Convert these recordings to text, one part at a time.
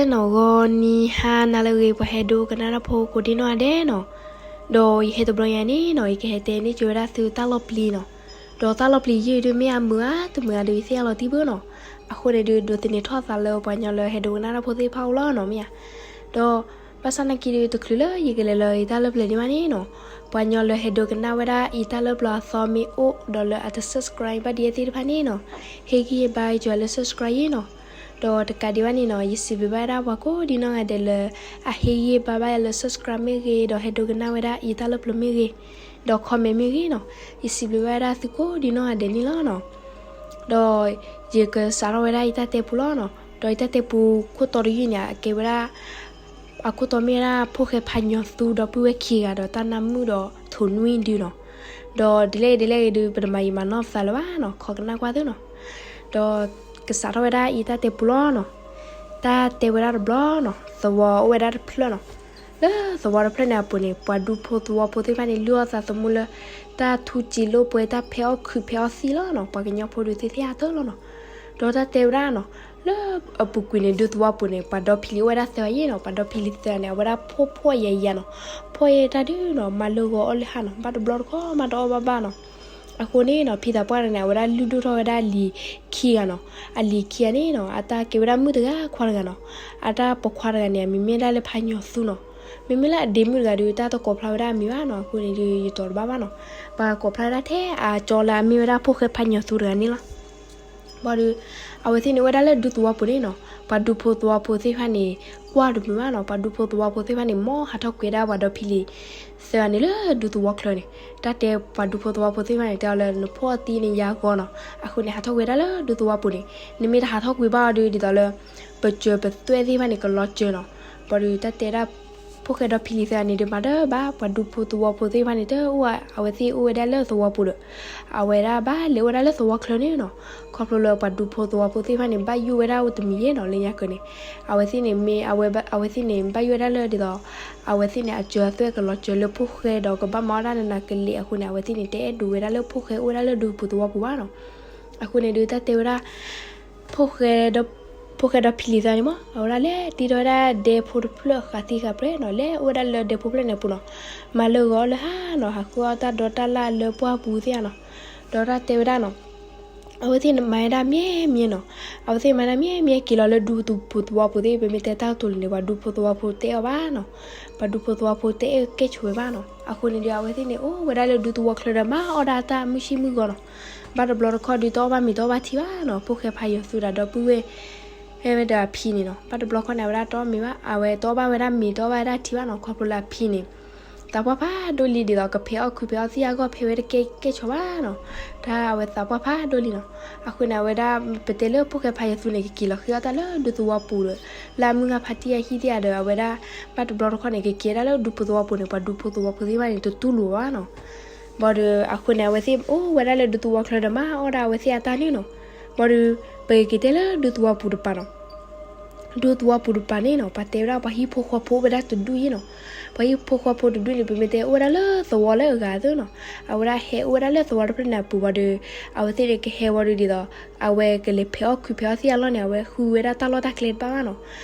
နီၣ် ဂီၤနံၤဟါနၤလၢအဂ့ၤ ပှၤဟဲဒိကနၣ်တၢ်ဖိကိးဒံနီၢ်ဂၤဒဲးနီၣ်, ဒီးယဟဲတဘျီညါန့ၣ်နီၣ် ယကဟဲတဲန့ၢ်က့ၤဝဲဒၣ်သုတၢ်လီၤပျံၤနီၣ်, ဒီးတၢ်လီၤပျံၤယုၢ်ဒုးမ့ၢ်အမုာ်ဧါတမုာ်ဧါဒုး ယသ့ၣ်ညါလီၤတံၢ်ဘၣ်နီၣ်, အဃိန့ၣ်ဒုး ဒိးသန့ၤထီၣ်သးလၢပှၤကညီလၢဟဲဒိကနၣ်တၢ်ဖိသ့ၣ်တဖၣ်အိၣ်လီၤနီၣ် မ့ၢ်ဧါ. ဒီး ဘၣ်ဆၣ်နာ်က့ဒုး တချုးလၢယကလဲၤလၢယတၢ်လၢပျၢၤဒံးဘၣ်န့ၣ်နီၣ်, ပှၤကညီလၢဟဲဒိကနၣ်ဝဲဒၣ်ယတၢ်လၢပျၢၤအသီမ့ၢ်အိၣ် ဒီးလၢအတ subscribe ဘၣ်ဒံးသ့ၣ်တဖၣ်န့ၣ်နီၣ်, ဟ့ၣ်ဂံၢ်ဟ့ၣ်ဘါယွၤလၢ subscribe ယ့ၣ်နီၣ်. ဒီးတကးဒံးဘၣ်န့ၣ်နီၣ် ယစံးဘျုးဘၣ်ဝဲဒၣ်ပှၤကိးဒံနီၢ်ဂၤဒဲးလၢ အဟ့ၣ်ဂံၢ်ဟ့ၣ်ဘါဘၣ်ယၤလၢ subscribe မ့ၢ်ဂ့ၤ, ဒီးဟဲဒိကနၣ်ဝဲဒၣ်ယတၢ်လၢပျၢၤမ့ၢ်ဂ့ၤ, ဒီး comment မ့ၢ်ဂ့ၤနီၣ်, ယစံးဘျုးဘၣ်ဝဲဒၣ်သုကိးဒံနီၢ်ဂၤဒဲးန့ၣ်လီၤနီၣ်. ဒီးယကစးထီၣ်ဝဲဒၣ်ယတၢ်တဲပူလီၤနီၣ်, ဒီးယတၢ်တဲပူခိၣ်တီတယုၢ်န့ၣ် အကဲဝဲဒၣ် အခိၣ်တီမ့ၢ်ဝဲဒၣ် ဖိၣ်ဃဲဖးညီသူဒီးပုၢ်ဝဲၢ်ခံဂၤဒီး တၢ်နါမုၣ်ဒီးထိၣ်နွံဒုနီၣ်. ဒီးဒ်လဲၣ်ဒ်လဲၣ်ဂ့ၤဒုး ပတမၤယံာ်မၤနီၢ်ပသးလၢၤဘၣ်နီၣ်, ခိးကနၣ်ကွၢ်သုနီၣ်. ဒီးကစးထီၣ်ဝဲဒၣ်ယတၢ်တဲပူလီၤနီၣ်, တၢ်တဲဝဲဒၣ်တဘျီနီၣ်, သဝီအိၣ်ဝဲဒၣ်တဖျၢၣ်နီၣ်. လၢသဝီတဖျၢၣ်န့ၣ်အပူၤန့ၣ် ပှၤဒူဖိသဝီဖိသ့ၣ်တဖၣ်န့ၣ် လုၢ်အီၣ်သးသမူလၢ တၢ်ထူစံာ်လိာ်ပှဲၤ တၢ်ဖဲးအီၣ်ခုးဖဲးအီၣ်သံၣ်လီၤနီၣ်, ပှၤကညီဖိဒုးသ့ၣ်သ့ၣ်ဟးထၢၣ်လီၤနီၣ်. ဒီးတၢ်တဲဝဲဒၣ်နီၣ်, လၢအပူၤကွံာ်န့ၣ် ဒူသဝီပူၤန့ၣ် ပှၤဒီဖံလံၤအိၣ်ဝဲဒၣ်သၢဂၤယ့ၣ်နီၣ်, ပှၤဒီဖံလံၤသၢဂၤန့ၣ် အဝဲဒၣ်ဖှီၣ်ဖှီၣ်ယာ်ယာ်နီၣ်, ဖှီၣ်ယာ်တၢ်ဒုနီၣ်, မၤလၢဂီၤအီၣ်လၢဟါနီၣ်, ဘၣ်တဘျီတခီၣ် မၤတအီၣ်ဘၣ်ဘၣ်နီၣ်. အဃိန့ၣ်နီၣ် ဖံသးပှၢ်တဂၤန့ၣ် အဝဲဒၣ်လုၢ်ဒိၣ်ထီၣ်ဝဲဒၣ်အလံၤခံဂၤနီၣ်, အလံၤခံဂၤန့ၣ်နီၣ် အတၢ်ကဲဝဲဒၣ်မုၣ်တဂၤခွါတဂၤနီၣ်, အတၢ်ပိာ်ခွါတဂၤန့ၣ် အမံၤမ့ၢ်ဒၣ်လၢဖးညီသူနီၣ်. မ့မ့ၢ်လၢအဒ့မုၣ်တဂၤဒုး တၢ်တကိးဖျါဝဲဒၣ်အမံၤဘၣ်နီၣ်, အဃိန့ၣ်ဒုး ယတီၤတဘၣ်ဘၣ်နီၣ်. ပှၤကိးဖျါဝဲဒၣ်ထဲအကၠီလၢအမ့ၢ်ဝဲဒၣ်ဖိၣ်ဃဲဖးညီသူတဂၤန့ၣ်လီၤ. ဘၣ်ဒီး အဝဲသ့ၣ်န့ၣ်အိၣ်ဝဲဒၣ်လၢဒူသဝီပူၤန့ၣ်နီၣ်, ပှၤဒူဖိသဝီဖိသ့ၣ်တဖၣ်န့ၣ် ကွၢ်တမုာ်ဘၣ်နီၣ်, ပှၤဒူဖိသဝီဖိသ့ၣ်တဖၣ်န့ၣ် မ်ဟးထီၣ်ကွံာ်ဝဲဒၣ်ပှၤဒီဖံလံၤသၢဂၤန့ၣ်လၢဒူသဝီချၢန့ၣ်, တၢ်တဲပှၤဒူဖိသဝီဖိသ့ၣ်တဖၣ်န့ၣ် တဲအီၤလၢနဖှီၣ်သံန့ၣ်ယၤဂီၤနီၣ်, အဃိန့ၣ် ဟးထီၣ်ကွံာ်ဝဲဒၣ်လၢဒူသဝီပူၤန့ၣ်, နမ့ၢ်တဟးထီၣ်ကွံာ်ဘၣ်အီၤဒုး ဒ်သိးလၢ ပစၢၤပသွဲၣ်သ့ၣ်တဖၣ်န့ၣ် ကလီၤစၢၤနီၣ်. ဘၣ်ဒီးတၢ်တဲဒၣ် ဖိၣ်ဃဲဒီဖံလံၤသၢဂၤန့ၣ်ဒုး မၤတဘၣ်, ပှၤဒူဖိသဝီဖိသ့ၣ်တဖၣ်န့ၣ် တအိၣ်အဝဲသ့ၣ်အိၣ်ဝဲဒၣ်လၢသဝီပူၤဒီး အဝဲဒၣ်ဘၣ်လဲၤအိၣ်ဝဲဒၣ်လၢသဝီချၢန့ၣ်နီၣ်, ခီဖျိလၢပှၤဒူဖိသဝီဖိသ့ၣ်တဖၣ်န့ၣ် ဘၣ်ယိၣ်ဝဲဒၣ်အိၣ်တမံၤယ့ၣ်နီၣ်, လၢညါကၢန့ၣ် အဝဲသ့ၣ်န့ၣ်မ့ၢ် အဝဲသ့ၣ်န့ၣ် ဘၣ်ယိၣ်ဝဲဒၣ်လၢဒ်သိး အဝဲသ့ၣ်န့ၣ် အစၢၤအသွဲၣ်ကလီၤစၢၤလၢဖိၣ်ဃဲဒီးကဘၣ်မၤအီၣ်ဒၣ်နးနးကလဲာ်အဃိန့ၣ် အဝဲသ့ၣ်န့ၣ် တအဲၣ်ဒိးဝဲဒၣ်လၢဖိၣ်ဃဲအိၣ်ဝဲဒၣ်လၢဒူပူၤသဝီပူၤဘၣ်နီၣ်. အဃိန့ၣ်ဒုး တၢ်တဲဝဲဒၣ် ဖိၣ်ဃဲဒီဖံလံၤသၢဂၤန့ၣ်မ့ၢ် အဝဲဒၣ်လဲၤတ့ထီၣ်ဝဲဒၣ်ဒဲဖိတဖျၢၣ်ဃးသံဃာ်ပြဲနီၣ်, လဲၤအိၣ်ဝဲဒၣ်လၢဒဲဖိဖျၢၣ်န့ၣ်အပူၤနီၣ်, မၤလၢဂီၤအီၣ်လၢဟါနီၣ်, ဟးဃုအီၣ်တၢ်ဒိးတၢ်လၣ်လၢပှၢ်ပူၤသ့ၣ်ဧါနီၣ်. ဒီးတၢ်တဲဝဲဒၣ်နီၣ် အဝဲသ့ၣ်မၤဝဲဒၣ်မံၤမံၤနီၣ်, အဝဲသ့ၣ်မၤဝဲဒၣ်မံၤမံၤက့ၤလီၤလၢဒူပူၤသဝီပူၤသ့ၣ်, ပမ့ၢ်တဲတၢ်ကတိၤလၢန့ၣ် ပှၤဒူဖိသဝီဖိတအဲၣ်အီၤဘၣ်နီၣ်, ပှၤဒူဖိသဝီဖိတအဲၣ်ကဲဆိးဝဲဘၣ်နီၣ်. အဃိန့ၣ်ဒီး အဝဲသ့ၣ်န့ၣ် အိၣ်ဝဲဒၣ်လၢဒူသဝီချၢဒီး မၤအီၣ်ဒၣ်တၢ်မုၢ်ဆ့ၣ်မုၢ်ဂီၤနီၣ်, ဘၣ်တဘျီတခီၣ်ဒုး တအီၣ်ဘၣ်မ့ၤတအီၣ်ဘၣ်ထံဘၣ်နီၣ်, ဖိၣ်ဃဲဖးယီၤသူဒီး ဒီပုၢ်ဝဲၢ် ဟဲဝဲဒီးအဖံန့ၣ်နီၣ်, ဘၣ်တဘျီခီန့ၣ် အဝဲဒၣ်တအီၣ်မ့ၤဘၣ်, အဝဲတအီၣ်ဘၣ်ဝဲဒၣ်မ့ၤ တအီၣ်ဘၣ်ဝဲဒၣ်ထံဘၣ်နီၣ်, ခီဖျိလၢအဖံန့ၣ် သးပှၢ်ဖးဒိၣ်လံ ဒ်သိးကဖဲးအီၣ်ခုးဖဲးအီၣ်သံၣ်အဂီၢ် ဖဲးဝဲတကဲကဲဆိးဘၣ်နီၣ်, တၢ်အဝဲသးပှၢ်ဖးဒိၣ်လံနီၣ်. အဃိန့ၣ် အဝဲဒၣ် ပတဲလၢဖိၣ်ဃဲဖးယီၤသူန့ၣ် ကက့ၤလီၤဃ့အီၣ်တၢ်လၢဒူသဝီပူၤဒီး လၢအမုၢ်ဂၤဖါတံၢ်အဟံၣ်သ့ၣ်ဧါဒီး အဝဲဒၣ် ဘၣ်တဘျီတခီၣ်န့ၣ် ကက့ၤဝဲဒၣ်လၢဒူဖိသဝီပူၤန့ၣ် ပှၤဒူဖိသဝီဖိသ့ၣ်တဖၣ်န့ၣ် တတူၢ်လိာ်ဘၣ်နီၣ်. ဘၣ်ဒီးအဃိန့ၣ် အဝဲသ့ၣ်အိၣ်ဝဲဒၣ်လၢဒူသဝီချၢဒီး မၤအီၣ်ဒၣ်အဝဲသ့ၣ်အတၢ်န့ၣ်နီၣ်. ဘၣ်ဒီး ပကက့ၤတဲလၢဒူသဝီပူၤတပၤနီၣ်, ဒူသဝီပူၤတပၤန့ၣ်နီၣ် ပှၤတဲဝဲဒၣ်ပှၤဟံၣ်ဖိဃီဖိအိၣ်ဝဲဒၣ်တဒူၣ်ယ့ၣ်နီၣ်. ပှၤဟံၣ်ဖိဃီဖိတဒူၣ်န့ၣ် ပမ့ၢ်တဲအိၣ်ဝဲဒၣ်လၢသဝီလၢအဂၤသ့နီၣ်, အဝဲဒၣ်ဟဲအိၣ်ဝဲဒၣ်လၢသဝီတဖျၢၣ်န့ၣ်အပူၤဘၣ်ဒီး အဝဲသ့ၣ်န့ၣ်ကဟဲဝံၤဒီး ဒ်သိး အဝဲကလဲၤဖဲးအီၣ်ခုးဖဲးအီၣ်သံၣ်အလီၢ်န့ၣ် အဝဲဃုဝဲဒၣ်တၢ်လီၢ်တၢ်ကျဲတဘၣ်ဘၣ်နီၣ်.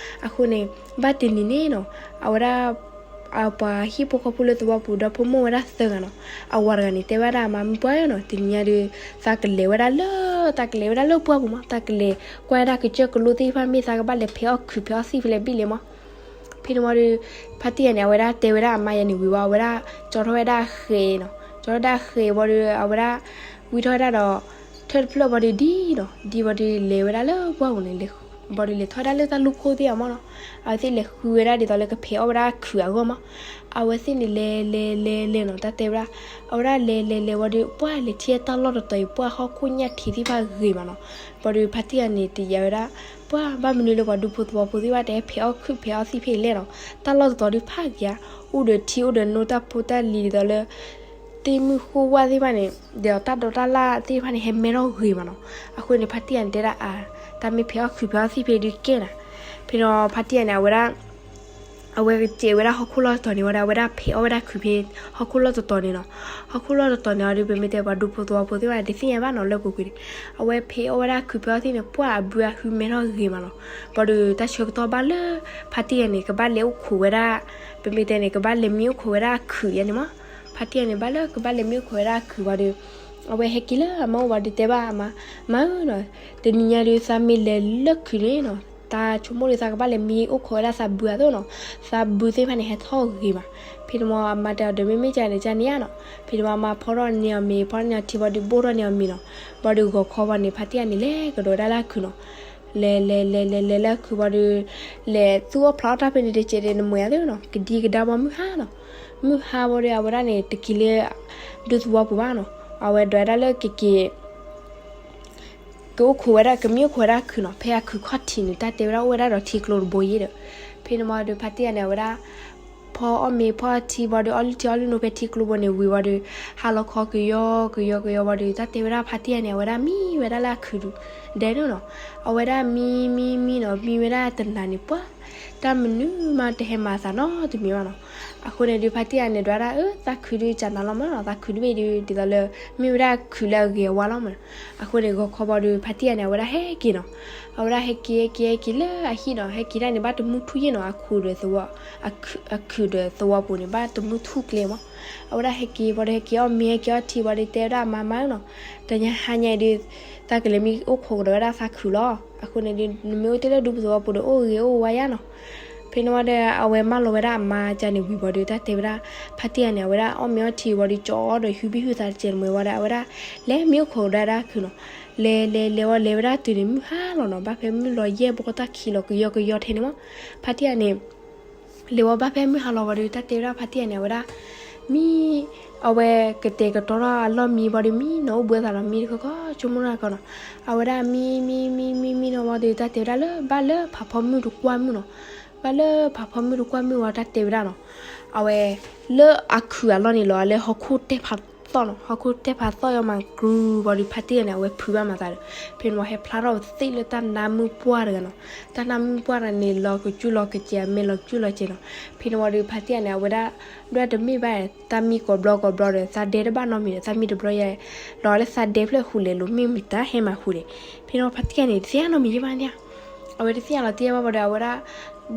အဃိန့ၣ် ဘၣ်တနံၤန့ၣ်နီၣ် အဝဲဒၣ် ပှၤဟံၣ်ဖိဃီဖိလၢသဝီပူၤ ဒီဖိမိၢ်ဝဲဒၣ်သၢဂၤနီၣ်, အဝၤတဂၤန့ၣ် တဲဝဲဒၣ်အမါ မုၢ်ပှၢ်ဧၢနီၣ်, တနံၤညါဒီး သးကလဲၤဝဲဒၣ်လၢ သးကလဲၤဝဲဒၣ်လၢပှၢ်ပူၤမး, သးကလဲၤကွၢ်ဝဲဒၣ်ကစၢၢ်ကလိသ့ၣ်တဖၣ် မ့ၢ်သးကဘၣ်လဲၤဖဲးအီၣ်ခုးဖဲးအီၣ်သံၣ်ဖဲလဲၣ်ဘၣ်လဲၣ်မး. ဖဲန့ၣ်ဝံၤဒီး ဖါတံၢ်ဂၤန့ၣ် အဝဲဒၣ်တဲဝဲဒၣ်အမါယၤန့ၣ်ဝံၤဝဲ အဝဲဒၣ်ကၠီထီၣ်ဝဲဒၣ်ဃဲၤနီၣ်, ကၠီထီၣ်ဒၣ်ဃဲၤဝံၤဒီး အဝဲဒၣ် ဝံထီၣ်ဝဲဒၣ်ဒီး ထၢၣ်တဖျၢၣ်ဝံၤဒီးဒံနီၣ်, ဒံဝံၤဒီးလဲၤဝဲဒၣ်လၢပှၢ်ပူၤန့ၣ် ဝံၤဒီးလဲၤထီၣ်ဝဲဒၣ်လၢတၢ်လူၢ်ခိၣ်သ့ၣ်အမးနီၣ်, အဝဲသ့ၣ်လဲၤဃုဝဲဒၣ်ဒ်သိးလၢကဖဲးအီၣ်ဝဲဒၣ်ခုးအဂီၢ်မး. အဝဲသ့ၣ်န့ၣ်လဲၤလဲၤလဲၤလဲၤနီၣ် တၢ်တဲဝဲဒၣ်, အဝဲဒၣ်လဲၤလဲၤလဲၤဝံၤဒီး ပှၢ်လဲၤထံၣ်တၢ်လီၢ်တတီၤအံၤ ပှၢ်ဟီၣ်ခိၣ်ညၣ်ထံးသ့ၣ်တဖၣ်ဂ့ၤမးနီၣ်. ဝံၤဒီးဖါတံၢ်ဂၤန့ၣ် တယာ်ဝဲဒၣ် ပှၢ်ဘၣ်မနုၤလၢပှၤဒူဖိသဝီဖိသ့ၣ်တဖၣ် တဟဲဖဲးအီၣ်ခုးဖဲးအီၣ်သံၣ်ဖဲလဲၣ်နီၣ်, တၢ်လီၢ်တတီၤဒုးဖးက့ၤဧါ, အိၣ်ဒီးထံအိၣ်ဒီးနိ တၢ်ဖိတၢ်လံၤဒ်သိးလၢ သ့ၣ်မုၢ်ဃိဝၣ်သ့ၣ်တဖၣ်န့ၣ် ဒီးတၢ်ဒိးတၢ်လၣ်သ့ၣ်တဖၣ်န့ၣ် ဟဲမဲထီၣ်ဂ့ၤမးနီၣ်. အဃိန့ၣ် ဖါတံၢ်ဂၤန့ၣ်တဲဒၣ်အါ, တၢ်မ့ၢ်ဖဲးအီၣ်ခုးဖဲးအီၣ်သံၣ်ဖဲဒုးကဲနၤ. ဖဲဒီးဖါတံၢ်ဂၤန့ၣ် အဝဲဒၣ် အဝဲကစဲးဝဲဒၣ်ဟီၣ်ခိၣ်လီၢ်တတီၤန့ၣ်ဝံၤဒီး အဝဲဒၣ်ဖဲးအီၣ်ဝဲဒၣ်ခုးဖဲဟီၣ်ခိၣ်လီၢ်တတီၤန့ၣ်နီၤ. ဟီၣ်ခိၣ်လီၢ်တတီၤန့ၣ်အီၤဒီး ပမ့ၢ်တဲပှၤဒူဖိသဝီဖိသ့ၣ်တဖၣ်န့ၣ် တသ့ၣ်ညါဘၣ်နီၤ လၢပူၤကွံာ်န့ၣ် အဝဲဖဲးအီၣ်ဝဲဒၣ်ခုးဖဲအီၣ်သ့ၣ်န့ၣ် ပှၢ်အဘုအဟုမဲထီၣ်ဂ့ၤမးနီၤ. ဘၣ်ဒီးတၢ်ဆၢကတီၢ်ဘၣ်လၢ ဖါတံၢ်ယၤန့ၣ် ကဘၣ်လဲၤအိၣ်ခိးဝဲဒၣ်, ပမ့ၢ်တဲန့ၣ် ကဘၣ်လဲၤမံအိၣ်ခိးဝဲဒၣ်အခုးယၤန့ၣ်မး. ဖါတံၢ်ယၤန့ၣ်ဘၣ်လၢကဘၣ်လဲၤမံအိၣ်ခိးဝဲဒၣ်အခုးဘၣ်ဒီး အဝဲဟဲက့ၤလၢအမါအိၣ်ဘၣ်ဒီးတဲဘၣ်အမါ, မါဧၢနီၤ, တနံၤညါဒီးသးမ့ၢ်လဲၤလၢခုးန့ၣ်နီၤ, သးဆိကမိၣ်ဒီးသးကဘၣ်လဲၤမံအိၣ်ခိးဝဲဒၣ်သးဘုအသိးနီၤ, သးဘုသ့ၣ်တဖၣ်န့ၣ် ဟဲထီၣ်ဂ့ၤမး. ဖဲန့ၣ်မးအမါတဲအီၤဒီး မ့မ့ၢ်ကန့ၣ် ကန့ၣ်ဧါနီၤ. ဖဲန့ၣ်မးအမါဖီထီၣ်န့ၢ်အီၤမ့ၤ, ဖီထီၣ်န့ၢ်အီၤထံဘၣ်ဒီး ဘိၣ်ထီၣ်န့ၢ်အီၤမ့ၤနီၤ. ဘၣ်ဒီးဂီၤခီဘၣ်န့ၣ် ဖါတံၢ်ယၤန့ၣ် လဲၤကဒီးဝဲဒၣ်လၢအခုးနီၤ. လဲၤလဲၤလဲၤလဲၤလဲၤလၢအခုးဘၣ်ဒီး လဲၤသူၣ်အီၣ်ဖျးအီၣ်တၢ်ဖဲန့ၣ်တကဲးဒီး နမ့ၢ်ယၤသ့ၣ်နီၤ, ကဒံကဒါဘၣ်မုၢ်ဟါနီၤ. မုၢ်ဟါဘၣ်ဒီး အဝဲဒၣ်န့ၣ် တက့ၤလၢ ဒူသဝီပူၤဘၣ်နီၤ. အဝဲဒိးဝဲဒၣ်လၢကက့ၤ ကအိၣ်ခိးဝဲဒၣ် ကမံအိၣ်ခိးဝဲဒၣ်အခုးနီၤ, ဖဲအခုးခီၣ်ထံးန့ၣ် တၢ်တဲဝဲဒၣ်အိၣ်ဝဲဒၣ်ဒီးထံကျိတဘိယ့ၣ်ဒီး, ဖဲန့ၣ်မးဒီး ဖါတံၢ်ယၤန့ၣ် အဝဲဒၣ် ဖီအီၣ်မ့ၤဖီအီၣ်ထံဘၣ်ဒီး အီၣ်လုၢ်ထံအီၣ်လုၢ်နိဖဲထံကျိဘိန့ၣ်ဝံၤဘၣ်ဒီး ဟါလီၤခီကယီကယီကယီဘၣ်ဒီး တၢ်တဲဝဲဒၣ်ဖါတံၢ်ယၤန့ၣ် အဝဲဒၣ်မံဝဲဒၣ်လၢအခုးဒုဒဲန့ၣ်နီၤ. အဝဲဒၣ်မံမံမံနီၤ, မံဝဲဒၣ်တနၤန့ၣ်ပှၢ် တၢ်မနုၤမးတဟဲမၤအသးနီတမံၤဘၣ်နီၤ. အဃိန့ၣ်ဒီး ဖါတံၢ်ယၤန့ၣ်ဒိးဝဲဒၣ် အၢ သးခုးဒုကနၤလီၤမးနီၤ, သးခုးတဘ့ၣ်ဒု ဒ်သိးလၢ မ့ၢ်ဝဲဒၣ်ခုးလၢအဂ့ၤအဝါလီၤမးနီၤ. အဃိန့ၣ် ဂီၤခီဘၣ်ဒီး ဖါတံၢ်ယၤန့ၣ် အဝဲဒၣ်ဟဲက့ၤနီၤ. အဝဲဒၣ်ဟဲက့ၤဟဲက့ၤဟဲက့ၤလၢအဟံၣ်နီၤ, ဟဲက့ၤဒၣ်န့ၣ် ဘၣ်တမုၢ်ထူၣ်ယ့ၣ်နီၤ, အခုးဒီးသဝီ အခုးဒီးသဝီပူၤန့ၣ် ဘၣ်တမုၢ်ထူၣ်ကျဲမး. အဝဲဒၣ်ဟဲက့ၤဘၣ်ဒီး ဟဲက့ၤအီၣ်မ့ၤ ဟဲက့ၤအီၣ်ထံဘၣ်ဒီး တဲဝဲဒၣ်အမါမါနီၤ, တနံၤဟါညါအံၤဒီး သးကလဲၤမံအိၣ်ခိးကဒီးဝဲဒၣ်သးခုးလီၤ. အဃိန့ၣ်ဒီး နမ့ၢ်အိၣ်တ့ၢ်လၢဒူပူၤသဝီပူၤဒီး အိၣ်ဂ့ၤအိၣ်ဝါယါနီၤ. ဖဲန့ၣ်ဝံၤဒီး အဝဲမၢလီၤဝဲဒၣ်အမါကန့ၣ်ဝံၤဘၣ်ဒီး တၢ်တဲဝဲဒၣ် ဖါတံၢ်ယၤန့ၣ် အဝဲဒၣ်အီၣ်မ့ၤအီၣ်ထံဘၣ်ဒီး ကၠီဒီးဟုဘံၣ်ဟုသးတကဲးတမှဲၤဝံၤဒီး အဝဲဒၣ် လဲၤမံအိၣ်ခိးကဒီးဝဲဒၣ်ခုးနီၤ. လဲၤလဲၤလဲၤဝံၤ လဲၤဝဲဒၣ်တုၤန့ၣ် မုၢ်ဟါလီၤနီၤ, ဘၣ်ဖဲမုၢ်လီၤယဲၢ်ဘီတၢ်ခံးလီၤကယီကယီထဲန့ၣ်မး. ဖါတံၢ်ယၤန့ၣ် လဲၤဝံၤဘၣ်ဖဲမုၢ်ဟါလီၤဘၣ်ဒီး တၢ်တဲဝဲဒၣ်ဖါတံၢ်ယၤန့ၣ် အဝဲဒၣ် မံ အဝဲကတဲာ်ကတီၤထီၣ်အလီၢ်မံဘၣ်ဒီး မံနီၤ အိၣ်ဘှံးအသးနီၤ, မံတခီခီ ဆိကမိၣ်တၢ်ကီနီၤ. အဝဲဒၣ်မံမံမံမံမံနီၤဘၣ်ဒီး တၢ်တဲဝဲဒၣ်လၢ ဘၣ်လၢဖးဖီမုၢ်တကွၢ်မုၢ်နီၤ. ဘၣ်လၢဖးဖီမုၢ်တကွၢ်မုၢ်ဝံၤ တၢ်တဲဝဲဒၣ်နီၤ. အဝဲ လၢအခုးအလီၢ်န့ၣ်လီၤ အလၢဟီၣ်ခိၣ်တဲၢ်ဖးသီၣ်နီၤ, ဟီၣ်ခိၣ်တဲၢ်ဖးသီၣ်ယီၤမး ကြူဘၣ်ဒီး ဖါတံၢ်ယၤန့ၣ် အဝဲဖုးဘၣ်မၤသးဒီး ဖဲန့ၣ်ဝံၤ ဟဲဖျါထီၣ်သ့ၣ်လၢတၢ်နါမုၢ်ပှၢ်တဂၤနီၤ. တၢ်နါမုၢ်ပှၢ်တဂၤန့ၣ် လီၤကစူၣ်လီၤကစဲး အမဲာ်လီၤကစူၣ်လီၤကစဲးနီၤ. ဖဲန့ၣ်ဝံၤဒီး ဖါတံၢ်ယၤန့ၣ် အဝဲဒၣ် ဒွဲၣ်တမ့ၢ်ဘၣ် သးမံကိးဘျီကိးဘျီဒီး သးဒဲတဘၣ်နီတမံၤဒီး သးမံတဘျီယဲ လီၤလၢသးဒဲဖျၢၣ်ဟူးလဲၤလိာ်မ့ၢ်မတၤဟဲမၤဟူးလဲၤ. ဖဲန့ၣ်ဝံၤ ဖါတံၢ်ယၤန့ၣ် တသ့ၣ်ညါနီတမံၤယဲဘၣ်န့ၣ်ဧါ. အဝဲတသ့ၣ်ညါလီၤတံၢ်ဘၣ်ဘၣ်ဒီး အဝဲဒၣ်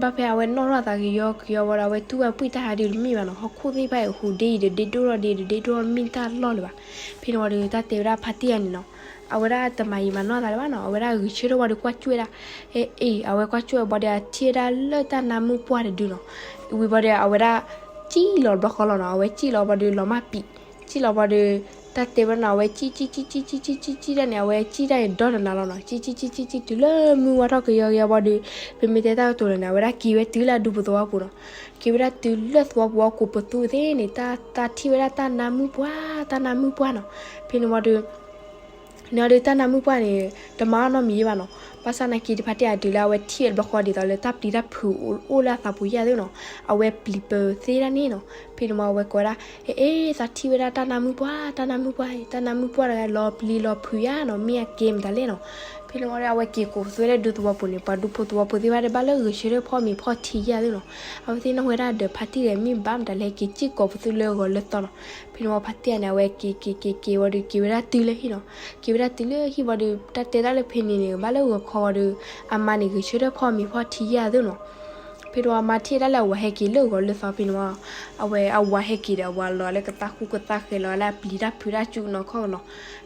ဘၣ်ဖဲအဝဲနီၣ်ထီၣ်အသးကယီကယီဝံၤဒီး အဝဲတူၢ်ဝဲပှံၢ်တၢ်ဟးဒုးတမ့ၢ်ဘၣ်နီၤ, ဟီၣ်ခိၣ်သ့ၣ်တဖၣ်အံၤ ဟူးဒ့အံၤဒီး ဒ့ဒိၣ်ထီၣ်ဒ့ဒီးဒ့ဒိၣ်ထီၣ်မ့ၢ်တၢ်လီၢ်လၢၤဘၣ်. ဖဲန့ၣ်ဝံၤဒီး တၢ်တဲဝဲဒၣ်ဖါတံၢ်ယၤန့ၣ်နီၤ, အဝဲဒၣ်တမၤယံာ်မၤနီၢ်သးလၢၤဘၣ်နီၤ, အဝဲဒၣ်ဂဲၤဆၢထၢၣ်ဝံၤဒီးကွၢ်ကွၢ်ဒၣ်, အ့ အ့ အဝဲကွၢ်ကွၢ်ဝံၤဒီး အထံၣ်ဝဲဒၣ်လၢတၢ်နါမုၢ်ပှၢ်တဒုနီၤ. ဝံၤဘၣ်ဒီး အဝဲဒၣ် စံၣ်လီၤတဘျီဃီလီၤနီၤ, အဝဲစံၣ်လီၤဝံၤဒီး လီၤမၢ်ပံာ်, စံၣ်လီၤဝံၤဒီး တၢ်တဲဝဲဒၣ်နီၤ, အဝဲစံၣ်စံၣ်စံၣ်စံၣ်စံၣ်စံၣ်စံၣ်စံၣ်ဒၣ်န့ၣ် အဝဲစံၣ်ဒၣ်န့ၣ်ဒီတနၤလီၤနီၤ, စံၣ်စံၣ်စံၣ်စံၣ်စံၣ်တုၤလၢမုၢ်ဝါထီၣ်ကယီကယီဝံၤဒီး ပမ့ၢ်တဲတၢ်ကတိၤလၢၤန့ၣ် အဝဲဒၣ်က့ၤဝဲတုၤလၢအဒူပူၤသဝီပူၤနီၤ. က့ၤဝဲဒၣ်တုၤလၢသဝီပူၤအကိးပသူဝဲသ့ၣ်န့ၣ် တၢ်ထံၣ်ဝဲဒၣ်တၢ်နါမုၢ်ပှၢ်, တၢ်နါမုၢ်ပှၢ်နီၤ. ဖဲန့ၣ်ဝံၤဒီး န့ၣ်ဒီးတၢ်နါမုၢ်ပှၢ်န့ၣ် တမၤအီၤနီတမံၤယဲဘၣ်နီၤ. ဘၣ်ဆၣ်နာ်က့ဒီး ဖါတံၢ်ယၤတုၤလၢအဝဲထံၣ်ဝဲတဘျီဃီဒ်သိးလၢ တၢ်ပျံၤတၢ်ဖုးအိၣ်လၢအသးပူၤယဲၢ်သ့နီၤ, အဝဲပျံၤပသ့ဒၣ်န့ၣ်နီၤ. ဖဲန့ၣ်ဝံၤ အဝဲကိးဝဲဒၣ် အ့ အ့ သးထံၣ်ဝဲဒၣ်တၢ်နါမုၢ်ပှၢ်, တၢ်နါမုၢ်ပှၢ်, တၢ်နါမုၢ်ပှၢ်တဂၤ လီၤပျံၤလီၤဖုးယၤနီၤ, မ့ၢ်အကဲမတၤလဲၣ်နီၤ. ဖဲန့ၣ်ဝံၤဒီး အဝဲက့ၤကိးပသူဝဲလၢဒူသဝီပူၤန့ၣ် ပှၤဒူဖိသဝီဖိသ့ၣ်တဖၣ်ဒီး ဘၣ်လၢဂဲၤဆၢထၢၣ်ဖီမ့ၤဖီထံယဲၢ်သ့နီၤ. အဝဲသ့ၣ်နီၣ်ဝဲဒၣ်ဒီး ဖါတံၢ်ယၤမ့ၢ်ဘၣ်မတၤလဲၣ် က့ၤစံၣ်ကိးပသူလၢဂီၤလၢသီနီၤ. ဖဲန့ၣ်ဝံၤ ဖါတံၢ်ယၤန့ၣ် အဝဲက့ၤက့ၤက့ၤက့ၤဝံၤဒီး က့ၤဝဲဒၣ်တုၤလၢဟံၣ်နီၤ. က့ၤဝဲဒၣ်တုၤလၢဟံၣ်ဝံၤဒီး တၢ်တဲတၢ်လၢဖဲန့ၣ်န့ၣ် ဘၣ်လၢဂီၤခီဝံၤဒီး အမါန့ၣ် ဂဲၤဆၢထၢၣ်ဖီမ့ၤဖီထံယဲၢ်သ့နီၤ. ဖဲန့ၣ်ဝံၤအမါထံၣ်ဒၣ်လၢအဝၤဟဲက့ၤလၢဂီၤလၢသီဖဲန့ၣ်ဝံၤ အဝဲအဝၤဟဲက့ၤဒီး အဝၤလီၤလၢကသးဃူကသးဃဲၤလီၤလၢအပျံၤတၢ်ဖုးတၢ်စူးနီၤခီနီၤ.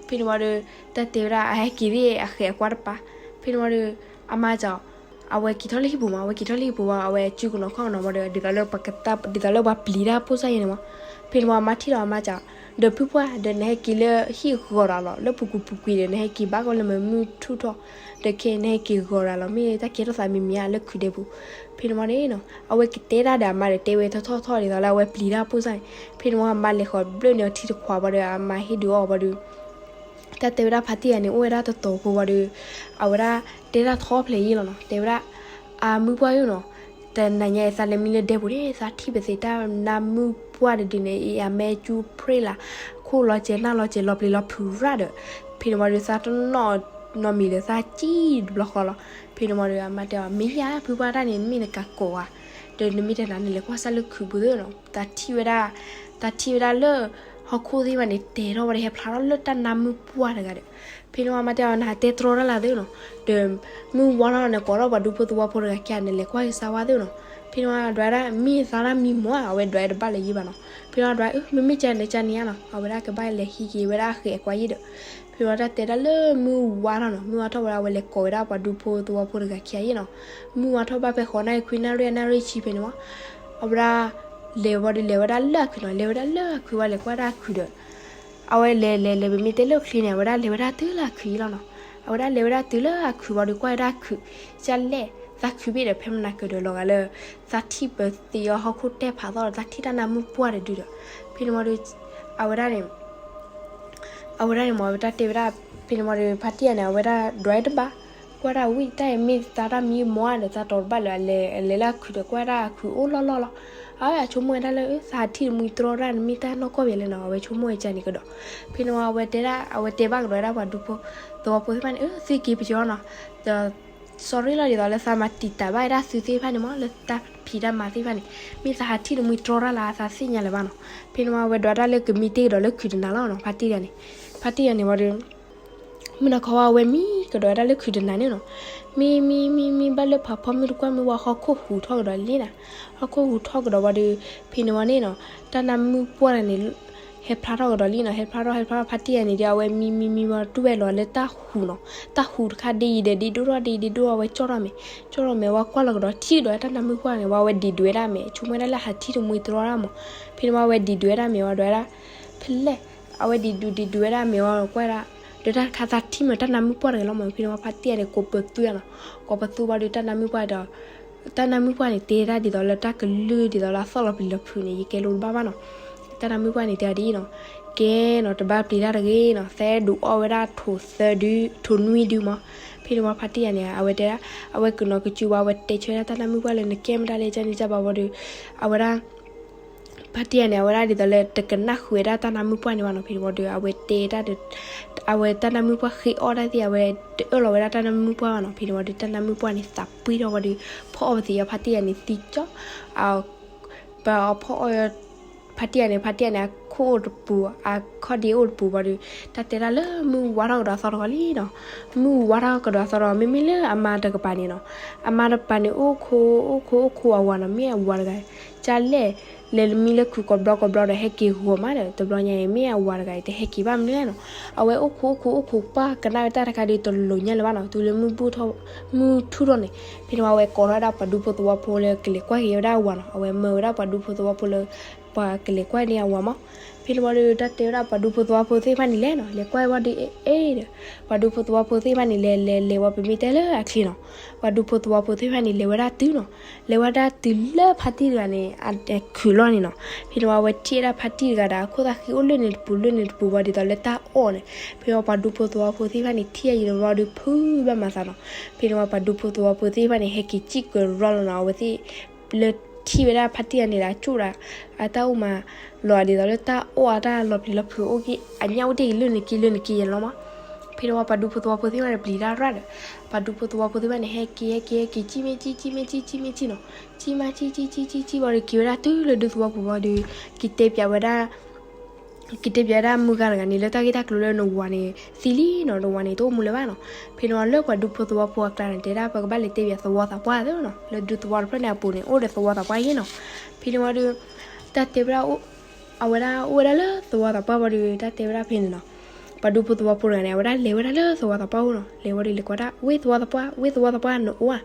ဖဲန့ၣ်ဝံၤဒီး တၢ်တဲဝဲဒၣ် အဟဲက့ၤသ့ၣ်အဃဲးအကွၢ်တပၤ. ဖဲန့ၣ်ဝံၤဒီး အမါစံး အဝဲက့ၤထီၣ်လၢဟံၣ်ပူၤမး, အဝဲက့ၤထီၣ်လၢဟံၣ်ပူၤဝံၤ အဝဲစုကနီၤခီကနီၤဝံၤဒီး ဒ်သိးလၢပှၤကသး ဒ်သိးလၢပှၤပျံၤတၢ်ဖိစၢ်ယဲန့ၣ်မး. ဖဲန့ၣ်ဝံၤအမါထံၣ်လီၤအမါစံး ဒီးဖုပှၢ် ဒီးနဟဲက့ၤလၢဟံၣ်ဂီၤရၤလီၤ, လၢပူၤကွံာ်ပူၤကွံာ်ဒီး နဟဲက့ၤဘၣ်ကီးလၢမုၢ်ထူၣ်ထီၣ်, ဒီးခဲအံၤနဟဲက့ၤဂီၤရၤလီၤ, မ့ၢ်တၢ်ကဲထီၣ်သးမံၤမံၤဧါလၢခုးဒဲပူၤ. ဖဲန့ၣ်ဝံၤန့ၣ်နီၤ အဝဲကတဲတၢ်ဒီးအမါဒီး တဲဝဲထီၣ်ထီၣ်ထီၣ်ဒ်သိးလၢအဝဲပျံၤတၢ်ဖိစၢ်န့ၣ်. ဖဲန့ၣ်ဝံၤအမါလဲၤဃီၤဘျၢၣ်န့ၢ်အီၤထံတခွးဝံၤဒီး အမါဟ့ၣ်ဒုးအီၣ်ဝံၤဒီး တၢ်တဲဝဲဒၣ်ဖါတံၢ်ယၤန့ၣ် အိၣ်ဝဲဒၣ်တတီၤဖိဝံၤဒီး အဝဲဒၣ်တဲတၢ်ထီဖျဲးယံာ်လီၤနီၤ. တဲဝဲဒၣ် အမုၢ်ပှၢ်ဧၢနီၤ, တနၤညါအံၤသးလဲၤမံလၢဒဲပူၤန့ၣ် သးထံၣ်ပသ့ၣ်တၢ်နါမုၢ်ပှၢ်တဒုန့ၣ် အံၤအမဲာ်ကၠူဖျ့လၢ် ခိၣ်လီၤစဲၤနၢ်လီၤစဲၤ လီၤပျံၤလီၤဖုးရၣ်ဒီး ဖဲန့ၣ်ဝံၤဒီးသးတနီၣ်နီတမံၤဒီး သးစံၣ်တဘျီဃီလီၤ. ဖဲန့ၣ်ဝံၤဒီးအမါတဲအီၤ မ့ၢ်ယၤဖုပှၢ်တၢ်န့ၣ် မ့ၢ်နကးကိးဧါ. ဒီးနမ့ၢ်တဲနၤ နလဲၤကွၢ်စၢ်လၢခုးပူၤသ့နီၤ, သးထံၣ်ဝဲဒၣ်, သးထံၣ်ဝဲဒၣ်လၢ ဟီၣ်ခိၣ်သ့ၣ်တဖၣ်န့ၣ် တဲထီၣ်ဝဲဒီး ဟဲဖျါထီၣ်လၢတၢ်နါမုၢ်ပှၢ်တဂၤဒီး, ဖဲန့ၣ်ဝံၤမၤတဲအီၤ နဟးတဲတြီတၢ်လၢသ့နီၤ, ဒီးမုၢ်ဝါထီၣ်န့ၣ် ကိးထီၣ်ပှၤဒူဖိသဝီဖိတဂၤခံဂၤန့ၣ် လဲၤကွၢ်က့ၤစၢ်ဝဲသ့နီၤ. ဖဲန့ၣ်ဝံၤဒွးဒၣ် မ့ၢ်သးတၢ်မံမီၢ်ဧါ, အဝဲဒွးတဘၣ်လၢၤယံဘၣ်နီၤ. ဖဲန့ၣ်ဝံၤဒွး အၢ မ့မ့ၢ်ကန့ၣ်ကန့ၣ်ဧါနီၤ, အဝဲဒၣ်ကဘၣ်လဲၤဟံးက့ၤဝဲဒၣ်ဃဲးကွၢ်ယံၤဒီး, ဖဲန့ၣ်ဝံၤတၢ်တဲဒၣ်လၢမုၢ်ဝါထီၣ်နီၤ, မုၢ်ဝါထီၣ်ဝဲဒၣ် အဝဲလဲၤကိးဝဲဒၣ်ပှၤဒူဖိသဝီဖိတဂၤခံဂၤယံၤနီၤ. မုၢ်ဝါထီၣ်ဘၣ်ဖဲဃိးနၣ်ရံၣ်ခွံနၣ်ရံၣ် နၣ်ရံၣ်ဆံဖဲန့ၣ်မီၢ်, အဝဲဒၣ် လဲၤဝံၤဒီး လဲၤဝဲဒၣ်လၢအခုးနီၤ, လဲၤဝဲဒၣ်လၢအခုးဝံၤ လဲၤကွၢ်ဒၣ်အခုးဒီး အဝဲလဲၤလဲၤလဲၤ ပမ့ၢ်တဲလၢချ့န့ၣ် အဝဲဒၣ်လဲၤဝဲဒၣ်တုၤလၢအခုးယံၤလီၤနီၤ. အဝဲဒၣ်လဲၤဝဲဒၣ်တုၤလၢအခုးဝံၤဒီး ကွၢ်ဝဲဒၣ်ခုး, ကလဲၣ်, သးခုးဘ့ၣ်ဒီး ဖဲမနၤကဒီးလီၤဂာ်လၢ သးထံၣ်ပသံအီၤဟီၣ်ခိၣ်တဲဖးသီၣ်ဒီး သးထံၣ်တၢ်နါမုၢ်ပှၢ်တဒုဒီး, ဖဲန့ၣ်ဝံၤဒီး အဝဲဒၣ်န့ၣ် အဝဲဒၣ်န့ၣ်မီၢ် အဝဲတၢ်တဲဝဲဒၣ်, ဖဲန့ၣ်ဝံၤဒီး ဖါတံၢ်ယၤန့ၣ် အဝဲဒၣ်ဒွးတဘၣ်, ကွၢ်ဒၣ်ဝံၤ တၢ်အံၤမ့ၢ်သးတၢ်မံမီၢ်ဧါဒီး သးတီၤတဘၣ်လၢၤ အလဲၤလၢအခုးဒီး ကွၢ်ဒၣ်အခုးအိၣ်လီၢ်လီၢ်လီၤ. အဝဲဆိကမိၣ်ဝဲဒၣ်လၢ သးထံၣ်တမှံတြီတၢ် နမ့ၢ်တၢ်နီၢ်ကီၢ်ဘၣ်လဲၣ်နီၤ, အဝဲဆိကမိၣ်ဝဲကန့ၣ်ကဒီး. ဖဲန့ၣ်ဝံၤ အဝဲတဲဒၣ် အဝဲတဲဘၣ်ကဒီးဝဲဒၣ်ပှၤဒူဖိသဝီဖိသ့ၣ်တဖၣ်န့ၣ် အၢ သုက့ၤပယီၤနီၤ, ဒီး sorry လီၤ ဒ်သိးလၢသးမၤတံာ်တာ်ဘၣ်ဝဲဒၣ်သုသ့ၣ်တဖၣ်န့ၣ်မီၢ် လၢတၢ်ဖံးတၢ်မၤသ့ၣ်တဖၣ်န့ၣ်, မ့ၢ်သးဟးထံၣ်တမှံတြီတၢ်လၢ သးသ့ၣ်ညါလၢၤဘၣ်နီၤ. ဖဲန့ၣ်ဝံၤ အဝဲဒွးတၢ်လၢကမံတ့ၢ်ကဒီးလၢခုးတနၤလီၤနီၤ, ဖါတံၢ်ယၤန့ၣ်, ဖါတံၢ်ယၤန့ၣ်ဝံၤဒီး မုၢ်နၤခီဝံၤ အဝဲမံကဒီးဝဲဒၣ်လၢခုးတနၤန့ၣ်နီၤ. မံမံမံမံဘၣ်လၢဖးဖီမုၢ်တကွၢ် မ့ၢ်ဝဲဟီၣ်ခိၣ်ဟူးထီၣ်ကဒီးလံနီၤ, ဟီၣ်ခိၣ်ဟူးထီၣ်ကဒီးဝံၤဒီး ဖဲန့ၣ်ဝံၤန့ၣ်နီၤ, တၢ်နါမုၢ်ပှၢ်န့ၣ် ဟဲဖျါထီၣ်ကဒီးလံနီၤ, ဟဲဖျါထီၣ် ဟဲဖျါထီၣ် ဖါတံၢ်ယၤန့ၣ်ဒီး အဝဲမံမံမံဝံၤ တူၢ်ဝဲလီၤလၢတၢ်ဟူးနီၤ, တၢ်ဟူးတခါဒ်အံၤဒီး ဒ်ဒိၣ်ထီၣ်ဒ်အံၤ ဒ်ဒိၣ်ထီၣ် အဝဲကၠီၣ်ထီၣ်မဲာ်, ကၠီၣ်ထီၣ်မဲာ်ဝံၤ ကွၢ်လီၤကဒီး ထံၣ်ကဒီးတၢ်နါမုၢ်ပှၢ်န့ၣ်ဝံၤ အဝဲဒံးဒုးဝဲဒၣ်မဲာ်, ဆိကမိၣ်ဝဲဒၣ်လၢဟးထံၣ်တမှံတြီတၢ်မီၢ်. ဖဲန့ၣ်ဝံၤ အဝဲဒံးဒုးဝဲဒၣ်မဲာ်ဝံၤ ဒွးဝဲဒၣ် ဖဲလဲၣ်, အဝဲဒံးဒုးဒံးဒုးဝဲဒၣ်မဲာ်ဝံၤ ကွၢ်ဒၣ်, ဒီးတၢ်တခါသးထံၣ်မ့ၢ်တၢ်နါမုၢ်ပှၢ်တဂ့ၤလီၤမီၢ်. ဖဲန့ၣ်ဝံၤ ဖါတံၢ်ယၤန့ၣ် ကိးပသူယၤနီၤ, ကိးပသူဝံၤဒီး တၢ်နါမုၢ်ပှၢ်ဒီး တၢ်နါမုၢ်ပှၢ်န့ၣ် တဲဒၣ်ဒ်သိးလၢတၢ်ကလုၢ်ဒ်သိးလၢအသီၣ်လီၤပျံၤလီၤဖုးန့ၣ် ယကဲလိာ်တဘၣ်ဘၣ်နီၤ. တၢ်နါမုၢ်ပှၢ်န့ၣ် တဲဒ်အံၤနီၤ, ကဲနီၤ တဘၣ်ပျံၤတၢ်တဂ့ၤနီၤ, သဲဒုးအီၣ်ဝဲဒၣ်ထိးသၢဒု, ထိးနွံဒုမီၢ်. ဖဲန့ၣ်ဝံၤ ဖါတံၢ်ယၤန့ၣ် အဝဲတဲဒၣ်, အဝဲကနီၤကစူၤဝံၤ အဝဲတဲဆၢဒၣ်တၢ်နါမုၢ်ပှၢ်လၢ နကဲမတၤလဲၣ် ကန့ၣ်ကဘၣ်ဝံၤဒီး အဝဲဒၣ် ဖါတံၢ်ယၤန့ၣ် အဝဲဒၣ်ဒ်သိးလၢတကနၣ်ဃုာ်ဝဲဒၣ်တၢ်နါမုၢ်ပှၢ်န့ၣ်ဘၣ်နီၤ. ဖဲန့ၣ်ဝံၤဒီး အဝဲတဲတၢ်ဒီး အဝဲတၢ်နါမုၢ်ပှၢ်ဃ့အီၣ်တၢ်သ့ၣ် အဝဲတအၢၣ်လီၤဝဲဒၣ်တၢ်နါမုၢ်ပှၢ်ဘၣ်နီၤ. ဖဲန့ၣ်ဝံၤဒီး တၢ်နါမုၢ်ပှၢ်န့ၣ် သးပှ့ၤထီၣ်ဝံၤဒီး ဖီအီၣ်ပသံးအီၤ ဖါတံၢ်ယၤန့ၣ်သံကၠီ, ပဖီအီၣ် ဖါတံၢ်ယၤန့ၣ် ဖါတံၢ်ယၤန့ၣ် အခီၣ်အိၣ်တပူၤ, အခီၣ်ဒ့အိၣ်တပူၤဝံၤဒီး တၢ်တဲဒၣ်လၢမုၢ်ဝါထီၣ်ကဒီးအသီတဂီၤလံနီၤ. မုၢ်ဝါထီၣ်ကဒီးအသီတဂီၤ မ့မ့ၢ်လၢအမါတကပၤန့ၣ်နီၤ, အမါတကပၤန့ၣ် အိၣ်ခိး အိၣ်ခိး အိၣ်ခိးအဝၤနီၤ, မ့ၢ်အဝၤတဂၤ ကလဲၣ်, လဲၤမံလၢခုးကိးဘျီကိးဘျီဒီး ဟဲက့ၤဂီၤမးဒီး တဘျီညါအံၤ မ့ၢ်အဝၤတဂၤအံၤ တဟဲက့ၤဘၣ်မနုၤလဲၣ်နီၤ. အဝဲအိၣ်ခိး အိၣ်ခိး အိၣ်ခိး ပှၢ်ကနၣ်ဝဲတၢ်တခါဒီး တလိၤညါလၢၤဘၣ်နီၤ. တုၤလၢမုၢ်ထူၣ်ထီၣ်, မုၢ်ထူၣ်ထီၣ်န့ၣ် ဖဲန့ၣ်ဝံၤ အဝဲကိးထီၣ်ဝဲဒၣ်ပှၤဒူဖိသဝီဖိလၢ ကလဲၤကွၢ်က့ၤဝဲဒၣ်အဝၤနီၤ. အဝဲမၢဝဲဒၣ်ပှၤဒူဖိသဝီဖိလၢ ပှၤကလဲၤကွၢ်န့ၢ်အဝၤမး. ဖဲန့ၣ်ဝံၤဒီး တၢ်တဲဝဲဒၣ်ပှၤဒူဖိသဝီဖိသ့ၣ်တဖၣ်န့ၣ်လဲၤနီၤ, လဲၤကွၢ်ဝံၤဒီး အ့ၣ်ဒီး ပှၤဒူဖိသဝီဖိသ့ၣ်တဖၣ်န့ၣ် လဲၤလဲၤလဲၤဝံၤ ပမ့ၢ်တဲလၢအချ့နီၤ, ပှၤဒူဖိသဝီဖိသ့ၣ်တဖၣ်န့ၣ် လဲၤဝဲဒၣ်တုၤနီၤ, လဲၤဝဲဒၣ်တုၤလၢဖါတံၢ်တဂၤန့ၣ် အခုးလီၢ်န့ၣ်နီၤ. ဖဲန့ၣ်ဝံၤ အဝဲထံၣ်ဝဲဒၣ်ဖါတံၢ်တဂၤဒီး အခိၣ်သးဃံအိၣ်လၢန့ၣ်တပူၤလၢန့ၣ်တပူၤဝံၤ ဒ်သိးလၢတၢ်အီၣ်န့ၣ်. ဖဲန့ၣ်ဝံၤ ပှၤဒူဖိသဝီဖိသ့ၣ်တဖၣ်န့ၣ် ထံၣ်အယံၤတဘျီဒီး ဖုးဘၣ်မၤသးနီၤ. ဖဲန့ၣ်ဝံၤ ပှၤဒူဖိသဝီဖိသ့ၣ်တဖၣ်န့ၣ် ဟဲက့ၤစံၣ်ကရၢလီၤနီၤ, အဝဲသ့ၣ် လၢထံၣ်ဝဲဒၣ်ဖါတံၢ်ယၤန့ၣ်ဒီး အကၠိၣ်ဒီး အတၢ်အိၣ်မးလီၤ ဒ်သိးလၢတၢ်အီၣ်အတၢ်လီၤပျံၤလီၤဖုးအိၣ်က့ၤ အညၣ်အိၣ်တ့ၢ်က့ၤလၢန့ၣ်က့ၤလၢန့ၣ်က့ၤယဲလီၤမး. ဖဲန့ၣ်ဝံၤ ပှၤဒူဖိသဝီဖိသ့ၣ်တဖၣ်န့ၣ် ပျံၤတၢ်ရၣ်ဒီး ပှၤဒူဖိသဝီဖိသ့ၣ်တဖၣ်န့ၣ် ဟဲက့ၤ ဟဲက့ၤ ဟဲက့ၤ စံၣ်မ့ၢ်စံၣ် စံၣ်မ့ၢ်စံၣ် စံၣ်မ့ၢ်စံၣ်နီၤ, စံၣ်မးစံၣ် စံၣ် စံၣ် စံၣ် စံၣ်ဝံၤဒီး က့ၤဝဲဒၣ်တုၤလၢဒူသဝီပူၤဝံၤဒီး က့ၤတဲပၠးဝဲဒၣ် က့ၤတဲပၠးဝဲဒၣ်မုၢ်ဂၤတဂၤန့ၣ် လၢတၢ်ဂ့ၢ်တၢ်ကျိၤလၢနဝၤန့ၣ် သံလံနီၤ, နဝၤန့ၣ် တအိၣ်မူလၢၤဘၣ်နီၤ. ဖဲန့ၣ်ဝံၤ လၢပှၤဒူဖိသဝီဖိအကျါန့ၣ် တဲဒၣ်ပကဘၣ်လဲၤတဲပၠးသဝီသးပှၢ်သ့နီၤ, လၢဒူသဝီတဖျၢၣ်န့ၣ်အပူၤန့ၣ် အိၣ်ဒီးသဝီသးပှၢ်ယဲနီၤ. ဖဲန့ၣ်ဝံၤဒီး တၢ်တဲဝဲဒၣ် အဝဲဒၣ်အိၣ်ဝဲဒၣ်လၢသဝီသးပှၢ်ဝံၤဒီး တၢ်တဲဝဲဒၣ်ဖဲန့ၣ်နီၤ, ပှၤဒူဖိသဝီဖိတဂၤန့ၣ် အဝဲဒၣ်လဲၤဝဲဒၣ်လၢသဝီသးပှၢ်အိၣ်နီၤ, လဲၤဝံၤဒီးလဲၤကိးဒၣ် ဝ့ၢ်သဝီသးပှၢ် ဝ့ၢ်သဝီသးပှၢ် နအိၣ်ဧါ.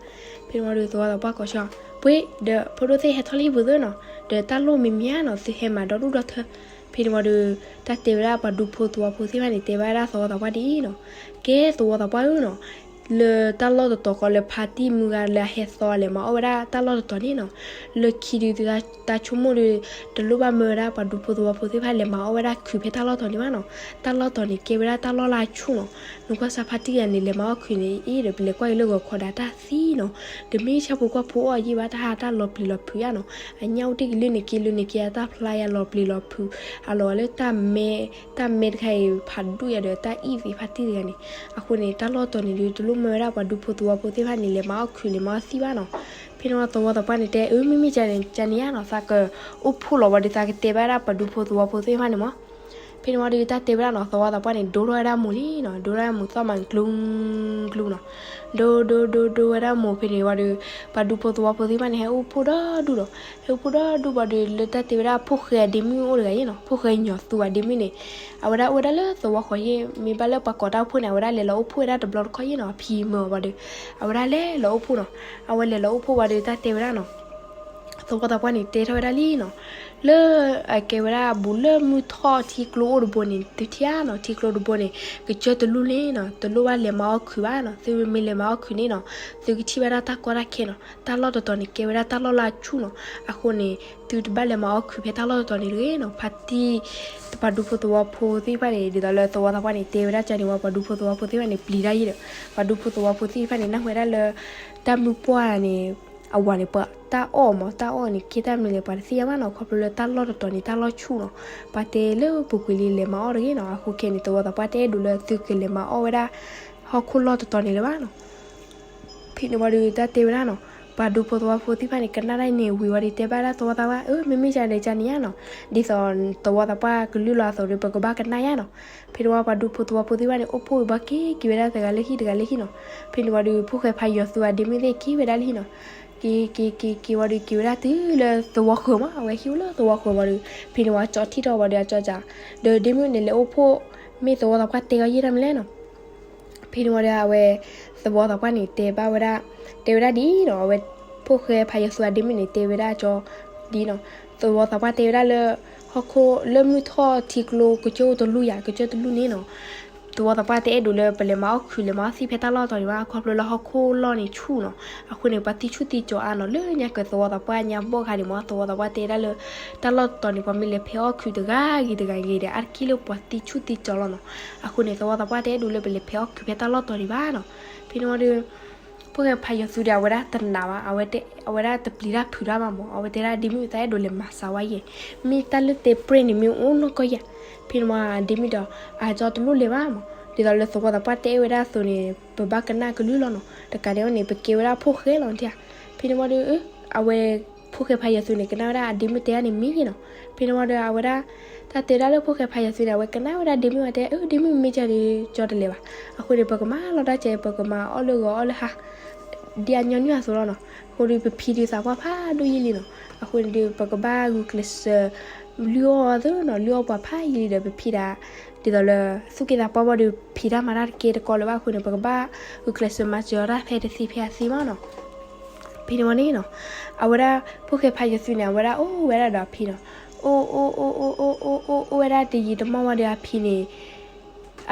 ဖဲန့ၣ်ဝံၤဒီးသဝီသးပှၢ်ကိးဆၢ ပှ့ၤဒီး ဖိဒိၣ်သ့ၣ်ဟဲထီၣ်လၢဟံၣ်ပူၤသ့နီၤ, ဒီးတၢ်လိၣ်မ့ၢ်မ့ၢ်ဧါနီၤ သုဟဲမၤဒီဒူၣ်ဒီထၢ. ဖဲန့ၣ်ဝံၤဒီး တၢ်တဲဝဲဒၣ်ပှၤဒူဖိသဝီဖိသ့ၣ်တဖၣ်န့ၣ် တဲဘၣ်ဝဲဒၣ်သဝီသးပှၢ်ဒ်အံၤနီၤ, ကဲသဝီသးပှၢ်ဧၢနီၤ, လၢတၢ်လီၢ်တတီၤဃီလၢဖါတံၢ်မုၢ်ဂၤလၢအဟဲသီလဲၤမၤအီၣ်ဝဲဒၣ်တၢ်လီၢ်တတီၤန့ၣ်နီၤ, လၢခံဒုး တၢ်ဆိကမိၣ်ဒီး တလိၣ်ဘၣ်မၢဝဲဒၣ်ပှၤဒူဖိသဝီဖိသ့ၣ်တဖၣ်လဲၤမၤအီၣ်ဝဲဒၣ်ခုးဖဲတၢ်လီၢ်တီၤန့ၣ်ဘၣ်နီၤ. တၢ်လီၢ်တီၤန့ၣ် ကဲဝဲဒၣ်တၢ်လီၢ်လၢအဆူၣ်နီၤ. နကွၢ်စၢ်ဖါတံၢ်ဂၤန့ၣ် လဲၤမၤအီၣ်ခုးန့ၣ် အ့ၣ်ဒီး ပလဲၤကွၢ်က့ၤလၢဂီၤခီဒီးတၢ်သံနီၤ. တမ့ၢ်ဆၣ်ဖိကီၢ်ဖိအီၣ်ယံာ်ဘၣ် တၢ်ဟးတၢ်လီၤပျံၤလီၤဖုးယါနီၤ. အညၣ်အိၣ်တ့ၢ်က့ၤလၢန့ၣ်က့ၤလၢန့ၣ်က့ၤ အတၢ်ဖျါယါလီၤပျံၤလီၤဖုး အလီၤဂာ်လၢတၢ်မဲ တၢ်မဲတခါအံၤ ဖးဒိၣ်ယါဒီးတၢ်အံၣ်သ့ဖါတံၢ်တဂၤန့ၣ်. အဃိန့ၣ် တၢ်လီၢ်တီၤန့ၣ်ဒုးတလိၣ် မၢဝဲဒၣ်ပှၤဒူဖိသဝီဖိသ့ၣ်တဖၣ်န့ၣ် လဲၤမၤအီၣ်ခုး လဲၤမၤအီၣ်သံၣ်ဘၣ်နီၤ. ဖဲန့ၣ်ဝံၤသဝီသးပှၢ်န့ၣ်တဲ အၢ မ့မ့ၢ်ကန့ၣ် ကန့ၣ်ဧါနီၤ သးကအိၣ်ဖှိၣ်လီၤဝံၤဒီး သးကတဲဘၣ်ဒၣ်ပှၤဒူဖိသဝီဖိသ့ၣ်တဖၣ်န့ၣ်မး. ဖဲန့ၣ်ဝံၤဒီးတၢ်တဲဝဲဒၣ်နီၤ သဝီသးပှၢ်န့ၣ် ဒိထီၣ်ဝဲဒၣ်မိၢ်လံနီၤ, ဒိထီၣ်ဝဲဒၣ်မိၢ်သီၣ်မးကျူကျူနီၤ. ဒိ ဒိ ဒိ ဒိဝဲဒၣ်မိၢ်ဖဲန့ၣ်ဝံၤဒီး ပှၤဒူဖိသဝီဖိသ့ၣ်တဖၣ်န့ၣ် ဟဲအိၣ်ဖှိၣ်ဒီဒူၣ်ဒီး ဟဲအိၣ်ဖှိၣ်ဒီဒူၣ်ဝံၤဒီး လၢတၢ်တဲဝဲဒၣ်ဖိၣ်ဃဲအဒ့မုၣ်အိၣ်တဂၤယဲနီၤ, ဖိၣ်ဃဲညီသူအဒ့မုၣ်န့ၣ် အဝဲဒၣ်အိၣ်ဝဲဒၣ်လၢသဝီဃီၤယဲ, မ့ၢ်ဘၣ်လၢပှၤကိးတၢ်အိၣ်ဖှိၣ်န့ၣ် အဝဲဒၣ်လဲၤလီၤအိၣ်ဖှိၣ်ဝဲဒၣ်တဘျီတခီၣ်ယဲနီၤ, အဖံမၢအီၤဝံၤဒီး အဝဲဒၣ်လဲၤလီၤအိၣ်ဖှိၣ်နီၤ. အဝဲလဲၤလီၤအိၣ်ဖှိၣ်ဝံၤဒီးတၢ်တဲဝဲဒၣ်နီၤ သဝီသးပှၢ်န့ၣ် တဲထီၣ်ဝဲဒၣ်လံနီၤ, လၢအကဲဝဲဒၣ်ဘူးလၢမုၢ်ထီၣ်ထံကျိအိၣ်တဘိန့ၣ် သုထံၣ်ဧါနီၤ, ထံကျိတဘိန့ၣ် ကစၢၢ်တလူၢ်န့ၣ်နီၤ, တလိၣ်ဘၣ်လဲၤမၤအီၣ်ခုးဘၣ်နီၤ, သုမ့ၢ်လဲၤမၤအီၣ်ခုးန့ၣ်နီၤ သုကထံၣ်ဘၣ်ဒၣ်တၢ်ကီတၢ်ခဲနီၤ, တၢ်လီၢ်တတီၤန့ၣ် ကဲဝဲဒၣ်တၢ်လီၢ်လၢအဆူၣ်နီၤ, အဃိန့ၣ် သုတဘၣ်လဲၤမၤအီၣ်ခုးဖဲတၢ်လီၢ်တတီၤန့ၣ်တဂ့ၤနီၤ, ဖါတံၢ် ပှၤဒူဖိသဝီဖိသ့ၣ်တဖၣ်န့ၣ် ဒ်သိးလၢသဝီသးပှၢ်န့ၣ် တဲဝဲဒၣ်ကန့ၣ်ဝံၤ ပှၤဒူဖိသဝီဖိသ့ၣ်တဖၣ်န့ၣ် ပျံၤတၢ်ယံၤဒီး ပှၤဒူဖိသဝီဖိသ့ၣ်တဖၣ်န့ၣ် နၢ်ဟူဝဲဒၣ်လၢ တၢ်မုၢ်ပှၢ်န့ၣ် အဝၤန့ၣ် ပှၤတၢ်အီၣ်မး တၢ်အီၣ်န့ၣ် ကဲတၢ်မနုၤလဲၣ် ပှၤတသ့ၣ်ညါဘၣ်နီၤ, ခီဖျိလၢတၢ်လီၢ်တတီၤန့ၣ် တၢ်လီၢ်ဆူၣ်နီၤ, ပှၤတဲလၢပူၤကွံာ်လံလဲၤမၤအီၣ်တဂ့ၤနီၤ, အဃိခဲန့ၣ် သဝီသးပှၢ်တအဲၣ်ဒိးလၢသုကလဲၤမၤအီၣ်ဝဲဒၣ် ဟီၣ်ခိၣ်လီၢ်တတီၤန့ၣ်လၢၤဘၣ်နီၤ. ဖဲန့ၣ်ဝံၤဒီးတၢ်တဲဝဲဒၣ်နီၤ, ပှၤဒူဖိသဝီဖိသ့ၣ်တဖၣ်န့ၣ် ကနၣ်ဒၣ်န့ၣ်ဝံၤဝံၤဒီးတဲဘၣ်ဒၣ်သဝီသးပှၢ် အၢ မ့မ့ၢ်ကန့ၣ် ကန့ၣ်ဧါနီၤ, ဒ်သိးသဝီသးပှၢ်ကလုၢ်လီၤအသိးဒီး ပကဘၣ်ကနၣ်ယါနီၤ. ဖဲန့ၣ်ဝံၤပှၤဒူဖိသဝီဖိသ့ၣ်တဖၣ်န့ၣ် အိၣ်ဖှိၣ်ဝံၤဘၣ်က့ၤက့ၤဝဲဒၣ်တဂၤလၢဟံၣ်တဂၤလၢဟံၣ်နီၤ. ဖဲန့ၣ်ဝံၤဒီး ဖိၣ်ဃဲဖးယီၤသူအဒ့မုၣ်သ့ၣ်က့ၤဝဲဒၣ်လၢဟံၣ်နီၤ. က့ၤက့ၤက့ၤက့ၤဝံၤဒီးက့ၤဝဲဒၣ်တုၤလၢသဝီဃၢၤမး, အဝဲဟံၣ်အိၣ်လၢသဝီဃၢၤဝံၤဒီး ဖဲန့ၣ်ဝံၤကၠီထံၣ်ထီၣ်ဝံၤဒီးအကၠီကၠး ဒီးဒ့မုၣ်န့ၣ်လဲၤအိၣ်ဖှိၣ် မ့ၢ်သဝီသးပှၢ်တဲအီၤယဲၢ်တၢ်မနုၤလဲၣ်နီၤ. ဖဲန့ၣ်ဝံၤဒီးအဝဲ သဝီသးပှၢ်န့ၣ် တဲဘၣ်ဝဲဒၣ်, တဲဝဲဒၣ်ဒ်အံၤနီၤ, အဝဲ ဖိၣ်ဃဲဖးယီၤသူအဒ့မုၣ်န့ၣ် တဲဝဲဒၣ်ကၠီဒ်နီၤ, သဝီသးပှၢ်တဲဝဲဒၣ်လၢ ဟီၣ်ခိၣ်လၢမုၢ်ထီၣ်ထံကျိကစၢၢ်အိၣ်တလူၢ်ယါ, ကစၢၢ်တလူၢ်န့ၣ်နီၤ, သဝီသးပှၢ်တအဲၣ်ဒိးလၢပလဲၤမၤအီၣ်ခုး လဲၤမၤအီၣ်သံၣ်ဖဲတၢ်လီၢ်တတီၤန့ၣ်ဘၣ်, ခီဖျိလၢဟီၣ်ခိၣ်လီၢ်န့ၣ်ဆူၣ်နီၤ. အဃိန့ၣ် ပှၤသံဆူၣ်သံကၠီအါနီၤ, လၢညါကၢၤသဝီသးပှၢ်ညါဘီၣ်ခါန့ၣ်မး သဝီသးပှၢ်တဲဒၣ်လၢ တၢ်လီၢ်တတီၤန့ၣ် ပှၤမ့ၢ်လဲၤဖဲးအီၣ်ခုးတဂၤဂ့ၤတဂၤဂ့ၤဒီး အါတက့ၢ်လၢပှၤသံဆူၣ်သံကၠီလီၤနီၤ. အဃိန့ၣ် သဝီသးပှၢ်တအဲၣ်ဒိးလၢပလဲၤဖဲးအီၣ်ခုးဖဲတၢ်လီၢ်တတီၤန့ၣ်ဘၣ်နီၤ. ဖဲန့ၣ်ဝံၤဒီး ဖိၣ်ဃဲဖးယီၤသူဒီး အဝဲဒၣ်တနာ်ဘၣ်, အဝဲဒၣ်တပျံၤတၢ်ဖုးတၢ်ဘၣ်မး, အဝဲတဲဒၣ်ဒ့မုၣ် သးအဲၣ်ဒိးလဲၤမၤစၢၤဝဲယဲၢ်, မ့ၢ်တၢ်လၢတဲပြဲၢ်န့ၣ်မ့ၢ်အိၣ်နီၢ်ကီၢ်ယၤ. ဖဲန့ၣ်ဝံၤဒ့မုၣ်ဒီး အကၠီတလိၣ်လဲၤဘၣ်မး, ဒ်သိးလၢသဝီသးပှၢ်တဲဝဲဒၣ်အသိးန့ၣ် ပဘၣ်ကနၣ်ကလုၢ်လီၤနီၤ, တကးဒံးဘၣ်န့ၣ် ပကဲဝဲဒၣ်ဖိၣ်ဃဲလီၤနထံၣ်ဧါ. ဖဲန့ၣ်ဝံၤဒီး အဝဲ ဖိၣ်ဃဲဖးယီၤသူန့ၣ် ကနၣ်ဝဲဒၣ်အဒ့မုၣ်တဲဒၣ်န့ၣ်မ့ၢ်ယဲၢ်နီၤ. ဖဲန့ၣ်ဝံၤဒီး အဝဲဒၣ် တၢ်တဲဒၣ်လၢဖိၣ်ဃဲဖးယီၤသူန့ၣ် အဝဲကနၣ်ဝဲဒၣ်ဒ့မုၣ်ဝဲတဲ အၢ ဒ့မုၣ်မ့ၢ်ကန့ၣ် ကၠီတလဲၤဘၣ်. အဃိန့ၣ် ပကမၤလီၤတၢ်ကဲ ပကမၤအီၣ်လၢဂီၤအီၣ်လၢဟါ ဒ်အညီနုၢ်အသိးလီၤနီၤ. အဃိဒီး ပဖံဒုးသးပှၢ်ဖးဒိၣ်ယံာ်လံနီၤ. အဃိန့ၣ်ဒီး ပကဘၣ်ဂုာ်ကျဲးစၢး လုၢ်အီၣ်အီၤသ့နီၤ, လုၢ်အီၣ်ပှၤဖးယံာ်လံဒီး ပဖံဒၣ် ဒ်သိးလၢ သူၣ်က့သးပှၢ်ဘၣ်ဒီး ဖံးတၢ်မၤတၢ်တကဲတကီလၢၤဘၣ်အဃိန့ၣ် ပကဘၣ်ဂုာ်ကျဲးစၢးမၤစၢၤအီၤတၢ်ဖဲတသ့ဖဲအသ့မးနီၤ. ဖဲန့ၣ်ဝံၤန့ၣ်နီၤ, အဝဲဒၣ် ဖိၣ်ဃဲဖးယီၤသူန့ၣ် အဝဲဒၣ်အိၣ်ဝဲဒၣ်ဒီးအဖံနီၤ. အိၣ်အိၣ်အိၣ်အိၣ်အိၣ်အိၣ်အိၣ် အိၣ်ဝဲဒၣ်တယံာ်တမီၢ်ဝံၤဒီးအဖံန့ၣ်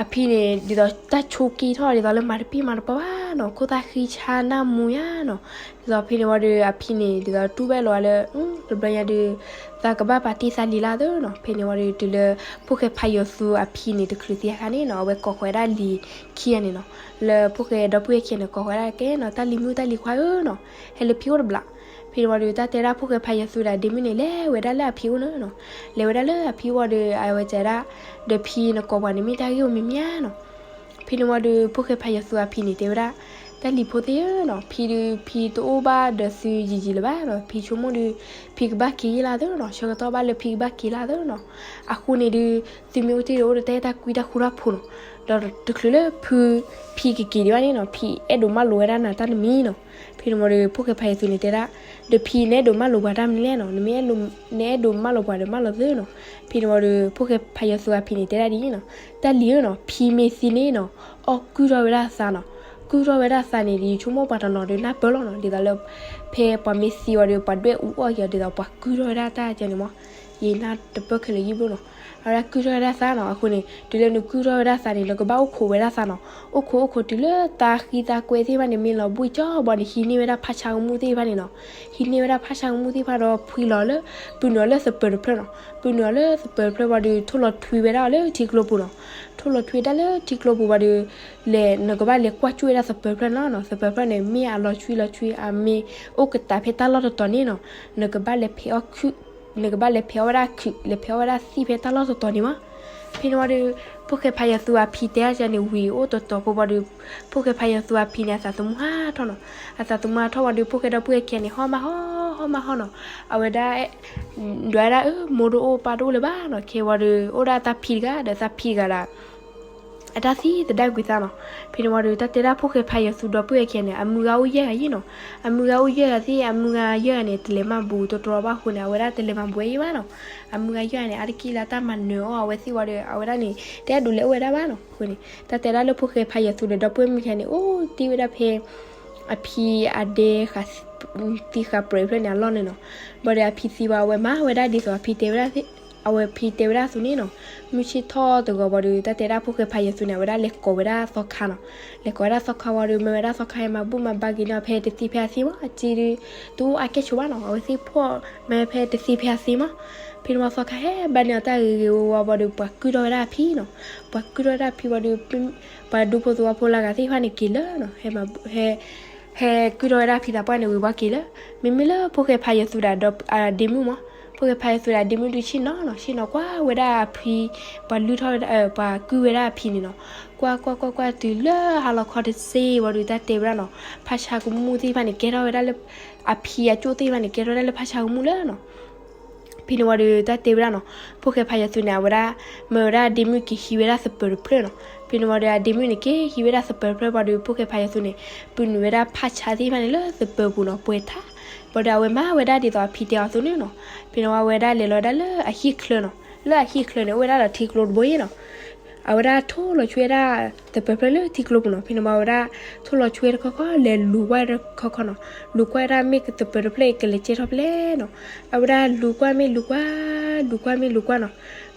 အဖံန့ၣ် ဒ်သိးတၢ်ဆိးက့ထီၣ် ဒ်သိးလၢမၤတပှၢ်မၤတပှၢ်ဘၣ်နီၤ, ခိၣ်သၣ်ဃံဆါနၢ်မူယါနီၤ. ဒ်သိးဖဲန့ၣ်ဝံၤဒီး အဖံန့ၣ် ဒ်သိးတူၢ်ဘၣ်လီၤလၢ တဘျီညါဒီး သးကဘၣ်ပာ်တ့ၢ်သးလံာ်လၢသ့နီၤ. ဖဲန့ၣ်ဝံၤဒီး တုၤလၢ ဖိၣ်ဃဲဖးယီၤသူအဖံန့ၣ် တချုးသံအခါန့ၣ်နီၤ, အဝဲကိးဃီၤဝဲဒၣ်လံာ်ခံဂၤန့ၣ်နီၤ, လၢဖိၣ်ဃဲဒီပုၢ်ဝဲၢ်ခံဂၤန့ၣ် ကိးဃီၤဝဲဒၣ်ကဲနီၤ, တၢ်လံၤမုၣ်တၢ်လံၤခွါဧၢနီၤ, ဟဲလၢဖံအိၣ်တဘျီ. ဖဲန့ၣ်ဝံၤဒီး တၢ်တဲဒၣ်ဖိၣ်ဃဲဖးယီၤသူဒီးဒ့မုၣ်န့ၣ် လဲၤဝဲဒၣ်လၢအဖံအိၣ်န့ၣ်နီၤ. လဲၤဝဲဒၣ်လၢအဖံအိၣ်ဝံၤဒီး အဝဲတဲဒၣ် ဒီးဖံနကိးပှၤန့ၣ်မ့ၢ်တၢ်ဂ့ၢ်အိၣ်မ့ၢ်မ့ၢ်ဧါနီၤ. ဖဲန့ၣ်ဝံၤဒီး ဖိၣ်ဃဲဖးယီၤသူအဖံန့ၣ် တဲဝဲဒၣ် တၢ်လံၤဖိသ့ၣ်ဧၢနီၤ, ဖံဒုး ဖံတအိၣ်ဘၣ်ဒီးသုယံာ်ယံာ်လၢၤဘၣ်နီၤ, ဖံဆိကမိၣ်ဒီး ဖံကဘၣ်က့ၤယဲၢ်လၢသ့နီၤ, ဆၢကတီၢ်ဘၣ်လၢဖံကဘၣ်က့ၤလၢသ့နီၤ. အဃိန့ၣ်ဒီး သုမ့ၢ်အိၣ်တ့ၢ်ဒီးအိၣ်ဒီးတၢ်အဲၣ်တၢ်ကွံတၢ်ဃူတၢ်ဖိးနီၤ, ဒီးတချုးလၢဖု ဖံကက့ၤဒံးဘၣ်န့ၣ်နီၤ, ဖံအဲၣ်ဒိးမၢလိာ်ဝဲဒၣ်နၤတၢ်တမံၤနီၤ. ဖဲန့ၣ်ဝံၤဒီး ဖိၣ်ဃဲဖးယီၤသူန့ၣ်တဲဒၣ် ဒီးဖံနအဲၣ်ဒိးမၢလိာ်ပှၤတၢ်မနုၤလဲၣ်နီၤ, နမ့ၢ်အဲၣ်ဒိး နအဲၣ်ဒိးမၢလိာ်ပှၤဒီးမၢလိာ်သ့နီၤ. ဖဲန့ၣ်ဝံၤဒီး ဖိၣ်ဃဲဖးယီၤသူအဖံန့ၣ်တဲဒၣ်ဒ်အံၤနီၤ, တၢ်လံၤဧၢနီၤ, ဖံမ့ၢ်သံန့ၣ်နီၤ, အီၣ်ကုၢ်ထီၣ်ဝဲဒၣ်သးနီၤ, ကုၢ်ထီၣ်ဝဲဒၣ်သးန့ၣ်ဒီး ယဆိကမိၣ်ပှၤတနီၤဒီးနၢ်ပၢၢ်လီၤနီၤ, ဒ်သိးလၢ ဖဲပှၤမ့ၢ်သံဝံၤဒီး ပှၤဒွဲၣ်အူအီၣ်က့ၤအီၤ ဒ်သိးပှၤကုၢ်ထီၣ်ဝဲဒၣ်တၢ်ကဲန့ၣ်မး, ယနၢ်တပၢၢ်ခဲလၢာ်ယံၣ်ဘျိနီၤ. အဝဲဒၣ်ကုၢ်ထီၣ်ဝဲဒၣ်သးနီၤ, အဃိန့ၣ် တုၤလၢနကုၢ်ထီၣ်ဝဲဒၣ်သးန့ၣ် နကဘၣ်အိၣ်ခိးဝဲဒၣ်သးနီၤ, အိၣ်ခိးအိၣ်ခိးတုၤလၢသးဃံသးကွဲသ့ၣ်တဖၣ်န့ၣ် မ့ၢ်လီၤဘှံးကၠီဘီန့ၣ် ဟံးန့ၢ်ဝဲဒၣ်ဖးဆါကမူၣ်သ့ၣ်တဖၣ်န့ၣ်နီၤ, ဟံးန့ၢ်ဝဲဒၣ်ဖးဆါကမူၣ်သ့ၣ်တဖၣ်ဒီးဖှံလီၤလၢ ပုၢ်နုာ်အီၤလၢသပၢၤတဖျၢၣ်နီၤ, ပုၢ်နုာ်အီၤလၢသပၢၤတဖျၢၣ်ဝံၤဒီး ထိၣ်လီၤထွံဝဲဒၣ်အီၤလၢထံကျိပူၤနီၤ, ထိၣ်လီၤထွံဝဲဒၣ်လၢထံကျိပူၤဝံၤဒီး လဲၤ နကဘၣ်လဲၤကွၢ်ကွၢ်ဝဲဒၣ်သပၢၤတဖျၢၣ်န့ၣ်လီၤနီၤ, သပၢၤတဖျၢၣ်န့ၣ် မ့ၢ်အလီၤဆွံလီၤဆွံ အမ့ၢ်အိၣ်ကတၢၢ်ဖဲတၢ်လီၢ်တတီၤန့ၣ်နီၤ, နကဘၣ်လဲၤဖဲးအီၣ်ခုး နကဘၣ်လဲၤဖဲးအီၣ်ဝဲဒၣ်ခုး လဲၤဖဲးအီၣ်ဝဲဒၣ်သံၣ်ဖဲတၢ်လီၢ်တတီၤန့ၣ်မး. ဖဲန့ၣ်ဝံၤဒီး ဖိၣ်ဃဲဖးယီၤသူအဖံတဲဒ်န့ၣ်ဝံၤအိၣ်တတီၤဖိဝံၤဒီး ဖိၣ်ဃဲဖးယီၤသူအဖံန့ၣ် အသးသမူဟးထီၣ်နီၤ. အသးသမူဟးထီၣ်ဝံၤဒီး ဖိၣ်ဃဲဒီပုၢ်ဝဲၢ်ခံဂၤန့ၣ် ဟီၣ်မးဟီၣ် ဟီၣ်မးဟီၣ်နီၤ. အဝဲဒၣ် ဒွးဒၣ်အၢ မိၢ်တအိၣ်ပၢ်တအိၣ်လၢၤဘၣ်နီၤ. ခဲဝံၤဒီး အိၣ်ဒၣ်သးဖံတဂၤဒီးသးဖံတဂၤဒီး အတၢ်သံသဒၣ်ကွံာ်သးနီၤ. ဖဲန့ၣ်ဝံၤဒီး တၢ်တဲဒၣ်ဖိၣ်ဃဲဖးယီၤသူဒီပုၢ်ဝဲၢ်ခံဂၤန့ၣ် အမုၢ်ဂၤအိၣ်ယဲၢ်ဂၤယဲၢ်နီၤ. အမုၢ်ဂၤအိၣ်ယဲၢ်ဂၤသ့ၣ် အမုၢ်ဂၤယဲၢ်ဂၤန့ၣ် တလဲၤမၤဘူးတတြီဘၣ်အဃိန့ၣ် အဝဲဒၣ်တလဲၤမၤဘူးဝဲယဲၢ်ဘၣ်နီၤ. အမုၢ်ဂၤယဲၢ်ဂၤန့ၣ် အါတက့ၢ်လၢတၢ်မၤနၢၤအီၤအဝဲသ့ၣ်ဝံၤဒီး အဝဲဒၣ်န့ၣ် တအဲၣ်ဒိးလဲၤအိၣ်ဝဲဒၣ်ဘၣ်နီၤ. အဃိန့ၣ် တၢ်တဲဒၣ်လၢဖိၣ်ဃဲဖးယီၤသူဒီးဒီပုၢ်ဝဲၢ်မုၣ်ခံဂၤန့ၣ် အိၣ်တ့ၢ်ဝဲဒၣ်ဖဲ အဖံအဒဲ သံဃာ်ပြဲးဖျၢၣ်န့ၣ်အလီၢ်န့ၣ်နီၤ. ဘၣ်ဒီးအဖံသံဝံၤ အဝဲမၤဝဲဒၣ်ဒ်သိးအဖံတဲဝဲဒၣ် အဝဲဖံတဲဝဲဒၣ်အသိးန့ၣ်နီၤ. မုၢ်ဆ့ၣ်ထီၣ်တဂီၤဘၣ်ဒီး တၢ်တဲဒၣ်ဖိၣ်ဃဲဖးယီၤသူန့ၣ် အဝဲဒၣ်လဲၤကိးဝဲဒၣ်သီခါနီၤ. လဲၤကိးဝဲဒၣ်သီခါဝံၤဒီး မ့ၢ်ဝဲဒၣ်သီခါဟဲမၤဘူၣ်မၤဘါက့ၤန့ၢ်အီၤဖဲတသ့ဖဲအသ့မး အစ့ဒီး တအိၣ်အါကဲဆိးဘၣ်နီၤ. အဝဲသ့ၣ်ဖှီၣ်မ့ၢ်ဖဲတသ့ဖဲအသ့မး. ဖဲန့ၣ်ဝံၤသီခါဟဲဘါန့ၢ်အီၤတၢ်ဂ့ၤဂ့ၤဝါဝါဘၣ်ဒီး ပှၤကုၢ်ထီၣ်ဝဲဒၣ်အဖံနီၤ. ပှၤကုၢ်ထီၣ်ဝဲဒၣ်အဖံဝံၤဒီး ပှၤဒူဖိသဝီဖိလၢအဂၤသ့ၣ်တဖၣ်န့ၣ်က့ၤလၢနီၤ. ဟဲ ဟဲကုၢ်ထီၣ်ဝဲဒၣ်ဖံသးပှၢ်န့ၣ်ဝံၤဝဲက့ၤလၢ မ့မ့ၢ်လၢဖိၣ်ဃဲဖးယီၤသူဒီးအဒ့မုၣ်မး. ဖိၣ်ဃဲဖးယီၤသူဒီးအဒ့မုၣ်ဒုးဆ့ၣ်နီၤနီၤ ဆ့ၣ်နီၤကွၢ်ဝဲဒၣ်အဖံ ပှၤလုၢ်ထီၣ်ဝဲဒၣ် ပှၤကုၢ်ဝဲဒၣ်အဖံန့ၣ်နီၤ. ကွၢ်ကွၢ်ကွၢ်ကွၢ်တုၤလၢဟါလီၤခီတစ့ဝံၤဒီး တၢ်တဲဝဲဒၣ်နီၤ ဖးဆါကမူၣ်သ့ၣ်တဖၣ်န့ၣ် ကဲထီၣ်ဝဲဒၣ်လၢ အဖံအကၠိၣ်သ့ၣ်တဖၣ်န့ၣ် ကဲထီၣ်ဝဲဒၣ်လၢဖးဆါကမူၣ်လၢနီၤ. ဖဲန့ၣ်ဝံၤဒီးတၢ်တဲဝဲဒၣ်နီၤ ဖိၣ်ဃဲဖးယီၤသူန့ၣ် အဝဲဒၣ် မၢဝဲဒၣ်အဒ့မုၣ်က့ၤဟံးဝဲဒၣ်သပၢၤတဖျၢၣ်နီၤ. ဖဲန့ၣ်ဝံၤဒီးအဒ့မုၣ်န့ၣ်က့ၤဟံးဝဲဒၣ်သပၢၤတဖျၢၣ်ဝံၤဒီး ဖိၣ်ဃဲဖးယီၤသူန့ၣ် ပုၢ်နုာ်ဝဲဒၣ်ဖးဆါသ့ၣ်တဖၣ်န့ၣ်လၢသပၢၤပူၤနီၤ ပှဲၤထါ. ဘၣ်ဒီးအဝဲမၤဝဲဒၣ်ဒ်သိးအဖံတဲအီၤအသိးန့ၣ်နီၤ. ဖဲန့ၣ်ဝံၤအဝဲဒၣ်လဲၤလီၤဝဲဒၣ်လၢအဟံၣ်ချၢနီၤ. လၢအဟံၣ်ချၢန့ၣ် အိၣ်ဝဲဒၣ်ဒီးထံကျိတဘိယဲၢ်နီၤ. အဝဲဒၣ်ထိၣ်လီၤဆွံဝဲဒၣ်သပၢၤဖျၢၣ်လၢထံကျိပူၤနီၤ. ဖဲန့ၣ်ဝံၤအဝဲဒၣ် ထိၣ်လီၤဆွံဝဲတခီခီ လဲၤလူၤဝဲတခီခီနီၤ. လူၤကွၢ်ဝဲဒၣ်မ့ၢ်သပၢၤတဖျၢၣ်အံၤကလဲၤကဲထီၣ်ဖဲလဲၣ်နီၤ. အဝဲဒၣ်လူၤကွၢ်မ့ၢ်လူၤကွၢ် လူၤကွၢ်မ့ၢ်လူၤကွၢ်နီၤ.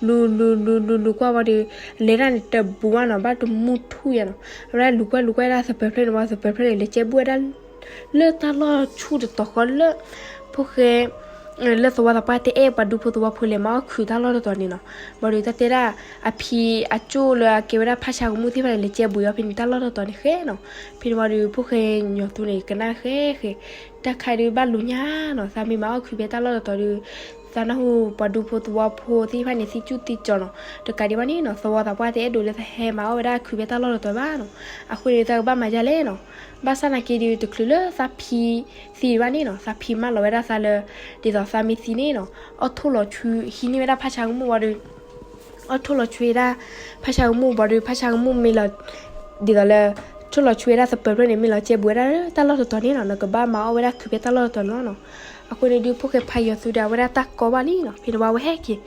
လူၤ လူၤ လူၤ လူၤ လူၤကွၢ်ဝံၤဒီး လဲၤတၢ်န့ၣ်တဘူးဘၣ်နီၤ ဘၣ်တမုၢ်ထူၣ်ယဲၢ်နီၤ. အဝဲဒၣ်လူၤကွၢ်လူၤကွၢ်ဝဲဒၣ်သပၢၤဖျၢၣ်န့ၣ်ဝံၤ သပၢၤဖျၢၣ်န့ၣ် လဲၤကဲဘူးဝဲဒၣ် လၢတၢ်လီၢ်ဆူၣ်တတီၤဃီလၢ ဖိၣ်ဃဲ လၢသဝီသးပှၢ်တအဲၣ်ပှၤဒူဖိသဝီဖိလဲၤမၤအီၣ်ခုးတၢ်လီၢ်တတီၤန့ၣ်နီၤ. ဘၣ်ဒီးတၢ်တဲဒၣ် အဖံအကၠိၣ်လၢအကဲဝဲဒၣ်ဖးဆါကမူၣ်သ့ၣ်တဖၣ်န့ၣ် လဲၤကဲဘူးအီၤဖဲန့ၣ်တၢ်လီၢ်တတီၤန့ၣ်ဃဲနီၤ. ဖဲန့ၣ်ဝံၤဒီး ဖိၣ်ဃဲယီၤသူန့ၣ် ကနၣ်ဃဲဃဲ တၢ်ခါဒုးဘၣ်လူၤညါနီၤ. သးမ့ၢ်မၤအီၣ်ခုးဖဲတၢ်လီၢ်တတီၤဒီး သးနၢ်ဟူပှၤဒူဖိသဝီဖိသ့ၣ်တဖၣ်န့ၣ် သံကၠူၣ်သံကၠီနီၤ. တကးဒံးဘၣ်န့ၣ်နီၤ သဝီသးပှၢ်တအဲၣ်ဒိးလၢသးဟဲမၤအီၣ်ဝဲဒၣ်ခုးဖဲတၢ်လီၢ်တတီၤဘၣ်နီၤ. အဃိန့ၣ် သးကဘၣ်မၤဒ်လဲၣ်နီၤ. ဘၣ်ဆၣ်နာ်က့ဒီး တချုးလၢသးဖံသံဘၣ်န့ၣ်နီၤ သးဖံမၢလီၤဝဲဒၣ်သးလၢ ဒ်သိးသးမ့ၢ်သံန့ၣ်နီၤ အီၣ်ထိၣ်လီၤဆွံဟံးန့ၢ်ဝဲဒၣ်ဖးဆါကမူၣ်ဝံၤဒီး အီၣ်ထိၣ်လီၤဆွံဝဲဒၣ် ဖးဆါကမူၣ်ဝံၤဒီး ဖးဆါကမူၣ်မ့ၢ်လီၤ ဒ်သိးလၢ ထိၣ်လီၤဆွံဝဲဒၣ်သပၢၤဖျၢၣ်န့ၣ် မ့ၢ်လီၤကဲဘူးဝဲဒၣ်လၢတၢ်လီၢ်တတီၤန့ၣ်နီၤ နကဘၣ်မၤအီၣ်ဝဲဒၣ်ခုးဖဲတၢ်လီၢ်တတီၤန့ၣ်လီၤနီၤ. အဃိန့ၣ်ဒုး ဖိၣ်ဃဲဖးယီၤသူဒီး အဝဲဒၣ်တၢ်ကီဘၣ်လံနီၤ. ဖဲန့ၣ်ဝံၤအဝဲဟဲက့ၤ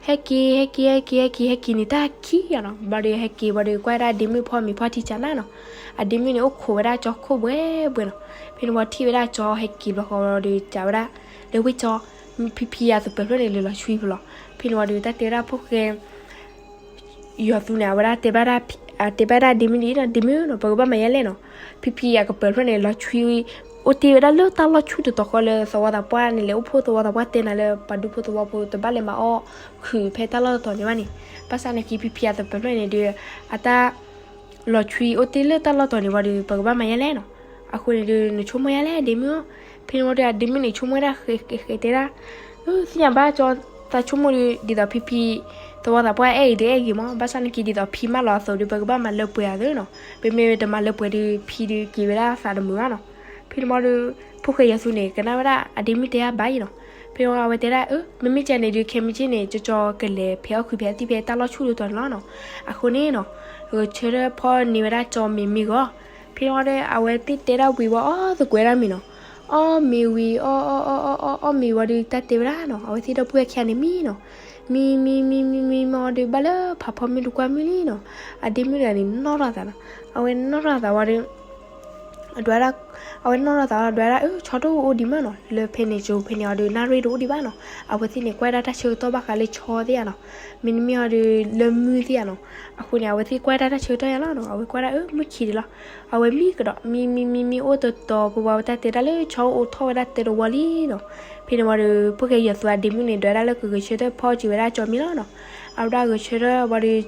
ဟဲက့ၤ ဟဲက့ၤ ဟဲက့ၤ ဟဲက့ၤန့ၣ် တၢ်ခံဂၤနီၤ. ဘၣ်ဒီးဟဲက့ၤဝံၤဒီး ကွၢ်ဝဲဒၣ်အဒ့မုၣ်ဖီမ့ၤဖီထံကၠးနၢ်နီၤ. အဒ့မုၣ်န့ၣ် အိၣ်ခိးဝဲဒၣ်ကၠီခိၣ်ဘှဲဘှဲနီၤ. ဖဲန့ၣ်ဝံၤထံၣ်ဝဲဒၣ်ကၠီဟဲက့ၤဘျီဃီဒီး ကးဝဲဒၣ် ဒီးဝ့ၢ်ကၠီ ဖံဖံအသပၢၤဖျၢၣ်န့ၣ် လဲၤလီၤဆွံဖဲလီၤ. ဖဲန့ၣ်ဝံၤဒီး တၢ်တဲဝဲဒၣ်ဖိၣ်ဃဲ ယီၤသူန့ၣ် အဝဲဒၣ်တဲဘၣ်ဒၣ် တဲဘၣ်ဒၣ်ဒ့မုၣ်န့ၣ်နီၤ ဒ့မုၣ်နီၤ ပကဘၣ်မၤယဲလဲၣ်နီၤ. ဖံဖံအကပၢၤဖျၢၣ်န့ၣ် လီၤဆွံ အိၣ်တ့ၢ်ဝဲဒၣ်လၢတၢ်လီၢ်ဆူၣ်တတီၤဃီလၢသဝီသးပှၢ်န့ၣ် လဲၤအိၣ်ဖှိၣ်သဝီသးပှၢ်တဲနၤလၢ ပှၤဒူဖိသဝီဖိတဘၣ်လဲၤမၤအီၣ်ခုးဖဲတၢ်လီၢ်တတီၤန့ၣ်ဘၣ်န့ၣ်. ဘၣ်ဆၣ်နာ်က့ ဖံဖံအသပၢၤဖျၢၣ်န့ၣ်ဒီး အတၢ် လီၤဆွံအိၣ်တ့ၢ်လၢတၢ်လီၢ်တတီၤန့ၣ်ဝံၤဒီး ပကဘၣ်မၤယဲလဲၣ်နီၤ. အဃိန့ၣ်ဒီး နဆိကမိၣ်ယဲလဲၣ်ဒ့မုၣ်ဧၢ. ဖဲန့ၣ်ဝံၤဒီး အဒ့မုၣ်န့ၣ် ဆိကမိၣ်ဝဲဒၣ်ဃဲဃဲဃဲတဲဒၣ် သ့ၣ်ညါဘၣ်ကၠီ သးဆိကမိၣ်ဒီး ဒ်သိးဖံဖံ သဝီသးပှၢ်အဲၣ်အံၤဒီးအဲၣ်ဂ့ၤမး ဘၣ်ဆၣ်နာ်က့ ဒ်သိးဖံမၢလီၤအသိးဒီး ပကဘၣ်မၤလၢပှဲၤအသိးနီၤ. ပမ့ၢ်တမၤလၢပှဲၤဒီး ဖံဒီးက့ၤဝဲဒၣ်သးတမုာ်ဘၣ်နီၤ. ဖဲန့ၣ်ဝံၤဒီး ဖိၣ်ဃဲယီၤသူန့ၣ် ကနၣ်ဝဲဒၣ်အဒ့မုၣ်တဲအါဘၣ်အံၤနီၤ. ဖဲန့ၣ်ဝံၤအဝဲတဲဒၣ် အၢ မ့မ့ၢ်ကဲန့ၣ်ဒီး ခဲမုၢ်ဆ့ၣ်န့ၣ် ကၠီကလဲၤဖဲအီၣ်ခုးဖဲအသံၣ်ဖဲတၢ်လီၢ်ဆူၣ်တတီၤန့ၣ်လီၤနီၤ. အဃိန့ၣ်နီၤ ဂဲၤဆၢထၢၣ်ဖီန့ၢ်ဝဲဒၣ်ကၠီမ့ၤမံဂီၤ ဖဲန့ၣ်ဝံၤဒီး အဝဲသ့ၣ်တဲဒၣ်ဝံၤဝံၤအီၣ်သကိးဝဲဒၣ်မ့ၤနီၤ. အီၣ်မ့ၤဝံၤ အီၣ်အီၣ်အီၣ်အီၣ်အီၣ် အီၣ်မ့ၤဝံၤဒီး တၢ်တဲဝဲဒၣ်နီၤ အဝဲသ့ၣ်ဒီပုၢ်ဝဲၢ်ခံဂၤန့ၣ်မံနီၤ. မံမံမံမံမံမံဒီး ဘၣ်လၢဖးဖီမုၢ်တကွၢ်မုၢ်လံနီၤ. အဒ့မုၣ်တဂၤန့ၣ် နီၣ်ထီၣ်သးနီၤ. အဝဲနီၣ်ထီၣ်သးဝံၤဒီး ဒွးဒၣ် အဝဲနီၣ်ထီၣ်သးဝံၤ ဒွးဒၣ် အၢ ဆီတအိၣ်ဒံးမးနီၤ. လၢဖဲန့ၣ် ကၠိဖဲန့ၣ်အီၤဒီး နၣ်ရံၣ်တအိၣ်ဒံးဘၣ်နီၤ. အဝဲသ့ၣ်န့ၣ် ကွၢ်ဒၣ်တၢ်ဆၢကတီၢ်ဘၣ်ဃးလၢဆီသ့ၣ်ဧါနီၤ. မ့တမ့ၢ်အီၤဒီး လၢမုၢ်သ့ၣ်ဧါနီၤ. အဃိန့ၣ် အဝဲသ့ၣ်ကွၢ်ဒၣ်တၢ်ဆၢကတီၢ်ယါလီၤနီၤ. အဝဲကွၢ်ဒၣ် အၢ မုၢ်ခံဒံးလီၤ. အဝဲမံကဒီး မံမံမံမံအိၣ်တတီၤ ပဝဲတၢ်တဲဒၣ်လၢဆီအိၣ်ထီၣ်ဝဲဒၣ်တဲတဝီလံနီၤ. ဖဲန့ၣ်ဝံၤဒီး ဖိၣ်ဃဲယီၤသူအဒ့မုၣ်န့ၣ် ဒွးဒၣ်လၢကဂဲၤဆၢထၢၣ်ဖီစၢၤဝဲဒၣ်ကၠီမံလီၤနီၤ. အဝဲဒၣ်ဂဲၤဆၢထၢၣ်ဝံၤဒီး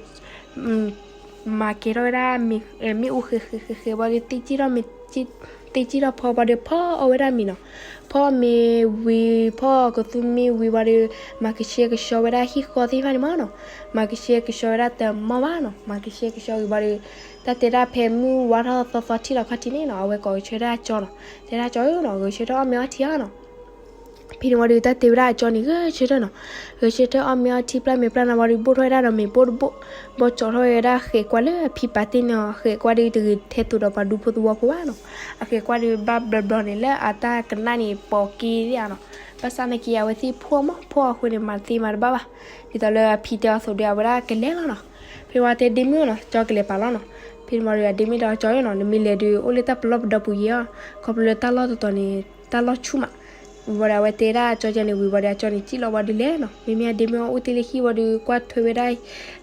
မၤကဲထီၣ်ဝဲဒၣ် မ့ၣ်အူဃဲဃဲဃဲဃဲဝံၤဒီး သ့ၣ်ကၠံၣ်ထီၣ်မ့ၢ်ကၠံၣ် သ့ၣ်ကံၣ်ထီၣ်ဖီဘၣ်ဒီး ဖီအီၣ်ဝဲဒၣ်မ့ၤနီၤ. ဖီအီၣ်မ့ၤဝံၤ ဖီအီၣ်ကသူမ့ၤဝံၤဘၣ်ဒီး မၤကဆှဲကဆှီဝဲဒၣ်ဟံၣ်ဃီသ့ၣ်တဖၣ်န့ၣ်မးနီၤ. မၤကဆှဲကဆှီဝဲဒၣ်တမီၢ်ဘၣ်နီၤ. မၤကဆှဲကဆှီဝံၤဘၣ်ဒီး တၢ်တဲဒၣ်ဖဲမုၢ်ဝါထီၣ်သီသီထံၣ်လီၤခီၣ်ထံးန့ၣ်နီၤ, အဝဲကိးကဆၢဒၣ်ကၠီနီၤ. တဲဒၣ်ကၠီဧၢနီၤ, ဂဲၤဆၢထၢၣ်အီၣ်မ့ၤအီထံဧါနီၤ. ဖဲန့ၣ်ဝံၤဒီး တၢ်တဲဝဲဒၣ်အကၠီန့ၣ် ဂဲၤဆၢထၢၣ်နီၤ. ဂဲၤဆၢထၢၣ်အီၣ်မ့ၤအီထံ ပျၢ်မ့ၤပျၢ်နီၤဝံၤဒီး ဘိၣ်ထီၣ်ဝဲဒၣ်ဒီးမ့ၤပိၢ်တဘိၣ်, ဘီကၠီထီၣ်ဝဲဒၣ်ဃဲးကွၢ်လၢအဖံပာ်တ့ၢ်န့ၣ်နီၤ. အဃဲးကွၢ်ဒီးတဂ့ၤထဲသိးဒီးပှၤဒူဖိသဝီဖိဘၣ်နီၤ. အဃဲးကွၢ်ဒီးဘၣ်ဘျီဘျီန့ၣ် လၢအတၢ်ကနၣ်န့ၣ် ပိာ်က့ၤဒၣ်ဧါနီၤ. ဘၣ်ဆၣ်နာ်က့ အဝဲသ့ၣ်ဖှီၣ်မး ဖှီၣ်အဃိန့ၣ် မၤသ့မၤတဘၣ်ဘၣ်. ဒ်သိးလၢအဖံတဲအီၤအသိးဒီး အဝဲဒၣ်ကလဲၤလီၤနီၤ. ဖဲဝံၤတဲဒ့မုၣ်နီၤ, ကၠီကလဲၤပာ်လီၤနီၤ. ဖဲန့ၣ်ဝံၤဒီး အဒ့မုၣ်ဒီးကၠီနီၤ, နမ့ၢ်လဲၤဒီး အိၣ်လၢတၢ်ပလီၢ်ပဒီပူၤယဲၢ်အီၤ, ခီဖျိလၢတၢ်လီၢ်တတီၤန့ၣ် တၢ်လီၢ်ဆူၣ်မး. ဝံၤဘၣ်ဒီး အဝဲတဲဒၣ်အကၠီကဲန့ၣ် ဝံၤဘၣ်ဒီး အကၠီန့ၣ် စံၣ်လီၤဝံၤဒီးလဲၤနီၤ. မ့မ့ၢ်အဒ့မုၣ်အအိၣ်တ့ၢ်လၢဟံၣ်ဝံၤဒီး ကွၢ်ထွဲဝဲဒၣ်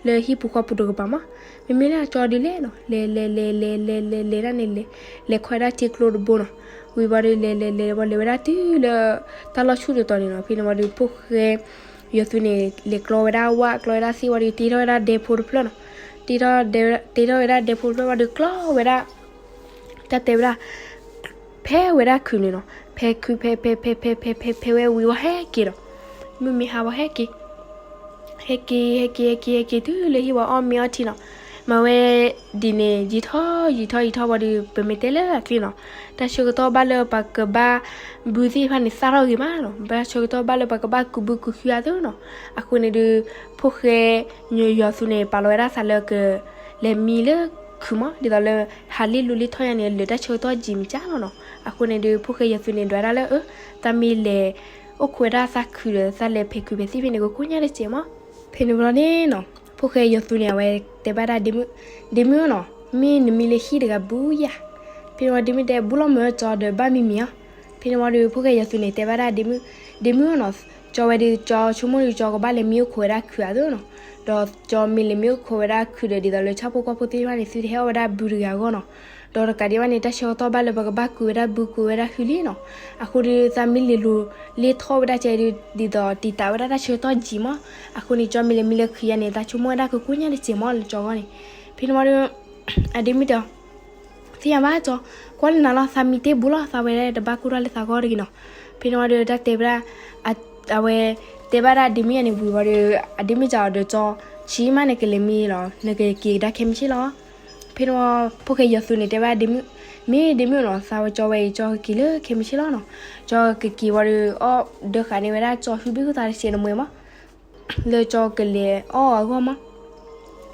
လၢဟံၣ်ပူၤဃီပူၤတကပၤမး. မ့မ့ၢ်လၢအကၠီဒီးလဲၤနီၤ, လဲၤလဲၤလဲၤလဲၤလဲၤလဲၤလဲၤဒၣ်န့ၣ် လဲၤ လဲၤခီဝဲဒၣ်ထံကျိတဘိနီၤ. ဝံၤဘၣ်ဒီး လဲၤလဲၤလဲၤဝံၤ လဲၤဝဲဒၣ်တုၤလၢ တၢ်လီၢ်ဆူၣ်တတီၤန့ၣ်နီၤ. ဖဲန့ၣ်ဝံၤဒီး ဖိၣ်ဃဲယီၤသူန့ၣ် လဲၤကျီဝဲဒၣ်ဝၣ် ကျီဝဲဒၣ်သ့ၣ်ဝံၤဒီး တ့ထီၣ်ဝဲဒၣ်ဒဲဖိတဖျၢၣ်နီၤ. တ့ထီၣ်ဒဲ တ့ထီၣ်ဝဲဒၣ်ဒဲဖိတဖျၢၣ်ဝံၤဒီး ကျီဝဲဒၣ် တၢ်တဲဝဲဒၣ် ဖဲဝဲဒၣ်ခုးန့ၣ်နီၤ. ဖဲခုး ဖဲ ဖဲ ဖဲ ဖဲ ဖဲ ဖဲ ဖဲဝဲဝံၤဝံၤ ဟဲက့ၤနီၤ. မုၢ်မ့ၢ်ဟါဝံၤ ဟဲက့ၤ ဟဲက့ၤ ဟဲက့ၤ ဟဲက့ၤ ဟဲက့ၤ တုၤလၢဟံၣ်ဝံၤ အီၣ်မ့ၤအီထံနီၤ. မၤဝဲဒ်န့ၣ် ယံာ်ထီၣ်ယံာ်ထီၣ်ယံာ်ထီၣ်ဝံၤဒီး ပမ့ၢ်တဲလၢအချ့နီၤ, တၢ်ဆၢကတီၢ်ဘၣ်လၢပှၤကဘၣ်ဘုသ့ၣ်တဖၣ်န့ၣ် သၣ်ထီၣ်ဂ့ၤမးနီၤ. တၢ်ဆၢကတီၢ်ဘၣ်လၢပှၤကဘၣ်ကူးဘုကူးဟုအသိးနီၤ. အဃိန့ၣ်ဒီး ဖိၣ်ဃဲယီၤသူန့ၣ် ပာ်လီၤဝဲဒၣ်သးလၢက လဲၤမံလၢခုးမး, ဒ်သိးလၢ ဟးလ့လိၤလ့ထီၣ်ယါန့ၣ် လၢတၢ်ဆၢကတီၢ်ယံာ်မးကၢ်လီၤနီၤ. အဃိန့ၣ်ဒီး ဖိၣ်ဃဲယီၤသူန့ၣ် ဒွးဒၣ်လၢ အၢ သးမ့ၢ်လဲၤ အိၣ်ခိးဝဲဒၣ်သးခုးဒီး သးလဲၤဖဲးခုးဖဲးသ့ၣ်ဖဲန့ၣ် ကကိညါတစဲးမး. ဖဲန့ၣ်ဘျီန့ၣ်နီၤ, ဖိၣ်ဃဲယီၤသူန့ၣ် အဝဲတဲဘၣ်ဒၣ်ဒ့မုၣ်, ဒ့မုၣ်နီၤ, မ့ၢ်နမံလၢဟံၣ်တဂၤဘုယၤ. ဖဲန့ၣ်ဝံၤဒ့မုၣ်တဲ ဘူးလီၤမုာ်ကၠီဒီးဘၣ်မံမံၤအီၤ. ဖဲန့ၣ်ဝံၤဒီး ဖိၣ်ဃဲယီၤသူန့ၣ် တဲဘၣ်ဒၣ်ဒ့မုၣ်, ဒ့မုၣ်နီၤ, ကၠီဝဲဒီး ကၠီဆိကမိၣ်ဒီး ကၠီကဘၣ်လဲၤမံအိၣ်ခိးဝဲဒၣ်ခုးအသိးနီၤ. ဒီးကၠီမ့ၢ်လဲၤမံအိၣ်ခိးဝဲဒၣ်ခုးဒီး ဒ်သိးလၢဆၣ်ဖိကီၢ်ဖိသ့ၣ်တဖၣ်န့ၣ် သုတဟဲအီၣ်ဝဲဒၣ်ဘုတဂၤအဂီၢ်နီၤ. ဒီးတကးဒံးဘၣ်န့ၣ် တၢ်ဆၢကတီၢ်ဘၣ်လၢပကဘၣ်ကူးဝဲဒၣ်ဘုကူးဝဲဒၣ်ဟုလံနီၤ. အဃိဒီး သးမ့ၢ်လဲၤလိၤလ့ထီၣ်ဝဲဒၣ်ကဲဒီး ဒ်သိးတံာ်တာ်ဝဲဒၣ်တၢ်ဆၢကတီၢ်ယံာ်မး. အဃိန့ၣ် ကၠီမ့ၢ်လဲၤမံလၢခုးယါန့ၣ် သးဆိကမိၣ်ဝဲဒၣ်ကကိညါတစဲးမးလၢကၠီအဂီၢ်န့ၣ်. ဖဲန့ၣ်ဝံၤဒီး အဒ့မုၣ်တဲအီၤ သ့ၣ်ညါဘၣ်ကၠီ, ကွၢ်လၢနၤလီၤ သးမံတ့ၢ်ဘူးလီၤ သးဝဲတဘၣ်ကိၢ်ထီၣ်လၢသးဂီၢ်တဂ့ၤနီၤ. ဖဲန့ၣ်ဝံၤဒီး တၢ်တဲဝဲဒၣ် အဝဲတဲဘၣ်ဒၣ်ဒ့မုၣ်ယါန့ၣ်ဝံၤဝံၤဒီး အဒ့မုၣ်စံးအီၤဒီး ကၠီ ဆံးမး နကလဲၤမံလီၤ, နကက့ၤကဒါခဲမုၢ်ဆ့ၣ်လီၤ. ဖဲန့ၣ်ဝံၤ ဖိၣ်ဃဲယီၤသူန့ၣ် တဲဘၣ်ဒ့မုၣ်, မ့ၢ်ဒ့မုၣ်နီၤ, သးဝဲကၠီဝဲအံၤ ကၠီကက့ၤလၢခဲမုၢ်ဆ့ၣ်လီၤနီၤ. ကၠီကက့ၤဝံၤဒီး အီၣ်ဒၢဃာ်န့ၢ်ဝဲဒၣ်ကၠီဟုဘ့ၣ်ဟုသးတစဲးတမှဲၤမး လၢကၠီကလဲၤအီၣ်အဂီၢ်မး.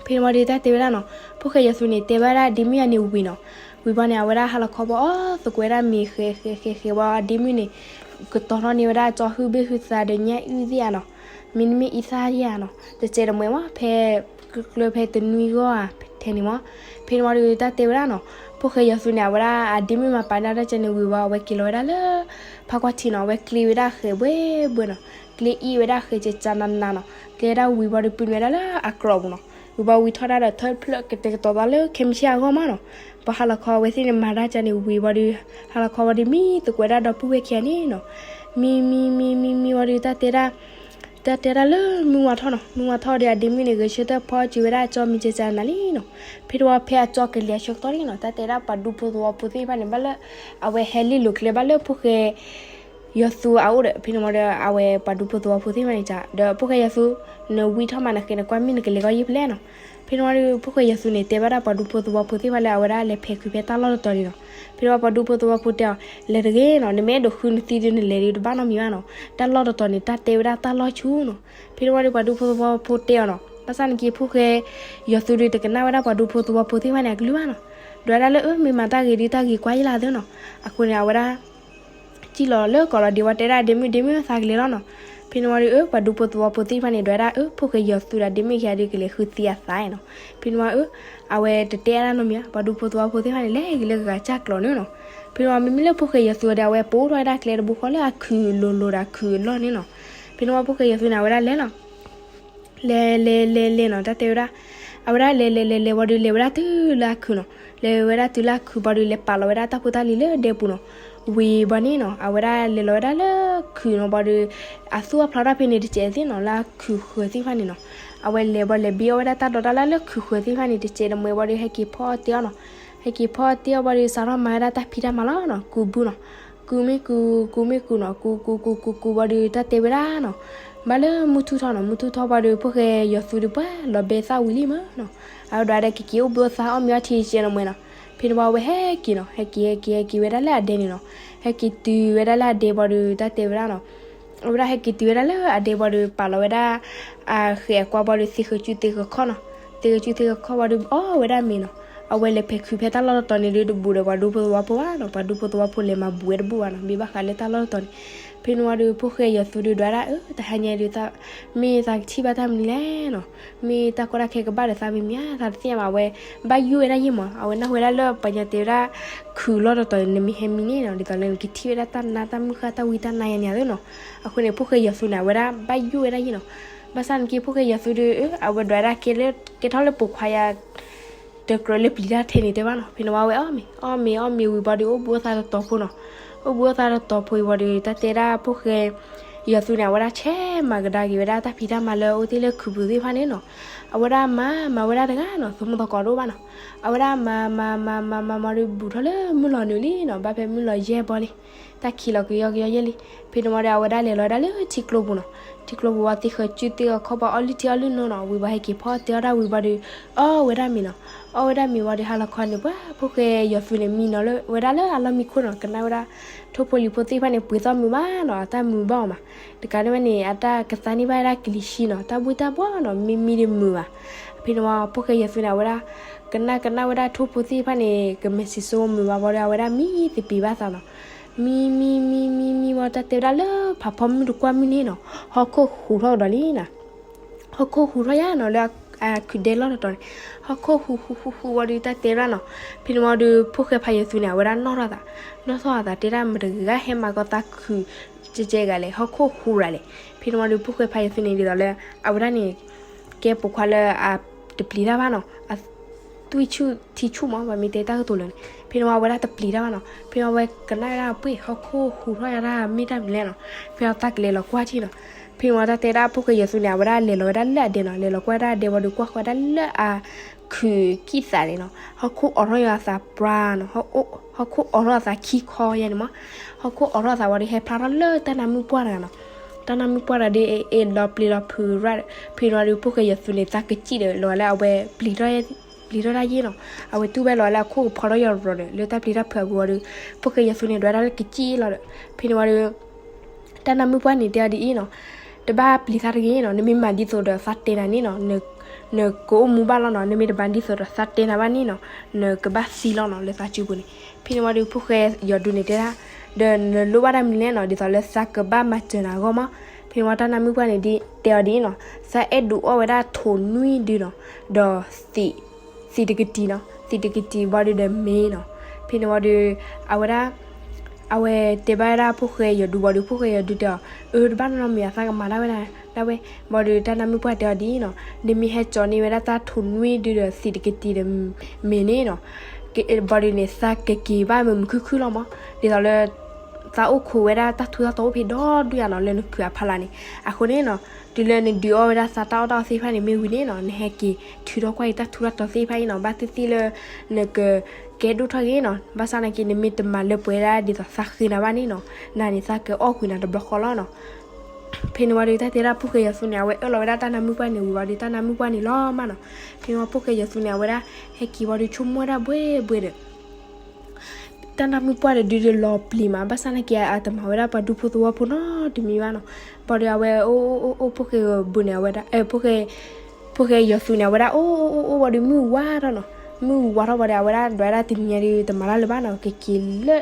ဖဲန့ၣ်ဝံၤဒီး တၢ်တဲဝဲဒၣ်နီၤ, ဖိၣ်ဃဲယီၤသူန့ၣ် တဲဘၣ်ဒၣ်ဒ့မုၣ်ယါန့ၣ်ဝံၤနီၤ. ဝံၤဘၣ်န့ၣ် အဝဲဒၣ်ဟးလီၤခီဘီအီၣ်သကိးဝဲဒၣ်မ့ၤဃဲးဃဲးဃဲးဃဲးဝံၤ ဒ့မုၣ်န့ၣ် ကတီၤထီၣ်န့ၢ်ဝဲဒၣ်ကၠီဟုဘ့ၣ်ဟုသးဒီးညၣ်အုၣ်သ့ၣ်ဧါနီၤ, မ့တမ့ၢ်အံသၣ်ယါနီၤ, တစဲးတမှဲၤမး ဖဲ ကျၢဖဲတနွံဂီၢ်ဧါ ထဲန့ၣ်မး. ဖဲန့ၣ်ဝံၤဒီး တၢ်တဲဝဲဒၣ်နီၤ, ဖိၣ်ဃဲယီၤသူန့ၣ် အဝဲဒၣ်အဒ့မုၣ်မၤပာ်န့ၢ်တၢ်ကဲန့ၣ်ဝံၤဝံၤ အဝဲက့ၤလီၤဝဲဒၣ်လၢ ဖးကွၢ်ထံနီၤ, အဝဲကျ့ဝဲဒၣ်ဃဲးဘှဲဘှဲနီၤ, ကျ့အ့ၣ်ဝဲဒၣ်ဃဲးကကနနနီၤ, ကျ့ဝဲဒၣ်ဝံၤဘၣ်ဒီး ပုၢ်နုာ်ဝဲဒၣ်လၢအကြီၢ်ပူၤနီၤ. ဝံၤဘၣ်ဝံၤထီၣ်ဒၣ်ဒီး ထၢဖျၢၣ်ကတဲာ်ကတီၤသးလၢခဲမုၢ်ဆ့ၣ်အဂီၢ်မးနီၤ. ပှၤဟးလီၤခီဝဲသ့ၣ်န့ၣ် မၤတၢ်ကဲန့ၣ်ဝံၤဝံၤဒီး ဟးလီၤခီဝံၤဒီး မံသကိးဝဲဒၣ်ဒီပုၢ်ဝဲၢ်ခံဂၤန့ၣ်နီၤ. မံမံမံမံမံဝံၤဒီး တၢ်တဲဒၣ် တၢ်တဲဒၣ်လၢမုၢ်ဝါထီၣ်နီၤ, မုၢ်ဝါထီၣ်ဒီး အဒ့မုၣ်န့ၣ် ဂဲၤဆၢထၢၣ်ဖီအီၣ်ကၠီဝဲဒၣ်ကၠီမံၤကကနနလံနီၤ. ဖဲတဝီဖဲအကၠီကလဲၤအဆၢကတီၢ်န့ၣ်နီၤ, တၢ်တဲဒၣ်ပှၤဒူဖိသဝီဖိသ့ၣ်တဖၣ်န့ၣ် ဘၣ်လၢ အဝဲဟဲလ့လိာ်ကျဲဘၣ်လၢဖိၣ်ဃဲ ယီၤသူအအိၣ်ဒီး ဖဲန့ၣ်ဝံၤဒီး အဝဲပှၤဒူဖိသဝီဖိသ့ၣ်တဖၣ်န့ၣ် ဒီးဖိၣ်ဃဲယီၤသူ နဝံထီၣ်မး နဃဲးနကွၢ်မ့ၢ်နကလဲၤဂီၢ်ယ့ၢ်ဖဲလဲၣ်နီၤ. ဖဲန့ၣ်ဝံၤဒီး ဖိၣ်ဃဲယီၤသူန့ၣ် တဲဘၣ်ဒၣ်ပှၤဒူဖိသဝီဖိသ့ၣ်တဖၣ်လၢ အဝဲဒၣ်လဲၤဖဲးခုးဖဲတၢ်လီၢ်တတီၤန့ၣ်နီၤ. ဖဲန့ၣ်ဝံၤပှၤဒူဖိသဝီဖိတဲအီၤ လဲၤတဂ့ၤနီၤ, နမ့ၢ်အဲၣ်ဒိးဃုနသံဒီး နလဲၤဒီးတဘၣ်နီတမံၤဘၣ်နီၤ. တၢ်လီၢ်တတီၤန့ၣ် တၢ်တဲဝဲဒၣ်တၢ်လီၢ်ဆူၣ်နီၤ. ဖဲန့ၣ်ဝံၤဒီး ပှၤဒူဖိသဝီဖိတဲအီၤနီၤ, ဘၣ်ဆၣ်နာ်က့ ဖိၣ်ဃဲယီၤသူဒီး တကနၣ်ဝဲဒၣ်ပှၤဒူဖိသဝီဖိသ့ၣ်တဖၣ်န့ၣ် အကလုၢ်ဘၣ်နီၤ. ဒွးဒၣ်လၢ အၢ မ့ၢ်မၤတၢ်ဂ့ၤဒီး တၢ်ဂ့ၤကွၢ်ယ့ၢ်လၢအသိးနီၤ. အဃိန့ၣ် အဝဲဒၣ် စံၣ်လီၤလၢကီးလီၤဒီး ဝဲတဲဒၣ်ဒ့မုၣ် ဒ့မုၣ်သးကလဲၤလီၤနီၤ. ဖဲန့ၣ်ဝံၤဒီး အၢ ပှၤဒူဖိသဝီဖိသ့ၣ်တဖၣ်န့ၣ် ဒွးဒၣ် အၢ ဖိၣ်ဃဲယီၤသူဒီး ဒ့မုၣ်ခံဂၤဒီး ကလဲၤဃုသံအသးနီၤ. ဖဲန့ၣ်ဝံၤ အၢ အဝဲတတဲဒၣ်နီတမံၤဘၣ်, ပှၤဒူဖိသဝီဖိသ့ၣ်တဖၣ်န့ၣ် လဲၤက့ၤလၢဂၤကၢ်ကျီးန့ၣ်နီၤ. ဖဲန့ၣ်ဝံၤ မ့မ့ၢ်လၢဖိၣ်ဃဲယီၤသူဒီး အဝဲပိာ်ထီၣ်ဝဲဒၣ်ကျဲတဘိဃီလၢအခုးလိၤလိၤဒီး အခုးအလီၢ်န့ၣ်နီၤ. ဖဲန့ၣ်ဝံၤ ဖိၣ်ဃဲယီၤသူန့ၣ် အဝဲဒၣ်လဲၤလီၤ လဲၤလဲၤလဲၤလဲၤနီၤ, တၢ်တဲဝဲဒၣ် အဝဲဒၣ်လဲၤလဲၤလဲၤလဲၤဝံၤဒီး လဲၤဝဲဒၣ်တုၤလၢအခုးနီၤ. လဲၤဝဲဒၣ်တုၤလၢအခုးဘၣ်ဒီး လဲၤပာ်လီၤဝဲဒၣ်တၢ်ဖိတၢ်လံၤလၢဒဲပူၤနီၤ. ဝံၤဘၣ်န့ၣ်နီၤ အဝဲဒၣ်လဲၤလီၤဝဲဒၣ်လၢခုးနီၤဘၣ်ဒီး အသူၣ်အဖျါထီၣ်ဖဲန့ၣ်တစဲးသ့ၣ်နီၤ လၢအခုးဃၢၤသ့ၣ်တဖၣ်န့ၣ်နီၤ. အဝဲလဲၤဘၣ်လဲၤဘ့အီၣ်ဝဲဒၣ်တၢ်ဒိးတၢ်လၢ်လၢခုးဃၢၤသ့ၣ်တဖၣ်န့ၣ် တစဲးတမှဲၤဘၣ်ဒီး ဟဲက့ၤဖီအီၣ်တဲအီၤနီၤ. ဟဲက့ၤဖီအီၣ်တ့ၢ်အီၣ်ဘၣ်ဒီး စးထီၣ်မၤဝဲဒၣ်တၢ်ဖံးတၢ်မၤလီၤနီၤ, ကူးဘုနီၤ. ကူးမ့ၢ်ကူး ကူးမ့ၢ်ကူးနီၤ, ကူးကူးကူးကူးကူးဘၣ်ဒီး တၢ်တဲဝဲဒၣ်နီၤ, ဘၣ်လၢမုၢ်ထူၣ်ထီနီၤ, မုၢ်ထူၣ်ထီဘၣ်ဒီး ဖိၣ်ဃဲယီၤသူဒီး ပှၤလီၤဘဲသၣ်ဝံၤလံမးနီၤ. အဝဲဒၣ်ဒီး ကက့ၤအိၣ်ဘှံးအိၣ်သါ အီၣ်မ့ၤအီထံကဲနီၤမးနီၤ. ဖဲန့ၣ်ဝံၤ အဝဲဟဲက့ၤနီၤ, ဟဲက့ၤ ဟဲက့ၤ ဟဲက့ၤဝဲဒၣ်လၢအဒဲန့ၣ်နီၤ. ဟဲက့ၤတုၤဝဲဒၣ်လၢအဒဲဘၣ်ဒီး တၢ်တဲဝဲဒၣ်နီၤ, အဝဲဒၣ်ဟဲက့ၤတုၤဝဲဒၣ်လၢအဒဲဘၣ်ဒီး ပာ်လီၤဝဲဒၣ် အဃဲးအကွါဘၣ်ဒီး သ့ၣ်ဃုာ်စုသ့ၣ်ဃုာ်ခီၣ်နီၤ. သ့ၣ်ဃုာ်စုသ့ၣ်ဃုာ်ခီၣ်ဘၣ်ဒီး အီၣ်ဝဲဒၣ်မ့ၤနီၤ. အဝဲလဲၤဖဲးခုးဖဲတၢ်လီၢ်တတီၤန့ၣ်ဒီး တဘူးဒီးပှၤဒူဖိသဝီဖိဘၣ်နီၤ, ပှၤဒူဖိသဝီဖိလဲၤမၤဘူးဝဲတဘူးဘၣ်နီၤ, ဘၣ်ဘၣ်ဃးလၢတၢ်လီၢ်တတီၤန့ၣ်. ဖဲန့ၣ်ဝံၤဒီး ဖိၣ်ဃဲယီၤသူဒီး ဒွးဒၣ် အၢ တဟါညါဒီး မ့ၢ်သးကထံၣ်ဘၣ်တၢ်မနုၤလဲၣ်နီၤ. မ့ၢ်တၢ်ကီတၢ်ခဲကဘၣ်ဒီးသးမံၤမံၤဧါ, သးတသ့ၣ်ညါဘၣ်. အဝဲဘၣ်ယိၣ်ဝဲဒၣ်ယ့ၢ်မး, အဝဲနၢ်ဟူဝဲဒၣ်လၢပှၤညီတဲဝဲဒၣ် ခုးလီၢ်တတီၤန့ၣ် နမ့ၢ်ဟဲမံန့ၣ်နီၤ, ဒ်သိးလၢနကထံၣ်ဝဲဒၣ်တၢ်နါ တၢ်မုၢ်ဃၢ် တၢ်ဝံတၢ်နါယါန့ၣ်ဧါသ့နီၤ. အဃိန့ၣ် ဖိၣ်ဃဲယီၤသူန့ၣ် အဝဲဒၣ်ဘၣ်ယိၣ်ဝဲဒၣ်ယ့ၢ်နီၤ. ဘၣ်ဆၣ်နာ်က့ ဖိၣ်ဃဲယီၤသူဒီး အဝဲဒွးဒၣ်ကဲလၢ ကဲထီၣ်လၢပိာ်ခွါယၤ တကြၢးလၢပျံၤတၢ်ထဲန့ၣ်တဲဘၣ်နီၤ. ဖဲန့ၣ်ဝံၤ အဝဲအီၣ်မ့ၤ အီၣ်မ့ၤ အီၣ်မ့ၤဝံၤဘၣ်ဒီး အိၣ်ဘှံးအိၣ်သါတတီၤဖိနီၤ. အိၣ်ဘှံးအိၣ်သါတတီၤဖိအံၤဝံၤဒီး တၢ်တဲဒၣ်ဖိၣ်ဃဲယီၤသူန့ၣ် အဝဲဒၣ်ဆဲးမၤကဒါက့ၤဝဲဒၣ် တၢ်ဖံးတၢ်မၤလၢအအိၣ်တ့ၢ်လၢခုးပူၤသ့ၣ်တဖၣ်န့ၣ်နီၤ. အဝဲဒၣ်မၤ မၤဝဲဒၣ်တဂၤနီၤ, သမူသကိးတအိၣ်ဘၣ်နီၤ. အဝဲဒၣ်မၤ မၤ မၤ မၤ မၤ မၤဒီး ဘူးထီၣ်လၢမုၢ်လီၤနုာ်လံနီၤ, ဘၣ်ဖဲမုၢ်လီၤယဲၢ်ဘီလံ. တၢ်ခံးလီၤကယီကယီယဲၢ်လံ. ဖဲန့ၣ်ဝံၤဒီး အဝဲဒၣ်လဲၤလီၤဝဲဒၣ်လၢထံကျိပူၤနီၤ. ထံကျိပူၤဝံၤ သ့ၣ်ဃုာ်စုသ့ၣ်ဃုာ်ခီၣ်ဘၣ် အီၣ်လုၢ်ထံအီၣ်လုၢ်နိနီၤ. ဝံၤဘၣ်ဟဲက့ၤဖီအီၣ်တ့ၢ်အီၣ်ဒၣ်ဝံၤဘၣ်ဒီး အီၣ်ဝဲဒၣ်မ့ၤနီၤ. အီၣ်ဝဲဒၣ်မ့ၤဝံၤဒီး ဟါလီၤခီန့ၣ် ပှၤဖိၣ်ဃဲယီၤသူန့ၣ် မံနီၤလၢဝဲဒၣ်လၢအလီၢ်မံခိၣ်နီၤ. ကနၣ်ဝဲဒၣ် ထိၣ်ဖိလံၤဖိသ့ၣ်တဖၣ်န့ၣ် ပှ့ၤသီၣ်မုာ်ဘၣ်နီၤ, အတၢ်မုာ်ဘၣ်အီၤမး. တကးန့ၣ်ဝဲန့ၣ် အတၢ်ကသါန့ၢ်ဘၣ်ဝဲဒၣ်ကလံၤဆှံနီၤ, တၢ်ဘှံးတၢ်ဘှီနီၤ, မံမံဒီးမုာ်ဘၣ်. ဖဲန့ၣ်ဝံၤ ဖိၣ်ဃဲယီၤသူန့ၣ် အဝဲဒၣ် ကနၣ်ကနၣ်ဝဲဒၣ်ထိၣ်ဖိသ့ၣ်တဖၣ်န့ၣ် ကမဲာ်စံၣ်စိမုာ်ဘၣ်ဘၣ်ဒီး အဝဲဒၣ်မံသပ့ၤဘၣ်သးနီၤ. မံမံမံမံမံဝံၤ တၢ်တဲဝဲဒၣ်လၢဖးဖီမုၢ်တကွၢ်မုၢ်န့ၣ်နီၤ, ဟီၣ်ခိၣ်ဟူးထီၣ်ကဒီးလံနီၤ. ဟီၣ်ခိၣ်ဟူးထီၣ်ယါနီၤ လၢအခုးဒဲလီၢ်တတီၤန့ၣ်, ဟီၣ်ခိၣ်ဟူးဟူးဟူးဟူးဝံၤဒီး တၢ်တဲဝဲဒၣ်နီၤ. ဖဲန့ၣ်ဝံၤဒီး ဖိၣ်ဃဲဖးယီၤသူန့ၣ် အဝဲဒၣ်နီၣ်ထီၣ်သး, နီၣ်ထီၣ်အသးတဲဒၣ် မတဂၤဟဲမၤကီသးခုး ကဲကဲဂၤလဲၣ်, ဟီၣ်ခိၣ်ဟူးရၤလဲၣ်. ဖဲန့ၣ်ဝံၤဒီး ဖိၣ်ဃဲဖးယီၤသူန့ၣ် ဒ်သိးလၢ အဝဲဒၣ်န့ၣ် ကဲပိာ်ခွါလၢအတပျံၤတၢ်ဘၣ်နီၤ, အသွံၣ်ဆူၣ်ထံဆူၣ်မး ပှၤမ့ၢ်တဲတၢ်ကတိၤလၢာ်န့ၣ်. ဖဲန့ၣ်ဝံၤ အဝဲဒၣ်တပျံၤတၢ်ဘၣ်နီၤ. ဖဲန့ၣ်ဝံၤ အဝဲကနၣ်ဝဲဒၣ်ပှ့ၤ ဟီၣ်ခိၣ်ဟူးထီၣ်ယါတၢ်မ့ၢ်တၢ်မနုၤလဲၣ်နီၤ. ဖဲအသးကလဲၤလီၤကွၢ်ထံနီၤ. ဖဲန့ၣ်ဝံၤ တၢ်တဲဒၣ်ဖိၣ်ဃဲယီၤသူန့ၣ် အဝဲဒၣ်လဲၤလီၤဝဲဒၣ်လၢအဒဲနီၤ, လဲၤလီၤကွၢ်ဒၣ်အဒဲဝံၤဒီး ကွၢ်ဃီဒၣ်လၢအခုးကံၣ်သးန့ၣ်နီၤ, ဟီၣ်ခိၣ်အိးထီၣ်ယါအသးပြါနီၤ, ဟီၣ်ခိၣ်အိးထီၣ်အသးခံခီယါန့ၣ်မး. ဟီၣ်ခိၣ်အိးထီၣ်အသးဝံၤဒီး ဟဲဖျါထီၣ်လၢတၢ်နါမုၣ်ပှၢ်တဂၤနီၤ. တၢ်နါမုၣ်ပှၢ်တဂၤဒီး အ့ၣ်လီၤပျံၤလီၤဖုးရၣ်ဒီး ဖဲန့ၣ်ဝံၤဒီး ဖိၣ်ဃဲယီၤသူန့ၣ် သးကစံၣ်ဒီး လီၤလၢအဝဲပျံၤထီၣ် ပျံၤထီၣ်တၢ်ယ့ၢ်နီၤ. အဝဲတူၢ်ဝဲလီၤလၢအခိၣ်ကဖီထီၣ်ယီၤရီၤဒီး လၢတၢ်ပျံၤတၢ်ဖုးအပူၤဝံၤဒီး ဖိၣ်ဃဲယီၤသူန့ၣ် ဒွးဒၣ်လၢကစံၣ်လီၤဒီး ဖဲန့ၣ်ဝံၤဒီး တၢ်နါမုၣ်ပှၢ်န့ၣ်တဲအီၤဒ်အံၤနီၤ, တဘၣ်ပျံၤသးတဂ့ၤနီၤ, နမ့ၢ်မၤဒ်သိးဒီးသးတဲနၤန့ၣ်နီၤ, နကအိၣ်မူဘၣ်လီၤနီၤ, နမ့ၢ်တမၤဒ်သိးဒီးသးတဲနၤဘၣ်န့ၣ်နီၤ, နကဘၣ်သံလီၤနီၤ လၢသးစုပူၤန့ၣ်. ဖဲန့ၣ်ဝံၤဒီး ဖိၣ်ဃဲယီၤဒူန့ၣ်တဲဒၣ်, ဒီးနလိၣ်ဘၣ်တၢ်မနုၤလဲၣ်နီၤ, ဒ်သိးလၢသးကဘၣ်မၤစၢၤနၤအဂီၢ်မး. ဖဲန့ၣ်ဝံၤ တၢ်နါမုၣ်ပှၢ်န့ၣ် တဲအီၤဒ်အံၤနီၤ, သးအဲၣ်ဒိးအီၣ်ဝဲဒၣ်ထိးနွံဒုနီၤ, ဒီး သံးတကတံၤနီၤ, သံးတကတံၤဘၣ်ဒီးဒီးမ့ၤနီၤ. ဖဲန့ၣ်ဝံၤဒီး အဝဲဒၣ် အဝဲတဲဘၣ်ဝဲဒၣ်ဖိၣ်ဃဲယီၤဒူဘၣ်ဒီး ဖိၣ်ဃဲယီၤဒူတဲအီၤ, အၢ တဘၣ်နီတမံၤ အသးကမၤဒၣ်ဝဲဒၣ်ဒၣ်ဝဲ. ဘၣ်ဒီးတၢ်နါမုၣ်ပှၢ်တဲအီၤဒ်အံၤနီၤ, နမ့ၢ်ဟဲကၠီန့ၢ်ဝဲဒၣ်တၢ်ထိးနွံဒုဒီးသံးတကတံၤဒီးမ့ၤန့ၣ်နီၤ, ဘၣ်ဒီးန့ၣ် သးကက့ၤဘၣ်မုာ်မုာ်ခုၣ်ခုၣ်လီၤမး, ဒ်သိးလၢ သးအိၣ်ခိးဝဲဒၣ်တၢ်ထူးတၢ်တီၤအိၣ်ဖဲဒီဒူၣ်ယါနီၤ လၢနခုးအဖီလာ်န့ၣ်. အဃိန့ၣ်နီၤ တုၤလၢနဒုးအီၣ်ဝဲဒၣ်သးတၢ်အီၣ်တၢ်အီသ့ၣ်တဖၣ်န့ၣ်မ့ၢ်ဝံၤန့ၣ်နီၤ နဟဲက့ၤထုးထီၣ်ကွၢ်အံၤတၢ်ထူးတၢ်တီၤသ့ၣ်တဖၣ်အံၤနီၤ ဘၣ်သ့ၣ်သ့ၣ်လၢ နကကဲဒိၣ်ထီၣ်ဂ့ၤနီၤ. ဘၣ်ဆၣ်နာ်က့ နမ့ၢ်တမၤလၢပှဲၤဒၣ်ဒ်သိးသးဃ့နၤဘၣ်န့ၣ်နီၤ နၤန့ၣ်သးကအီၣ်ကွံာ်နၤတဘျီဃီလီၤနီၤ. ဖဲန့ၣ်ဝံၤဒီး တၢ်တဲဒၣ်ဖိၣ်ဃဲယီၤသူန့ၣ် အဝဲအၢၣ်လီၤဝဲဒၣ်တၢ်နါမုၣ်ပှၢ်န့ၣ်ဝံၤဝံၤဒီး တၢ်နါမုၣ်ပှၢ်န့ၣ်လီၤမးနီၤ. ဖဲန့ၣ်ဝံၤ ဖိၣ်ဃဲယီၤသူန့ၣ် အဝဲဒၣ် ဟဲက့ၤဝံၤဒီးဆိကမိၣ်ဝဲဒၣ်ဘှ့ဘှ့ဒီး တၢ်နါမုၣ်ပှၢ်ဒီးဒုးဒီးလီၤပျံၤမး ဘၣ်ဆၣ်နာ်က့ အတမၤဝဲဒၣ်ပှၤဒူဖိသဝီဖိနီတမံၤဘၣ်နီၤ. ဘၣ်ဒီးအဝဲအိၣ်အိၣ်အိၣ်ဖိၣ်ဃဲဘိန့ၣ် အဝဲဒၣ် ဖိၣ်ဃဲယီၤသူန့ၣ် အဝဲဒၣ်အိၣ်အိၣ်အိၣ်အိၣ်ဘၣ်ဒီး မုၢ်ဝါထီၣ်နီၤ. မုၢ်ဝါထီၣ်ဘၣ်ဒီး အဝဲဒၣ်ဒွးဝဲဒၣ်တနံၤညါဒီး တမၤတၢ်လၢၤဘၣ်နီၤ ကက့ၤလၢ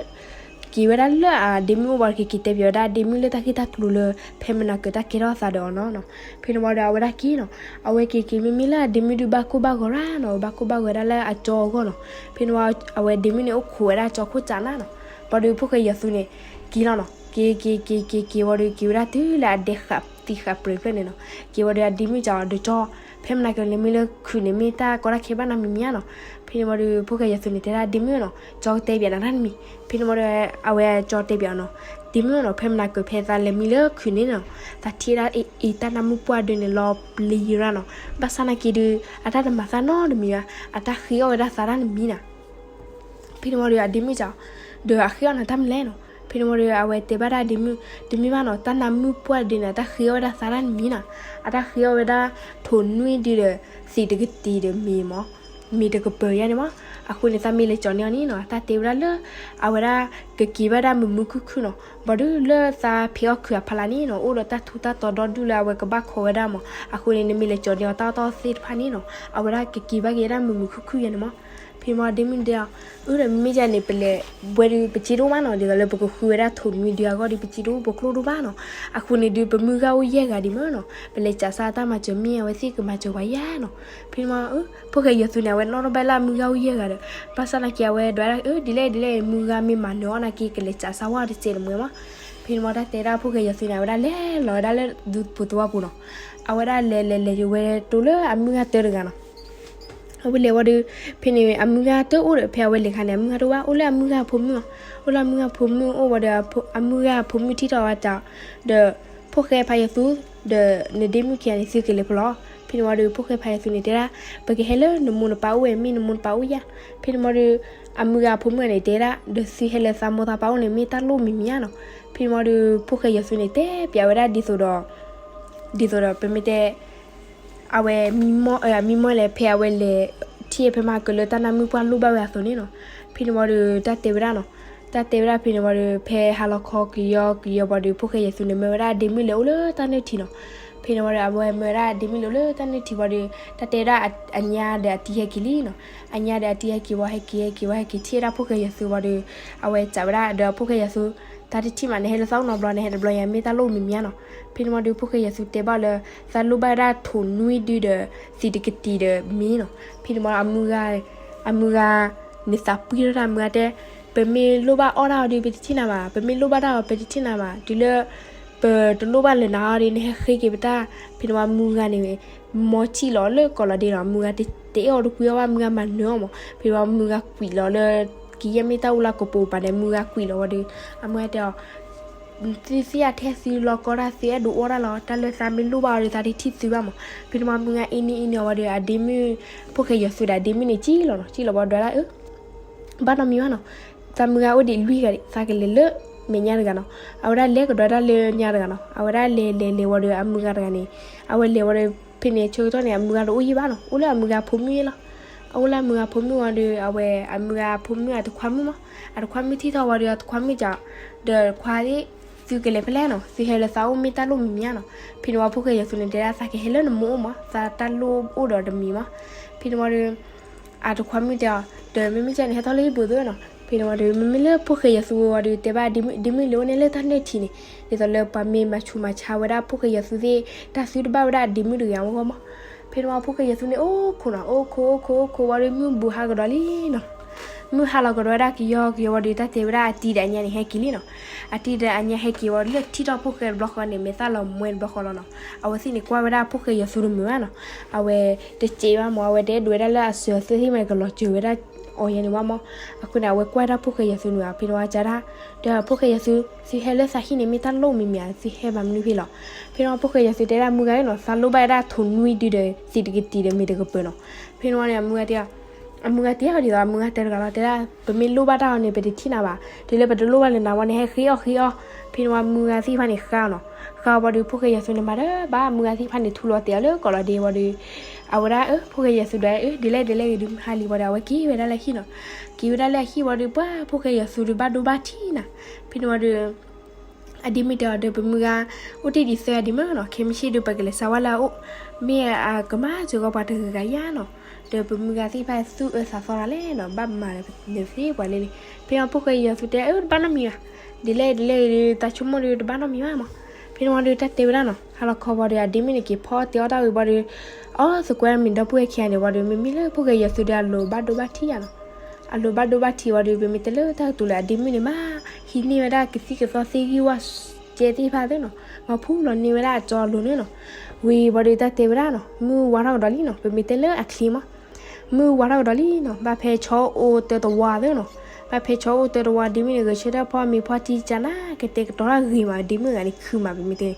က့ၤဝဲဒၣ်လၢအဒ့မုၣ်အိၣ်ဘၣ်ဒီး ကက့ၤတဲပၠးဝဲဒၣ်ဒ့မုၣ်လၢတၢ်ဂ့ၢ်တၢ်ကျိၤလၢ ဖဲမနၤကၢၤတၢ်ကဲထီၣ်အသးဒီးအီၤနီၤနီၤ. ဖဲန့ၣ်ဝံၤဒီး အဝဲဒၣ်က့ၤနီၤ အဝဲက့ၤက့ၤမ့မ့ၢ်လၢအဒ့မုၣ်ဒုးဘၣ်ကိၢ်ဘၣ်ဂီၤရၣ်နီၤ ဘၣ်ကိၢ်ဘၣ်ဂီၤဒၣ်လၢအကၠီအဂီၢ်နီၤ. ဖဲန့ၣ်ဝံၤ အဝဲဒ့မုၣ်န့ၣ် အိၣ်ခိးဝဲဒၣ်ကၠီခိၣ်ကၠးနၤနီၤ. ဘၣ်ဒီးဖိၣ်ဃဲယီၤသူန့ၣ် က့ၤလီၤနီၤ က့ၤက့ၤက့ၤက့ၤက့ၤဝံၤဒီး က့ၤဝဲဒၣ်တုၤလၢအဒဲဃးသံဃးပြဲးဖျၢၣ်န့ၣ်နီၤ. က့ၤဝံၤဒီးအဒ့မုၣ်ကးအီၤဒီးကၠီ ဖဲမနၤကၢၤလဲၤမ့ၢ်လၢခုးန့ၣ် မ့ၢ်တၢ်ကီတၢ်ခဲဘၣ်နီတမံၤမံၤဧါနီၤ. ဖဲန့ၣ်ဝံၤဒီး ဖိၣ်ဃဲယီၤသူန့ၣ် တဲဒၣ်ဒ့မုၣ်နီၤ ကၠီကတဲပၠးနၤတၢ်တမံၤ. ဖဲန့ၣ်ဝံၤဒီး အဝဲကၠီတဲပၠးအီၤနီၤ ဒ့မုၣ်နီၤ ဖဲမနၤကၢၤဖဲသးလဲၤမ့ၢ်လၢခုးန့ၣ်နီၤ သးထံၣ်ဒၣ်အံၤတၢ်နါမုၣ်ပှၢ်ဒုးန့ၣ် လီၤပျံၤရၣ်နီၤ. ဘၣ်ဆၣ်နာ်က့ဒုး အတၢ်တမၤသးနီတမံၤဘၣ် အတၢ်ဃ့အီၣ်ဝဲဒၣ်သးတၢ်တမံၤနီၤ. ဖဲန့ၣ်ဝံၤဒီးအဒ့မုၣ်စံး, ဒီးအဃ့အီၣ်နၤတၢ်မနုၤလဲၣ်နီၤ. ဖဲန့ၣ်ဝံၤဒီးအဝဲတဲဘၣ်ဒၣ်အဒ့မုၣ်, တမ့ၢ်ဘၣ်နီၤ, တၢ်နါမုၣ်ပှၢ်ဒုန့ၣ် အတၢ်ဃ့အီၣ်ဝဲဒၣ်သးတၢ်တမံၤနီၤ, အတၢ်ဃ့အီၣ်ဝဲဒၣ်ထိးနွံဒုဒီး သံးတကတံၤဒီးမ့ၤမး, မ့ၤတကပၤယါန့ၣ်မး. အဃိန့ၣ် သးမ့ၢ်လဲၤကၠီၤန့ၢ်အီၤန့ၣ်နီၤ, တၢ်တဲဝဲဒၣ်လၢ အဝဲဒၣ်ကက့ၤဘၣ်ဒၣ်မုာ်မုာ်ခုၣ်ခုၣ်နီၤ, ဘၣ်ဒုးလၢသးဖံးအီၣ်ခုးအဖီလာ်န့ၣ်နီၤ, အိၣ်ဒီးတၢ်ထူးတၢ်တီၤဒီဒူၣ်လၢအဝဲကဘၣ်ခိးဝဲဒၣ်မး. အဃိန့ၣ် နမ့ၢ်လဲၤကၠီၤန့ၢ်အီၤတၢ်အီၣ်တၢ်အီသ့ၣ်တဖၣ်န့ၣ်နီၤ, အဝဲဒၣ်ကက့ၤဘၣ်က့ၤဒၣ်မုာ်မုာ်ခုၣ်ခုၣ်ယါန့ၣ်မး. ဖဲန့ၣ်ဝံၤအဒ့မုၣ်တဲအီၤ, အၢ ဒီးမ့ၢ်ဒ်န့ၣ် ပလဲၤဝဲဒုး ပစ့တအိၣ်ဘၣ်နီၤ, ဒ်သိးလၢပကဃုဝဲဒၣ်ထိးနွံဒုအဂီၢ်ဒီး ပစ့တအိၣ် ပကျိၣ်တအိၣ်ဘၣ်နီၤ. အဃိန့ၣ်ဒုး ပမုၢ်ဂၤအိၣ်ယဲၢ်ဂၤဒံးမးနီၤ, ပလဲၤစးစၢ်တၢ်မၤစၢၤမ့ၢ် အဝဲသ့ၣ်ကမၤစၢၤပှၤယါနီၤ. ဖဲန့ၣ်ဝံၤ ဖိၣ်ဃဲယွၤသူန့ၣ် အဝဲနီၣ်ထီၣ်ဘၣ်လၢအမုၢ်ဂၤအိၣ်ယဲၢ်ဂၤဒီး ဘၣ်ဆၣ်သနာ်က့ အဝဲဒွးဒၣ် အၢ ဒ်လဲၣ်ဒ်လဲၣ် မုၢ်ဂၤမ့ၢ်မၤနၢၤအီၣ်နာ်က့ ကလဲၤစးစၢ်ဝဲတစဲးတမှဲၤမး. ဖဲန့ၣ်ဝံၤတၢ်တဲဒၣ်ဖိၣ်ဃဲယွၤသူန့ၣ် အဝဲဒၣ်လဲၤလီၤဝဲဒၣ်လၢဒူပူၤသဝီပူၤနီၤ, အဝဲဒၣ်လဲၤလဲၤလဲၤဝဲတိၤလၢအမုၢ်ဂၤတၢတဂၤနီၤ. အဝဲလဲၤဝံၤဒီး ဖဲန့ၣ် အမုၢ်ဂၤတအိၣ်ဒီး ဖဲအဝဲလဲၤခါန့ၣ် အမုၢ်ဂၤတအိၣ်ဘၣ်, အိၣ်လၢအမုၢ်ဂၤအဖိမုၣ်လီၤ. အိၣ်လၢအမုၢ်ဂၤအဖိမုၣ်အိၣ်ဝံၤဒီး အမုၢ်ဂၤအဖိမုၣ်ထံၣ်ထီၣ်ဝဲတၢ်, ဒီး ဖိၣ်ဃဲဖးယွၤသူ ဒီးနဒ့မုၣ်ခံဂၤန့ၣ် သုကလဲၤဖဲလဲၣ်. ဖဲန့ၣ်ဝံၤဒီး ဖိၣ်ဃဲဖးယွၤသူန့ၣ်တဲဒၣ် ပကဟဲလၢနမိၢ်နပၢ်အိၣ်ဝဲ မ့ၢ်နမိၢ်နပၢ်အိၣ်ယါ. ဖဲန့ၣ်ဝံၤဒီး အမုၢ်ဂၤအဖိမုၣ်န့ၣ်တဲဒၣ် ဒီးသုဟဲလၢသးမိၢ်သးပၢ်အိၣ်န့ၣ် မ့ၢ်တၢ်လိၣ်မံၤမံၤဧါနီၤ. ဖဲန့ၣ်ဝံၤဒီး ဖိၣ်ဃဲယွၤသူန့ၣ် တဲပျးဝဲဒၣ်ဒ်သိးဒီး ဒ်သိးဒီး ပမ့ၢ်တဲ အဝဲမံမီၢ် မံမီၢ်လဲၣ် ဖဲအဝဲလဲၤထံၣ်ဖဲမဟါကလၢတၢ်နါမုၣ်ပှၢ်လိၣ်ဘၣ်ဝဲအသိးန့ၣ်နီၤ. ဖဲန့ၣ်ဝံၤဒီး တၢ်တဲဝဲဒၣ်နီၤ, တၢ်တဲဝဲဒၣ်ဖဲန့ၣ်ဝံၤဒီး ဖဲဟါလီၤခီကယီကယီဝံၤဒီး ဖိၣ်ဃဲယွၤသူန့ၣ် မၢဝဲဒၣ်အဒ့မုၣ်လဲၤအိၣ်လၢတၢ်နုၢ်ထံနီၤ. ဖဲန့ၣ်ဝံၤဒီး အဝဲမၢဝဲဒၣ်အဒ့မုၣ်လဲၤအိၣ်လၢတၢ်နုၢ်ထံဝံၤဒီး တၢ်တဲဝဲဒၣ်အညါဒီးအတံၤဟဲက့ၤလံနီၤ. အညါဒီးအတံၤဟဲက့ၤဝံၤ ဟဲက့ၤဟဲက့ၤဝံၤ ဟဲက့ၤထံၣ်ဝဲဒၣ်ဖိၣ်ဃဲယွၤသူဝံၤဒီး အဝဲစံးဝဲဒၣ်ဒီးဖိၣ်ဃဲယွၤသူ, တၢ်တထံၣ်မး နဟဲလၢသးအိၣ်နီတဘျီ နဟဲတဘျီယါ မ့ၢ်တၢ်လိၣ်မံၤမံၤဧါနီၤ. ဖဲန့ၣ်ဝံၤဒီး ဖိၣ်ဃဲယွၤသူတဲဘၣ်လၢ သးလိၣ်ဘၣ်ဝဲဒၣ်ထိးနွံဒုဒီး သံးတကတံၤဒီးမ့ၤနီၤ. ဖဲန့ၣ်ဝံၤ အမုၢ်ဂၤ အမုၢ်ဂၤ န့ၣ်သးပှံၢ်ထီၣ်တၢ် အမုၢ်ဂၤတဲ, ပမ့ၢ်လိၣ်ဘၣ်အီၣ်တၢ်အီၤဒီး ပတထံၣ်နၤဘၣ်, ပမ့ၢ်လိၣ်ဘၣ်တၢ်အီၤ ပတထံၣ်နၤဘၣ်, တုၤလၢ ပတလိၣ်ဘၣ်လၢနၤအီၤဒီး နဟဲဃ့က့ၤပတၢ်. ဖဲန့ၣ်ဝံၤ အမုၢ်ဂၤန့ၣ် မီထံၣ်လီၤလၢကီးလီၤဒ့နီၤ, အမုၢ်ဂၤတအဲၣ်အီၤတကွံအီၤဘၣ်, အမုၢ်ဂၤမၤနၢၤအီၤမး. ဖဲန့ၣ်ဝံၤ အမုၢ်ဂၤကွံာ်လီၤလၢ ကယဲၢ်မ့ၢ်တၢ်အိၣ်လၢကပိာ်ပၤန့ၣ် အမုၢ်ဂၤကွံာ်လီၤဝံၤဒီး အမုၢ်ဂၤတဲအီၤ သုသ့ၣ်ညါထဲသုလီၢ်ကီတၢ် သုအဲၣ်ဒိးအီၣ်တၢ်လီၤ, တၢ်လၢသးမ့ၢ်လိၣ်ဘၣ်အီၤဒီး သးတထံၣ်သုဘၣ်မး. ဖဲန့ၣ်ဝံၤ အမုၢ်ဂၤအ့န့အ့န့အီၤဝံၤဒီး အဒ့မုၣ် ဖိၣ်ဃဲယွၤသူဒီးအဒ့မုၣ်န့ၣ် ကံၣ်လီၤနီၤ, ကံၣ်လီၤဝံၤဒွးဒၣ်အၢ ဘၣ်နီတမံၤဘၣ်နီၤ, သးမုၢ်ဂၤအိၣ်ဒံးလွံၢ်ဂၤဒံး, သးကလဲၤလၢမဲာ်ညါတဂၤနီၤ, အဝဲဒၣ်လဲၤကဒီးဒၣ်လၢညါတဂၤနီၤ, အဝဲဒၣ်လဲၤလဲၤလဲၤဝံၤဒီးအမုၢ်ဂၤတဂၤန့ၣ်, အဝဲလဲၤဝံၤဒီး ဖဲန့ၣ်ဆၢကတီၢ်န့ၣ် အမုၢ်ဂၤတအိၣ်ယံၤဘၣ်နီၤ, အိၣ်လၢအမုၢ်ဂၤဖိမုၣ်လီၤ. အအိၣ်လၢအမုၢ်ဂၤဖိမုၣ်ဝံၤဒီး အဝဲအမုၢ်ဂၤဖိမုၣ်အတခွါမုၣ်မး, အတခွါမုၣ်ထံၣ်ထီၣ်ဝံၤဒီးအတခွါမုၣ်စံး, ဒီးခွါသ့ၣ် သုကလဲၤဖဲလဲၣ်နီၤ, သုဟဲလၢသးအိၣ်မ့ၢ်တၢ်လိၣ်မံၤမံၤဧါနီၤ. ဖဲန့ၣ်ဝံၤ ဖိၣ်ဃဲယွၤသူန့ၣ်တဲဒၣ် သးကဟဲလၢနမိၢ်အိၣ်မး, သးတၢ်လိၣ်အိၣ်ဒီးတမံၤမး. ဖဲန့ၣ်ဝံၤဒီး အတခွါမုၣ်တဲအီၤ ဒီးမ့မ့ၢ်ကဲန့ၣ် ဟဲထီၣ်လၢဟံၣ်ပူၤသုနီၤ. ဖဲန့ၣ်ဝံၤဒီး မ့မ့ၢ်လၢဖိၣ်ဃဲယွၤသူဝံၤဒီး တဲဘၣ်ဒ့မုၣ်လၢအိၣ်န့ၣ်လၢတၢ်နုၢ်ထံန့ၣ်, ဒ်သိးလၢပှၤမ့ၢ်မၤဆူးမၤဆါဝဲဒၣ်ဖိၣ်ဃဲယွၤသူသ့ၣ် တၢ်သုတဘၣ်ဝဲဒၣ်အဒ့မုၣ်တဂ့ၤအဂီၢ်မး. ဖဲန့ၣ်ဝံၤ ဖိၣ်ဃဲယွၤသူန့ၣ် အိၣ်ခိးနီၤ, အိၣ်ခိး အိၣ်ခိး အိၣ်ခိးဝံၤဒီး မုၢ်ဘူးဟးကဒီးလံနီၤ. မုၢ်ဟါလီၤကဒီးဝဲဒၣ်ကယီကယီဝံၤဒီး တၢ်တဲဝဲဒၣ်အတံၤဒီးအညါန့ၣ် ဟဲက့ၤလံနီၤ. အတံၤဒီးအညါဟဲက့ၤဝံၤဒီး လၢထံၣ်ထီၣ်ဖိၣ်ဃဲတဘျီဃီန့ၣ် မဲာ်သၣ်လီၤမှဲတဘျီဃီလီၤနီၤ. အဝဲသ့ၣ်န့ၣ် ကွၢ်ဝဲဒၣ်ဖိၣ်ဃဲယွၤသူတမုာ်ဘၣ်နီၤ. အဝဲတစဲးဘၣ်မး, အဝဲတအဲၣ်ဒိးဝဲဒၣ်လၢအစၢၤအသွဲၣ်သ့ၣ်မး ကလီၤစၢၤဝဲဒၣ်အီၤယါန့ၣ်ဘၣ်မး. အဃိန့ၣ် အဝဲကွၢ်ဒၣ်ဖိၣ်ဃဲယွၤသူန့ၣ် ဖဲန့ၣ်ဝံၤစံးဒၣ်, ဒီးဖိၣ်ဃဲယွၤသူ, သုဟဲလၢသးဟံၣ်န့ၣ် မ့ၢ်တၢ်လိၣ်မံၤမံၤဧါ, သုဟဲမၤမနုၤဖဲလဲၣ်. ဖဲန့ၣ်ဝံၤ ဖိၣ်ဃဲယွၤသူတဲဒၣ်မုၢ်ဂၤနီၤ, သးလိၣ်ဘၣ်ဝဲဒၣ်ထိးနွံဒုဒီး သံးတကတံၤဒီးမ့ၤတကပၤနီၤ. ဖဲန့ၣ်ဝံၤန့ၣ် အမုၢ်ဂၤတဲအီၤ, အမုၢ်ဂၤတဲအီၤဒ်သိး အမုၢ်ဂၤတဲတဂၤလီၤ, တဲဒၣ် ပမ့ၢ်လိၣ်ဘၣ်တၢ်အီၤန့ၣ် ပတထံၣ်နၤဘၣ်, တုၤလၢပတလိၣ်ဘၣ်လၢနၤဝံၤန့ၣ် ဟဲဃ့အီၣ်ဃ့အီၣ်. ဖဲန့ၣ်ဝံၤ မုၢ်ဂၤသ့ၣ်တဖၣ်န့ၣ် ဃါနီၤ. ဃါဝံၤဒီး ဖိၣ်ဃဲယွၤသူန့ၣ်မၤတဘၣ်, မုၢ်ဂၤသ့ၣ်တဖၣ်န့ၣ် ထူလီၤတဲာ်အီၤလၢကီးလီၤဒ့ဝံၤဒီး အဝဲဒၣ်အၢ ဖိၣ်ဃဲယွၤသူဒီးအၢ ဒ်လဲၣ်ဒ်လဲၣ်ဂ့ၤဒီး မုၢ်ဟါလံဝံၤဒီး အဝဲက့ၤဝဲဒၣ်လၢဟံၣ်နီၤ. က့ၤဝဲဒၣ်လၢအဟံၣ်ဝံၤဒီး ပှၤဖိၣ်ဃဲယွၤသူဒီး ဘၣ်ဒိဘၣ်ထံးနၤ. ဖဲန့ၣ်ဝံၤဒီး အဒ့မုၣ်တဲအီၤဒီး ပမုၢ်ဂၤ အိၣ်တ့ၢ်ဒံးသၢဂၤဒံးမးနီၤ, ခဲမုၢ်ဆ့ၣ်ဒီး ပကလဲၤစးဝဲလၢအအိၣ်, မ့ၢ်အကမၤစၢၤဂီၢ်ပှၤတဂၤဂၤယါနီၤ. ဒီးပမုၢ်ဂၤသ့ၣ်တဖၣ်သူၣ်အၢသးသီတၢ်လဲၣ်နီၤ, ဘၣ်မၤနသ့ပှၤလဲၣ်လဲၣ်. ဖဲန့ၣ်ဝံၤ ဖိၣ်ဃဲယွၤသူတဲ အၢ တဘၣ်နီတမံၤဘၣ်, ဒ်လဲၣ်ဒ်လဲၣ်ဂ့ၤဒီး တၢ်ဆိကမိၣ်ဒီးတဘၣ်နီတမံၤဘၣ်မး. ဖဲန့ၣ်ဝံၤဒီး တၢ်တဲဝဲဒၣ်နီၤ, ဟါလီၤခီဝံၤဒီး အဒ့မုၣ်န့ၣ်က့ၤဖီအီၣ်တ့အီၣ်တၢ်ဝံၤဝံၤဒီး အီၣ်သကိးမ့ၤဒီပုၢ်ဝဲၢ်ခံဂၤန့ၣ်ဝံၤဒီး မ့မ့ၢ်လၢဖိၣ်ဃဲယွၤသူဒီး အလိၤဘၣ်ဒိဘၣ်ထံးယါနီၤ. အလိၤဘၣ်ဒိဘၣ်ထံးဝံၤဒီး ပမ့ၢ်တဲလၢတၢ်ကတိၤလၢအဒ့မုၣ်န့ၣ် မၤဟံးန့ၢ်ဝဲဒၣ်ကသံၣ်ကသီသ့ၣ်ဂံၢ်ဝၣ်ကဲသ့ၣ်တဖၣ်သ့နီၤ, မၤဖှူလီၤန့ၢ်ဝဲဒၣ်အကၠီအလိၤန့ၣ်နီၤ. ဝံၤဝံၤဒီး တၢ်တဲဝဲဒၣ်နီၤ, မုၢ်ဝါထီၣ်ကဒီးလံနီၤ, ပမ့ၢ်တဲလၢအချ့မး မုၢ်ဝါထီၣ်ကဒီးလံနီၤ, ဘၣ်ဖဲဆီအိၣ်တၢတဝါသ့နီၤ, ဘၣ်ဖဲဆီအိၣ်တၢတဝါ ဒ့မုၣ်န့ၣ် ဂဲၤဆၢထၢၣ်ဖီမ့ၤဖီထံကနၤ ကတဲာ်ကတီၤတၢ်ဂ့ၤမး, ဒ့မုၣ်ဂၤန့ၣ်ခုမး ပမ့ၢ်တဲ,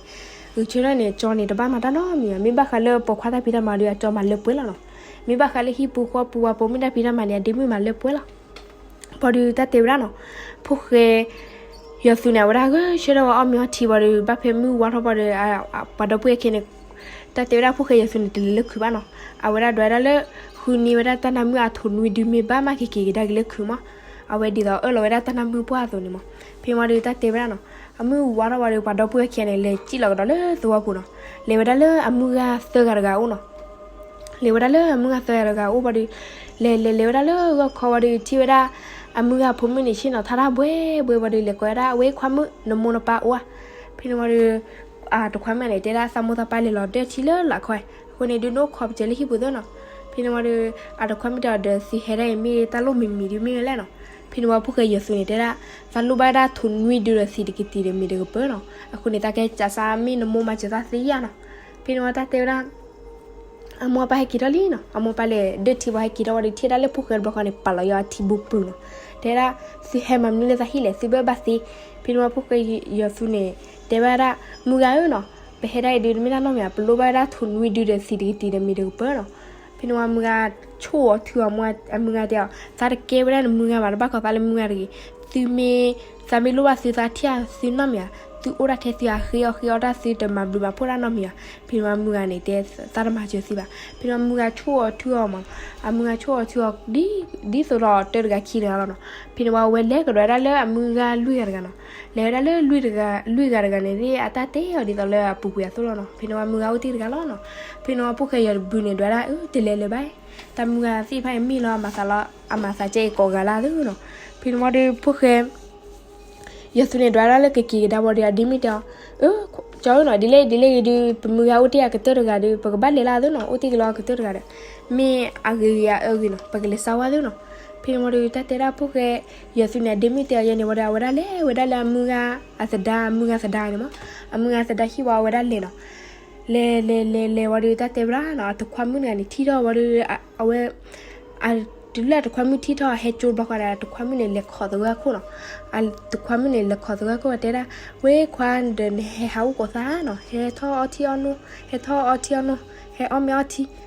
ဂဲၤဆၢထၢၣ်န့ၣ် အကၠီန့ၣ် တဘၣ်မၤတၢ်နီတမံၤဘၣ်, မ့ၢ်ဘၣ်ဃးလၢပိာ်ခွါတၢ်ဖံးတၢ်မၤဒီး အကၠီမၤလၢပှဲၤလီၤနီၤ, မ့ၢ်ဘၣ်ဃးလၢဟံၣ်ပူၤဃီပူၤ ပှၤပိာ်မုၣ်တၢ်ဖံးတၢ်မၤန့ၣ် အဒ့မုၣ်မၤလၢပှဲၤလီၤ. ဘၣ်ဒီးတၢ်တဲဝဲဒၣ်နီၤ, ဖိၣ်ဃဲယီၤသုးန့ၣ် အဝဲဒၣ်ဂဲၤဆၢထၢၣ်ဝဲအီၣ်မ့ၤအီထံဘၣ်ဒီး ဘၣ်ဖဲမုၢ်ဝါထီၣ်ဘၣ်ဒီး ပှၤဒီပုၢ်ဝဲၢ်ခံဂၤန့ၣ်, တၢ်တဲဝဲဒၣ် ဖိၣ်ဃဲယီၤသုးန့ၣ် တလဲၤလၢခုးဘၣ်နီၤ. အဝဲဒၣ်ဒွးဝဲဒၣ်လၢ ဃုန့ၢ်ဝဲဒၣ်တၢ်နါမုၢ်အထိၣ်နွံဒု မ့ၢ်ဘၣ်မးက့ၤက့ၤကဒါက့ၤလၢခုးမး. အဝဲဒ်သိးအၢၣ်လီၤဝဲဒၣ်တၢ်နါမုၢ်ပှၢ်အသိးန့ၣ်မး. ဖဲန့ၣ်ဝံၤဒီးတၢ်တဲဝဲဒၣ်နီၤ, အမုၢ်ဝါထီၣ်ဝံၤဒီး ပှၤဒီပုၢ်ဝဲၢ်ခံဂၤန့ၣ် လဲၤစံၣ်လီၤကဒီးလၢသဝီပူၤနီၤ. လဲၤဝဲဒၣ်လၢအမုၢ်ဂၤသၢဂၤတဂၤအအိၣ်နီၤ. လဲၤဝဲဒၣ်လၢအမုၢ်ဂၤသၢဂၤတဂၤအအိၣ်ဘၣ်ဒီး လဲၤလဲၤလဲၤဝဲဒၣ်လၢဂီၢ်ခီဝံၤဒီး ထံၣ်ဝဲဒၣ် အမုၢ်ဂၤဖိမုၣ်န့ၣ် ဆ့ၣ်နီၤထါတၢ်ဘှဲဘှဲဝံၤဒီး လဲၤကိးဝဲဒၣ် ဝဲခွါမုၣ် နမိၢ်နပၢ်အိၣ်ဧါ. ဖဲန့ၣ်ဝံၤဒီး အတခွါမုၣ်န့ၣ် တဲဒၣ် သးမိၢ်သးပၢ်လဲၤလီၤဒၢထံလၢလာ်ခီ, အဃိန့ၣ်ဒုး နအိၣ်ခိးပစၢၤလၢဟံၣ်ပူၤသ့နီၤ. ဖဲန့ၣ်ဝံၤဒီး အတခွါမုၣ်တဲအီၤဒီး သုဟဲဒၣ်အံၤ မ့ၢ်တၢ်လိၣ်မံၤမံၤဒုးမ့ၢ်ဝဲလဲၣ်နီၤ. ဖဲန့ၣ်ဝံၤ ဖိၣ်ဃဲယီၤသုးန့ၣ် တဲဒၣ် သးလိၣ်ဘၣ်ဝဲဒၣ်ထိၣ်နွံဒုဒီး သံးတကတံၢ်ဒီးမ့ၤတကပၤနီၤ. အဃိန့ၣ် သးကဲစးစါ မ့ၢ်နမိၢ်မၤစၢၤသးသ့ဧါနီၤ. ဖဲန့ၣ်ဝံၤတၢ်တဲဝဲဒၣ် အမိၢ်အပၢ်ဟဲက့ၤထီၣ်လံနီၤ. အမိၢ်အပၢ်လဲၤဒၢထံဘၣ်ဟဲက့ၤထီၣ်ဝံၤဒီး ထံၣ်ဝဲဒၣ်လၢဖိၣ်ဃဲတဘျီဃီန့ၣ် ပာ်လီၤယွၤအထံဘိပူၤနီၤ. တဲဒၣ် သုဟဲမၤမနုၤလၢသးဟံၣ်လဲၣ်, သုဘၣ်ဘၣ်သ့. ဖဲန့ၣ်ဝံၤ ဖိၣ်ဃဲယီၤသုးန့ၣ် တဲဘၣ်ဒၣ် မုၢ်ဂၤဧၢနီၤ, ပဟဲဒၣ်အံၤဒုး တမ့ၢ်တၢ်နီတမံၤဘၣ်, ပလိၣ်ဘၣ်ဝဲဒၣ်ထိၣ်နွံဒုဒီး သံးတကတံၢ်ဒီးမ့ၤတကပၤနီၤ. ဖဲန့ၣ်ဝံၤ မုၢ်ဂၤဆိၣ်အီၤထုအီၤ, အမုၢ်ဂၤတဲအီၤ သးတကဲဝဲဒၣ်နမုၢ်ဂၤဘၣ်, တဘၣ်ကိးသးလၢမုၢ်ဂၤတဂ့ၤ. သုမ့ၢ် သးမ့ၢ်လိၣ်ဘၣ်သု သးထံၣ်သုနီတမံၤဧါ, သုအိၣ်ဒၣ်ထဲသုဧါ, ဃ့အီၣ်ဃ့အီတၢ် သုတမၤဘျုးမၤဖှိၣ်တၢ်နီတမံၤဧါ. ဖဲန့ၣ်ဝံၤမုၢ်ဂၤန့ၣ် တဲသးတမၤစၢၤသုဘၣ်. ဖဲန့ၣ်ဝံၤမုၢ်ဂၤဆိၣ်အီၤထုအီၤမး, အမုၢ်ဂၤဆိၣ်အီၤထုအီၤ ဒ်သိးဒီးတၢတဂၤခံတဂၤလီၤနီၤ. ဖဲန့ၣ်ဝံၤအဝဲလဲၤကဒီးဝဲဒၣ်လၢအမုၢ်ဂၤလွံၢ်ဂၤတဂၤနီၤ. လဲၤဝဲဒၣ်လၢလွံၢ်ဂၤတဂၤန့ၣ် အတၢ်တဲအီၤဒ်သိးလၢအပူၤကွံာ်အသိးလီၤနီၤ. ဖဲန့ၣ်ဝံၤမုၢ်ဂၤအိၣ်တ့ၢ်တဂၤလီၤနီၤ. ဖဲန့ၣ်ဝံၤဖိၣ်ဃဲယီၤတဘုန့ၣ် ဒွးဒၣ် အၢ တလဲၤလၢၤဘၣ်, တၢ်မုၢ်ဂၤသ့ၣ်တဖၣ်အံၤမ့ၢ်လီၤအမၤသးလီၤ, အမၤသးကဲအံၤကိးဂၤလၢအသိးနီၤ. ဖဲန့ၣ်ဝံၤဒီးဖိၣ်ဃဲ ယီၤသုးန့ၣ် ဒွးဒၣ်လၢကက့ၤကဒါဝံၤဒီး အဒ့မုၣ်တဲအီၤ, အၢ ကၠီဧၢနီၤ, ဒ်လဲၣ်ဒ်လဲၣ်ဂ့ၤဒုး ပမုၢ်ဂၤအိၣ်တ့ၢ်အကတၢၢ်တဂၤဒီး ပကဘၣ်လဲၤလၢအသိးနီၤ, အိၣ်တ့ၢ်ကလီအကတၢၢ်တဂၤဒီး မ့ၢ်အဂ့ၤဂ့ၤအအၢဂ့ၤနီၤ, ပကလဲၤစါဝဲအသိးနီၤ. ဖဲန့ၣ်ဝံၤဒီး တၢ်တဲဒၣ်ဖိၣ်ဃဲ ယီၤသုးန့ၣ် အဒ့မုၣ်တဲအီၤယဲန့ၣ်ဝံၤဒီး အဝဲဒၣ်လဲၤဝဲဒၣ်လၢအမုၢ်ဂၤအသဒါ, အမုၢ်ဂၤသဒါန့ၣ်မး, အမုၢ်ဂၤသဒါဟံၣ်ဝံၤအဝဲဒၣ်လဲၤနီၤ. လဲၤလဲၤလဲၤလဲၤဝံၤဒီး တၢ်တဲဝဲဒၣ်နီၤ, အတခွါမုၣ်တဂၤန့ၣ် ထံၣ်ထီၣ်ဝံၤဒီး အဝဲ အ တုၤလၢအတခွါမုၣ်ထံၣ်ထီၣ် ဟဲကၠိတဘျီဃီဒီး အတခွါမုၣ်န့ၣ် လဲၤခိးသဂၢၢ်ခိၣ်နီၤ. အတခွါမုၣ်န့ၣ် လဲၤခိးသဂၢၢ်ခိၣ် တဲဒၣ်, ဝဲခွါဒီး နဟဲဟးအိၣ်ကိးသးနီၤ, ဟဲထီၣ်အီထံအီနိ, ဟဲထီၣ်အီထံအီနိ, ဟဲအီၣ်မ့ၤအီထံ.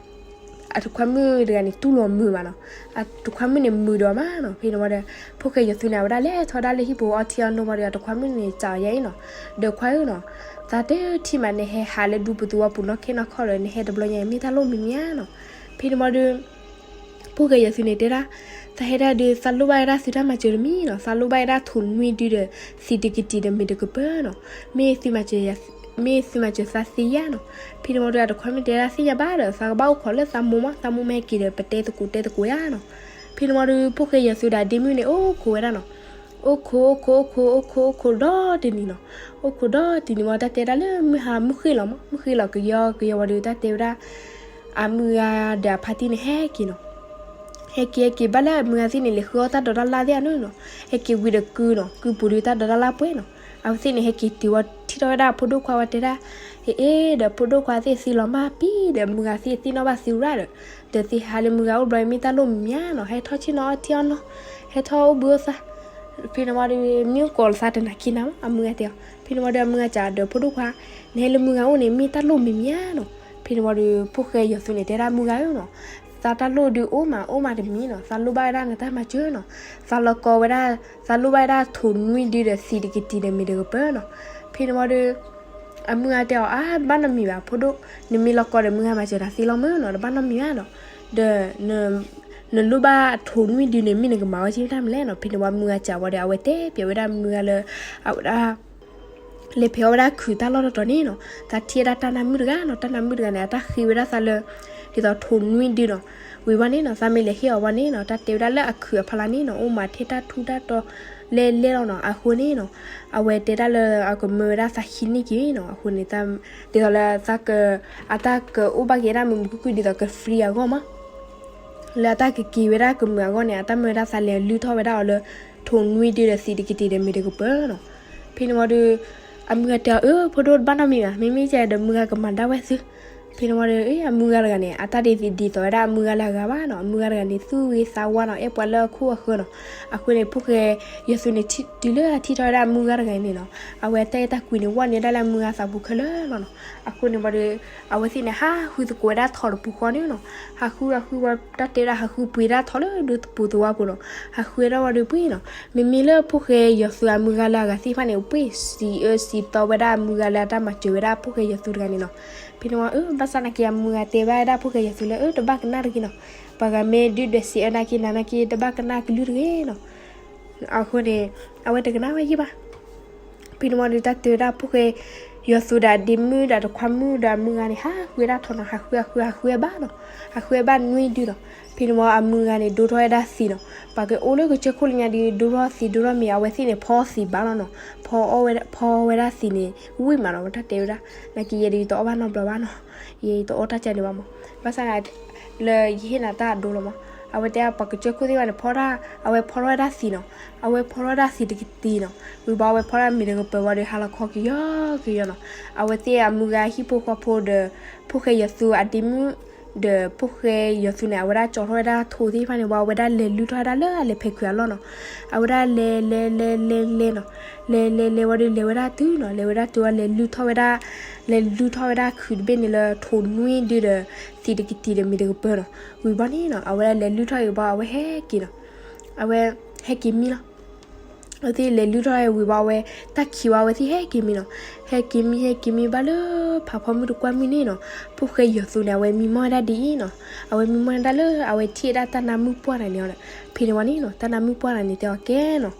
အတခွါမုၣ်တဂၤန့ၣ် တူၢ်လိာ်မုာ်ဘၣ်နီၤ. အတခွါမုၣ်န့ၣ် မုာ်ဒီးမးနီၤ. ဖဲန့ၣ်ဝံၤဒီး ဖိၣ်ဃဲယီၤသုးန့ၣ် အဝဲဒၣ်လဲၤထီၣ်ဒၣ်လၢဟံၣ်ပူၤအီထံအီနိဝံၤဒီး အတခွါမုၣ်န့ၣ် စံးအီၤယဲအံၤနီၤ, ဒီးခွါဧၢနီၤ, သးတထံၣ်မး နဟဲဟးလၢဒူပူၤသဝီပူၤနီၢ်ခဲနီၢ်ခီဒီး နဟဲတဘျီညါအံၤ မ့ၢ်တၢ်လိၣ်မံၤမံၤဧါနီၤ. ဖဲန့ၣ်ဝံၤဒီး ဖိၣ်ဃဲယီၤသုးန့ၣ်တဲဒၣ်, သးဟဲဒၣ်ဒုး သးလိၣ်ဘၣ်ဝဲဒၣ်သုတၢ်မၤစၢၤတမံၤနီၤ, သးလိၣ်ဘၣ်ဝဲဒၣ်ထိၣ်နွံဒုဒီး သံးတကတံၢ်ဒီးမ့ၤတကပၤနီၤ. မ့ၢ်သုမၤစၢၤယၤ, မ့ၢ်သုမၤစၢၤသးသ့ဧါနီၤ. ဖဲန့ၣ်ဝံၤဒီး အတခွါမုၣ်တဲဒၣ် သ့ၣ်ညါဘၣ်ဒီး သးကဘၣ်အိၣ်ခိးလၢသးမိၢ်မး, သးမိၢ်မ့ၢ်ဟဲက့ၤဒီး ပတဲသကိးတဲသကိးယါနီၤ. ဖဲန့ၣ်ဝံၤဒီး ဖိၣ်ဃဲယီၤသုးဒီးအဒ့မုၣ်န့ၣ် အိၣ်ခိးဝဲဒၣ်နီၤ. အိၣ်ခိး အိၣ်ခိး အိၣ်ခိး အိၣ်ခိး အိၣ်ခိးဒီတနံၤနီၤ. အိၣ်ခိးဒီတနံၤဝံၤ တၢ်တဲဒၣ်လၢမုၢ်ဟါမုၢ်ဃ့ၢ်လီၤမး, မုၢ်ဃ့ၢ်လီၤကယီကယီဝံၤဒီး တၢ်တဲဝဲဒၣ် အမုၢ်ဂၤဒီးအဖါတံၢ်န့ၣ်ဟဲက့ၤနီၤ. ဟဲက့ၤ ဟဲက့ၤဘၣ်လၢအမုၢ်ဂၤသ့ၣ်န့ၣ် လဲၤဃုအီၣ်တၢ်ဒိးတၢ်လၣ်သ့ၣ်အနီၤနီၤ. ဟဲက့ၤဝံၤဒီးကုၢ်နီၤ, ကုၢ်ပူၤဒီးတၢ်ဒိးတၢ်လၣ်ပှဲၤနီၤ. အဝဲသ့ၣ်န့ၣ် ဟဲက့ၤတုၤဝဲ ထံၣ်ထီၣ်ဝဲဒၣ်အဖိဒိၣ်ခွါဝဲတဲဒၣ်, အ့ ဒီးဖိဒိၣ်ခွါသ့ၣ်သံလီၤမၢ်ပံၤဒီး မုၢ်ဂၤသ့ၣ်သ့ၣ်နီၣ်ဘၣ်သံရၣ်ဒီး ဒီးသ့ၣ်ဟးလၢမုၢ်ဂၤအိၣ်ဘျီအံၤ မ့ၢ်တၢ်လိၣ်မံၤမံၤဧါနီၤ. ဟဲထီၣ်ဆ့ၣ်နီၤအီထံအီနိ, ဟဲထီၣ်အိၣ်ဘှံးအိၣ်သါ. ဖဲန့ၣ်ဝံၤဒီး မ့ၢ်ကိးလီၤသးတနာ်က့နၤမး အမုၢ်ဂၤတဲအီၤ. ဖဲန့ၣ်ဝံၤဒီး အမုၢ်ဂၤစံးဒီးဖိဒိၣ်ခွါ, နဟဲလၢမုၢ်ဂၤအိၣ်န့ၣ် မ့ၢ်တၢ်လိၣ်မံၤမံၤဧါနီၤ. ဖဲန့ၣ်ဝံၤဒီး ဖိၣ်ဃဲယီၤသုးန့ၣ်တဲဒၣ် မုၢ်ဂၤဧၢနီၤ, သးတၢ်လိၣ်ဒုးအိၣ်မး အိၣ်မးတမံၤနီၤ, သးလိၣ်ဘၣ်ဝဲဒၣ်နတၢ်မၤစၢၤနီၤ. သးလီၤကီဝဲဒၣ်, သးလိၣ်ဘၣ်ဝဲဒၣ်ထိၣ်နွံဒုဒီးသံးတကတံၢ်ဒီးမ့ၤတကပၤနီၤ. ဖဲန့ၣ်ဝံၤဒီး အမုၢ်ဂၤတဲအီၤ အါ တဘၣ်နီတမံၤဘၣ် ဖိဒိၣ်, နမ့ၢ်လီၤကီဒီး မုၢ်ဂၤမၤစၢၤနၤသ့လီၤမးနီၤ, တဘၣ်နီတမံၤဘၣ်နီၤ. ဒီး နလိၣ်ဘၣ်ထိၣ်နွံဒုန့ၣ် မ့ၢ်နကမၤဝဲဆ့ၣ်မတၢ်မလဲၣ်နီၤ. ဖဲန့ၣ်ဝံၤမုၢ်ဂၤစံးဝံၤဒီး အဝဲတဲပျဲဝဲဒၣ်မုၢ်ဂၤလၢ အဝဲဒၣ် လဲၤဖဲးအီၣ်ဝဲဒၣ်ခုးတၢ်လီၢ်တတီၤန့ၣ်နီၤ, သးထံၣ်ဝဲဒၣ်တၢ်နါမုၣ်တဂၤနီၤ, တၢ်နါမုၣ်တဂၤန့ၣ် အတၢ်ဃ့ဝဲဒၣ်သးလၢ ဒ်သိးထိၣ်နွံဒုနီၤ. ဝံၤဘၣ်န့ၣ်နီၤ သးမ့ၢ်လဲၤဟ့ၣ်အီၤဘၣ်န့ၣ်နီၤ, တၢ်တဲဝဲဒၣ်လၢအခုးအဖီလာ်န့ၣ်နီၤ အိၣ်မးထဲတၢ်ထူးတၢ်တီၤလဲၣ်လဲၣ်လီၤနီၤ. အဃိန့ၣ်နီၤ အဝဲတဲဒၣ်လၢအကမၢဝဲဒၣ်သးဟံးန့ၢ်က့ၤနီၤ. အဃိန့ၣ် ဒ်သိးလၢ အတၢ်ကအိၣ်ဘၣ်က့ၤဒၣ်မုာ်မုာ်ခုၣ်ခုၣ် ဒ်သိးက free အဂီၢ်မး လၢအတၢ်ကက့ၤဝဲဒၣ်ကမုာ်အဂီၢ်န့ၣ် အတၢ်မၢဝဲဒၣ်သးလဲၤလုၢ်ထီၣ်ဝဲဒၣ်အီၤလၢ ထိၣ်နွံဒုဒီးသံးတကတံၢ်ဒီးမ့ၤတကပၤနီၤ. ဖဲန့ၣ်ဝံၤဒီး အမုၢ်ဂၤတဲအီၤ အၢ ဖိဒိၣ်တဘၣ်နီတမံၤဘၣ်, မ့မ့ၢ်ကဲဒီးမုၢ်ဂၤကမၤဒၣ်ဝဲသု ဖဲန့ၣ်ဝံၤဒီး အမုၢ်ဂၤတဂၤန့ၣ် အတၢ်ဒ်သိးဒ်သိးဝဲဒၣ်အမုၢ်ဂၤလၢအဂၤဘၣ်နီၤ, အမုၢ်ဂၤတဂၤန့ၣ် သူၣ်ဂ့ၤသးဝါနီၤ, အဲၣ်ပှၤလၢအခိၣ်အဃၢၤနီၤ. အဃိန့ၣ် ဖိၣ်ဃဲယီၤသူန့ၣ် တုၤလၢအထံၣ်ထီၣ်ဝဲဒၣ်အမုၢ်ဂၤတဂၤန့ၣ်နီၤ, အဝဲတၢ်အဲၣ်တၢ်ကွံန့ၣ် ဝီၢ်န့ၢ်ဒၣ်လၢအမုၢ်ဂၤသးပူၤခဲလၢာ်လီၤနီၤ. အဃိန့ၣ်ဝံၤဒီး အဝဲသ့ၣ်န့ၣ် ဟးဃုသကိးဝဲဒၣ်ထိးတပူၤဃီန့ၣ်နီၤ. ဟးဃု ဟးဃုဝံၤ တၢ်တဲဝဲဒၣ်ဟးဃုပှ့ၤဒၣ်ထိးလၢဒိတပူၤသဝီပူၤနီၤ. ဟးဃုဝဲဒၣ်ဝံၤဒီးပှ့ၤနီၤ, မ့မ့ၢ်လၢဖိၣ်ဃဲယီၤသူအမုၢ်ဂၤလၢအဂၤသ့ၣ်တဖၣ်န့ၣ် ပှ့ၤစံးအၢစံးသီဝဲဒၣ်အမုၢ်ဂၤလၢအတၢ်မၤစၢၤဝဲဒၣ်ဖိၣ်ဃဲယီၤသူတဂၤန့ၣ်နီၤ. ဖဲန့ၣ်ဝံၤ အၢ ဘၣ်ဆၣ်နာ်က့ အမုၢ်ဂၤတဲဘၣ်ဝဲဒၣ်ဖိၣ်ဃဲယီၤသူလၢ အၢ တဘၣ်ကနၣ်တဂ့ၤနီၤ, ပှၤဂၤမ့ၢ်ဒုၣ်ဒွဲးစံးအၢနာ်က့နၤနာ်က့ တဘၣ်ကနၣ်ကလုၢ်တဂ့ၤနီၤ. အဃိန့ၣ် အဝဲတကနၣ်ဝဲယံၢ်ဘၣ်. ဖဲန့ၣ်ဝံၤဒီး တၢ်တဲဝဲဒၣ်ဖိၣ်ဃဲယီၤသူဒီးအဒ့မုၣ်ဒီးတခွါမုၣ်ဒီးအမုၢ်ဂၤန့ၣ် ဟးဃုဝဲဒၣ်ထိးနီၤ, ဟးဃု ဟးဃု ဟးဃုဝဲဘၣ်နီၤ, ဟးဃုဝဲဘၣ်နွံဒုနီၤ. ဖဲန့ၣ်ဝံၤအမုၢ်ဂၤန့ၣ် ဒိထီၣ်ဝဲဒၣ်သံးနီၤ. ပှၤကအိၣ်လၢကစၢၢ်ခိၣ်လၢညါဒီး ဒိထီၣ်သံးဒိထီၣ်မ့ၤ အဝဲသ့ၣ်န့ၣ် ဖီသံးဘၣ်လီၤနီၤ. ဖီအီၣ်ဝဲ ဖီဝဲဒၣ်သံးန့ၣ် ဝံၣ်မးနီၤ, တၢ်တဲဝဲဒၣ်, နာ်က့ယဲဒီးယတအီၣ်ဘၣ်နီတဘျီဘၣ်နီၤ, ယဲယတအီၣ်တၢ်ကဲန့ၣ်ဘၣ်မး. ဘၣ်ဆၣ် လၢယဟ့ၣ်နၤတၢ်အဒိလီၤမး. အဝဲတဲပှၤကစၢၢ်ခိၣ်သ့ၣ်တဖၣ်န့ၣ် ဖီတၢ်, အဝဲဖီထီၣ်ဝဲဒၣ်သံးနီၤ, အဝဲဖီထီၣ်ဝဲဒၣ်သံးတကတံၤနီၤ. ဝံၤဘၣ်အဝဲဖီထီၣ်မ့ၤတကပၤဝံၤဒီး ဟါလီၤခီကယီကယီနီၤ. အဝဲသ့ၣ်အမုၢ်ဂၤဟံၣ်ဖိဃီဖိဒီး ဖိၣ်ဃဲယီၤသူအဒ့မုၣ် ဒီးဖိၣ်ဃဲယီၤသူန့ၣ် အဝဲဒၣ်ကၠီထီၣ်ဝဲဒၣ်ထိးသ့ၣ်တဖၣ်န့ၣ် ဝံၤအဝဲဒၣ်လဲၤလုၢ်ထီၣ်ဝဲဒၣ်လၢအလဲၤဖဲးခုးအလီၢ်နီၤ. အဝဲဒၣ်လဲၤလဲၤလဲၤလဲၤလဲၤနီၤ, လဲၤလဲၤလဲၤဝံၤဒီးလဲၤဝဲဒၣ်တုၤနီၤ, လဲၤဝဲဒၣ်တုၤဝံၤလဲၤလုၢ်ထီၣ်ဝဲဒၣ်, လဲၤလုၢ်ထီၣ်ဝဲဒၣ်ခုးတဘ့ၣ်န့ၣ်လၢထိးနွံဒုဒီး သံးတကတံၤဒီးမ့ၤတကပၤနီၤ. ဝံၤဘၣ်န့ၣ်နီၤ အဝဲဒၣ်လဲၤလုၢ်ထီၣ်ဝံၤဘၣ်အဝဲဟဲက့ၤနီၤ, အဝဲဟဲက့ၤမံလီၤ. အဝဲသ့ၣ်လဲၤလုၢ်ထီၣ်ဝံၤဘၣ် အဝဲတၢ်ခံးဝံၤ အဝဲသ့ၣ်ဟဲက့ၤမံနီၤ. ဟဲက့ၤမံ ဟဲက့ၤမံဘၣ်လၢဖးဖီမုၢ်တကွၢ်မုၢ်န့ၣ်နီၤ, ဖိၣ်ဃဲယီၤသူန့ၣ် အဝဲမံမီၢ်ဝဲဒၣ်ဒ်အံၤနီၤ. အဝဲမံမီၢ်ဝဲဒၣ်လၢအဝဲထံၣ်ဝဲဒၣ်တၢ်နါမုၣ်ပှၢ်တဂၤန့ၣ်လီၤ. ဖဲန့ၣ်ဝံၤန့ၣ်နီၤ တၢ်နါမုၣ်ပှၢ်တဂၤန့ၣ်တဲအီၤကဲနီၤ,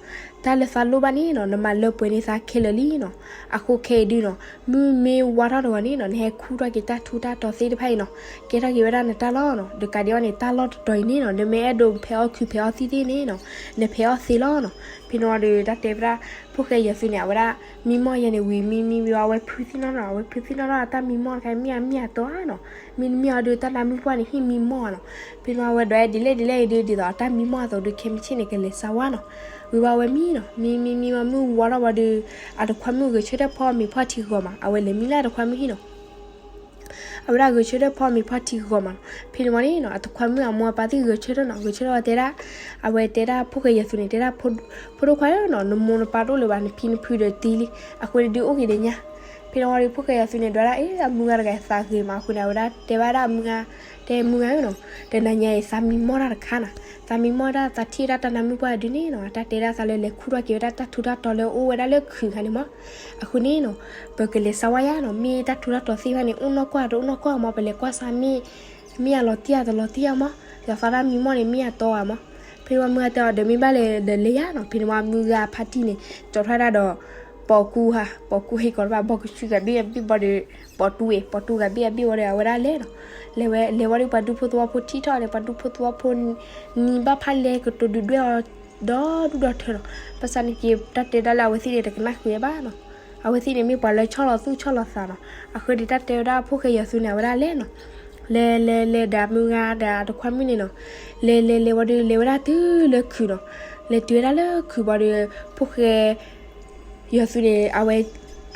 တၢ်လၢသးလိၣ်ဘၣ်န့ၣ်နီၤ နမၤလၢပှဲၤန့ၢ်သးခဲလၢာ်လံနီၤ. အဃိခဲအံၤဒုနီၤ မုၢ်မ့ၢ်ဝါထီၣ်တဂီၤန့ၣ်နီၤ နဟဲခူၣ်ထီၣ်က့ၤတၢ်ထူးတၢ်တီၤသ့ၣ်တဖၣ်အံၤနီၤ, ကဲထီၣ်က့ၤဝဲဒၣ်နတၢ်လီၢ်နီၤ. ဒီးကးဒံးအီၤန့ၣ် တၢ်လီၢ်တတီၤအံၤန့ၣ်နီၤ နမ့ၢ်အဲၣ်ဒိးဖဲးအီၣ်ခုးဖဲးအီၣ်သံၣ်သ့ၣ်န့ၣ်နီၤ နဖဲးအီၣ်သ့လီၤနီၤ. ဖဲန့ၣ်ဝံၤဒီး တၢ်တဲဝဲဒၣ် ဖိၣ်ဃဲယီၤသူန့ၣ် အဝဲဒၣ် မံမီၢ်ယဲန့ၣ်ဝံၤ မံမံဝံၤ အဝဲဖုးသ့ၣ်နီၣ်နီၤ, အဝဲဖုးသ့ၣ်နီၣ်နီၤ အတၢ်မံမီၢ်တခါ မ့ၢ်အမ့ၢ်အတီဧါနီၤ. မ့တမ့ၢ်အီၤဒီး တၢ်နါမုၣ်ပှၢ်န့ၣ် ဟံၣ်မံမီၢ်ဧါနီၤ. ဖဲန့ၣ်ဝံၤ အဝဲဒွးဒ်လဲၣ်ဒ်လဲၣ်အံၤဒီး ဒ်သိးအတၢ်မံမီၢ်အသိးဒီး ခဲမုၢ်ဆ့ၣ်န့ၣ် ကလဲၤစါဝါနီၤ. ဝံၤဘၣ်အဝဲမံနီၤ, မံမံမံမံ မုၢ်ဝါထီၣ်ဝံၤဒီး အတခွါမုၣ်ဂဲၤဆၢထၢၣ်ဖီမ့ၤဖီထံဂီၤမး, အဝဲလဲၤမံလၢအတခွါမုၣ်ဟံၣ်နီၤ. အဝဲဒၣ်ဂဲၤဆၢထၢၣ်ဖီမ့ၤဖီထံဂီၤမးနီၤ. ဖဲန့ၣ်ဝံၤန့ၣ်နီၤ အတခွါမုၣ်အမိၢ်အပၢ်သ့ၣ်ဂဲၤဆၢထၢၣ်နီၤ, ဂဲၤဆၢထၢၣ်ဝံၤတဲဒၣ်, အဝဲတဲဒၣ်ဖိၣ်ဃဲယီၤသူန့ၣ် တဲဒၣ် ဖိဒိၣ်ခွါဧၢနီၤ, နမိၢ်နပၢ်တအိၣ်လၢၤဘၣ်, နဖံနဖုဒီးတံၤလံ, အဃိန့ၣ်ဒုးအိၣ်က့ၤဒီးညါ. ဖဲန့ၣ်ဝံၤဒီး ဖိၣ်ဃဲယီၤသူန့ၣ် ဒွးဒၣ်အ့ အမုၢ်ဂၤတဂၤသးဂ့ၤမး, အဃိန့ၣ် အဝဲဒၣ်တဲဘၣ်ဒၣ်အမုၢ်ဂၤ, တဲမုၢ်ဂၤဧၢနီၤ, တနၤညါအံၤသးမံမီၢ်တၢ်တခါနီၤ, သးမံမီၢ်ဒၣ်သးထံၣ်ဒၣ်တၢ်နါမုၣ်ပှၢ်ဒုန့ၣ်နီၤ, တၢ်တဲဒၣ်သးလၢလဲၤခူၣ်ထီၣ်က့ၤဝဲဒၣ်တၢ်ထူးတၢ်တီၤလၢအိၣ်ဝဲဒၣ်လၢခုးခါန့ၣ်မး. အဃိန့ၣ်နီၤ ပကလဲၤစါဝါယါနီၤ, မ့ၢ်တၢ်ထူးတၢ်တီၤသ့ၣ်တဖၣ်န့ၣ် အိၣ်နီၢ်ကွၢ်တအိၣ်နီၢ်ကွၢ်မး, ပလဲၤကွၢ်စါမ့ၢ် မ့ၢ်အလီၤတံၢ်ဧါတလီၤတံၢ်ဧါမး, ဒီးသးတၢ်မံမီၢ်န့ၣ် မ့ၢ်အတီဧါမး. ဖဲန့ၣ်ဝံၤမုၢ်ဂၤတဲအီၤ ဒီးမ့ၢ်ဘၣ်လဲၤဒီးလဲၤယါနီၤ. ဖဲန့ၣ်ဝံၤမုၢ်ဂၤအဖါတံၢ်န့ၣ် ကၠီထီၣ်ဝဲဒၣ်ဒီး ပိာ်ကူဧါ, ပိာ်ကူဟ့ၣ်ကီးတဘၣ် ဘီကဆူဂၤဘ့ၣ်အဘ့ၣ်ဘၣ်ဒီး ပိာ်တူဧါ, ပိာ်တူဂၤဘ့ၣ်အဘ့ၣ်ဝံၤဒီး အဝဲဒၣ်လဲၤနီၤ. လဲၤဝဲ လဲၤဝံၤဒီးပှၤဒူဖိသဝီဖိထံၣ်ထီၣ်န့ၣ် ပှၤဒူဖိသဝီဖိ နံၤဘၣ်ဖးလဲၤကတိၤဒုၣ်ဒွဲၣ်အီၤ ဒီဒူၣ်ဒီထၢနီၤ. ဘၣ်ဆၣ်န့ၣ်က့ တၢ်တဲဒၣ်လၢအဝဲသ့ၣ်န့ၣ် တကနၣ်ဃုာ်ဘၣ်နီၤ. အဝဲသ့ၣ်န့ၣ်မ့ၢ်ပှၤလၢဆီၣ်လီၤသူၣ်ဆီၣ်လီၤသးနီၤ. အဃိန့ၣ်တၢ်တဲဝဲဒၣ်ဖိၣ်ဃဲယီၤသူန့ၣ် အဝဲဒၣ်လဲၤနီၤ. လဲၤလဲၤလဲၤဒီးအမုၢ်ဂၤဒီးအတခွါမုၣ်န့ၣ်နီၤ. လဲၤလဲၤလဲၤဝံၤဒီး လဲၤဝဲဒၣ်တုၤလၢခုးနီၤ. လဲၤတုၤဝဲဒၣ်လၢခုးဘၣ်ဒီး ဖိၣ်ဃဲ ယီၤသူန့ၣ် အဝဲ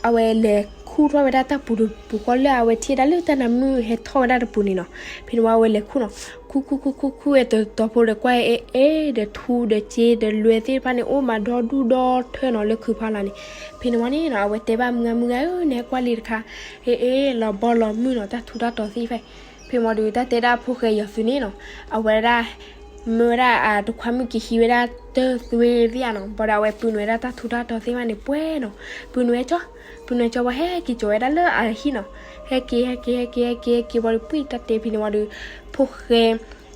အဝဲလဲၤခူၣ်ထီၣ်ဝဲဒၣ်တၢ်ပူၤတပူၤဃီလၢအဝဲထံၣ်ဝဲဒၣ်လၢတၢ်နါမုၣ်ဟဲထီၣ်ဝဲဒၣ်တပူၤန့ၣ်နီၤ. ဖဲန့ၣ်ဝံၤအဝဲလဲၤခူၣ်နီၤ. ခူၣ်ခူၣ်ခူၣ်ခူၣ်ခူၣ်ဝဲတတီၤဖိဒီး ကွၢ်အ့ၣ်အ့ၣ်ဒီးထူဒီးစ့ဒီးလွဲသ့ၣ်တဖၣ်န့ၣ် အိၣ်မးဒီဒူၣ်ဒီထၢနီၤလၢခုးဖီလာ်န့ၣ်. ဖဲန့ၣ်ဝံၤန့ၣ်နီၤ အဝဲတဲဘၣ်မုၢ်ဂၤ မုၢ်ဂၤဧၢ နဟဲကွၢ်လံတခါ, အ့ၣ်အ့ၣ်လီၤဘီလီၤမုၢ်နီၤ တၢ်ထူးတၢ်တီၤသ့ၣ်တဖၣ်. ဖဲမ့ၢ်ဒီးတၢ်တဲဒၣ်ဖိၣ်ဃဲယီၤသူန့ၣ်နီၤ အဝဲဒၣ် မၢဝဲဒၣ်အတခွါမုၣ်က့ၤဟံးဝဲဒၣ်တၢ်သွ့သ့ၣ်ဧါနီၤ. ဘၣ်ဒီးအဝဲပုၢ်နုာ်ဝဲဒၣ်တၢ်ထူးတၢ်တီၤသ့ၣ်တဖၣ်န့ၣ် ပှဲၤနီၤ. ပုၢ်နုာ်ဝဲကၠီ, ပုၢ်နုာ်ဝဲကၠီဝံၤဟဲက့ၤကၠီဝဲဒၣ်လၢအဟံၣ်နီၤ. ဟဲက့ၤ ဟဲက့ၤ ဟဲက့ၤ ဟဲက့ၤ ဟဲက့ၤဝံၤဒီး ပှံၢ်တၢ်တဲဖဲန့ၣ်ဝံၤဒီး ဖိၣ်ဃဲ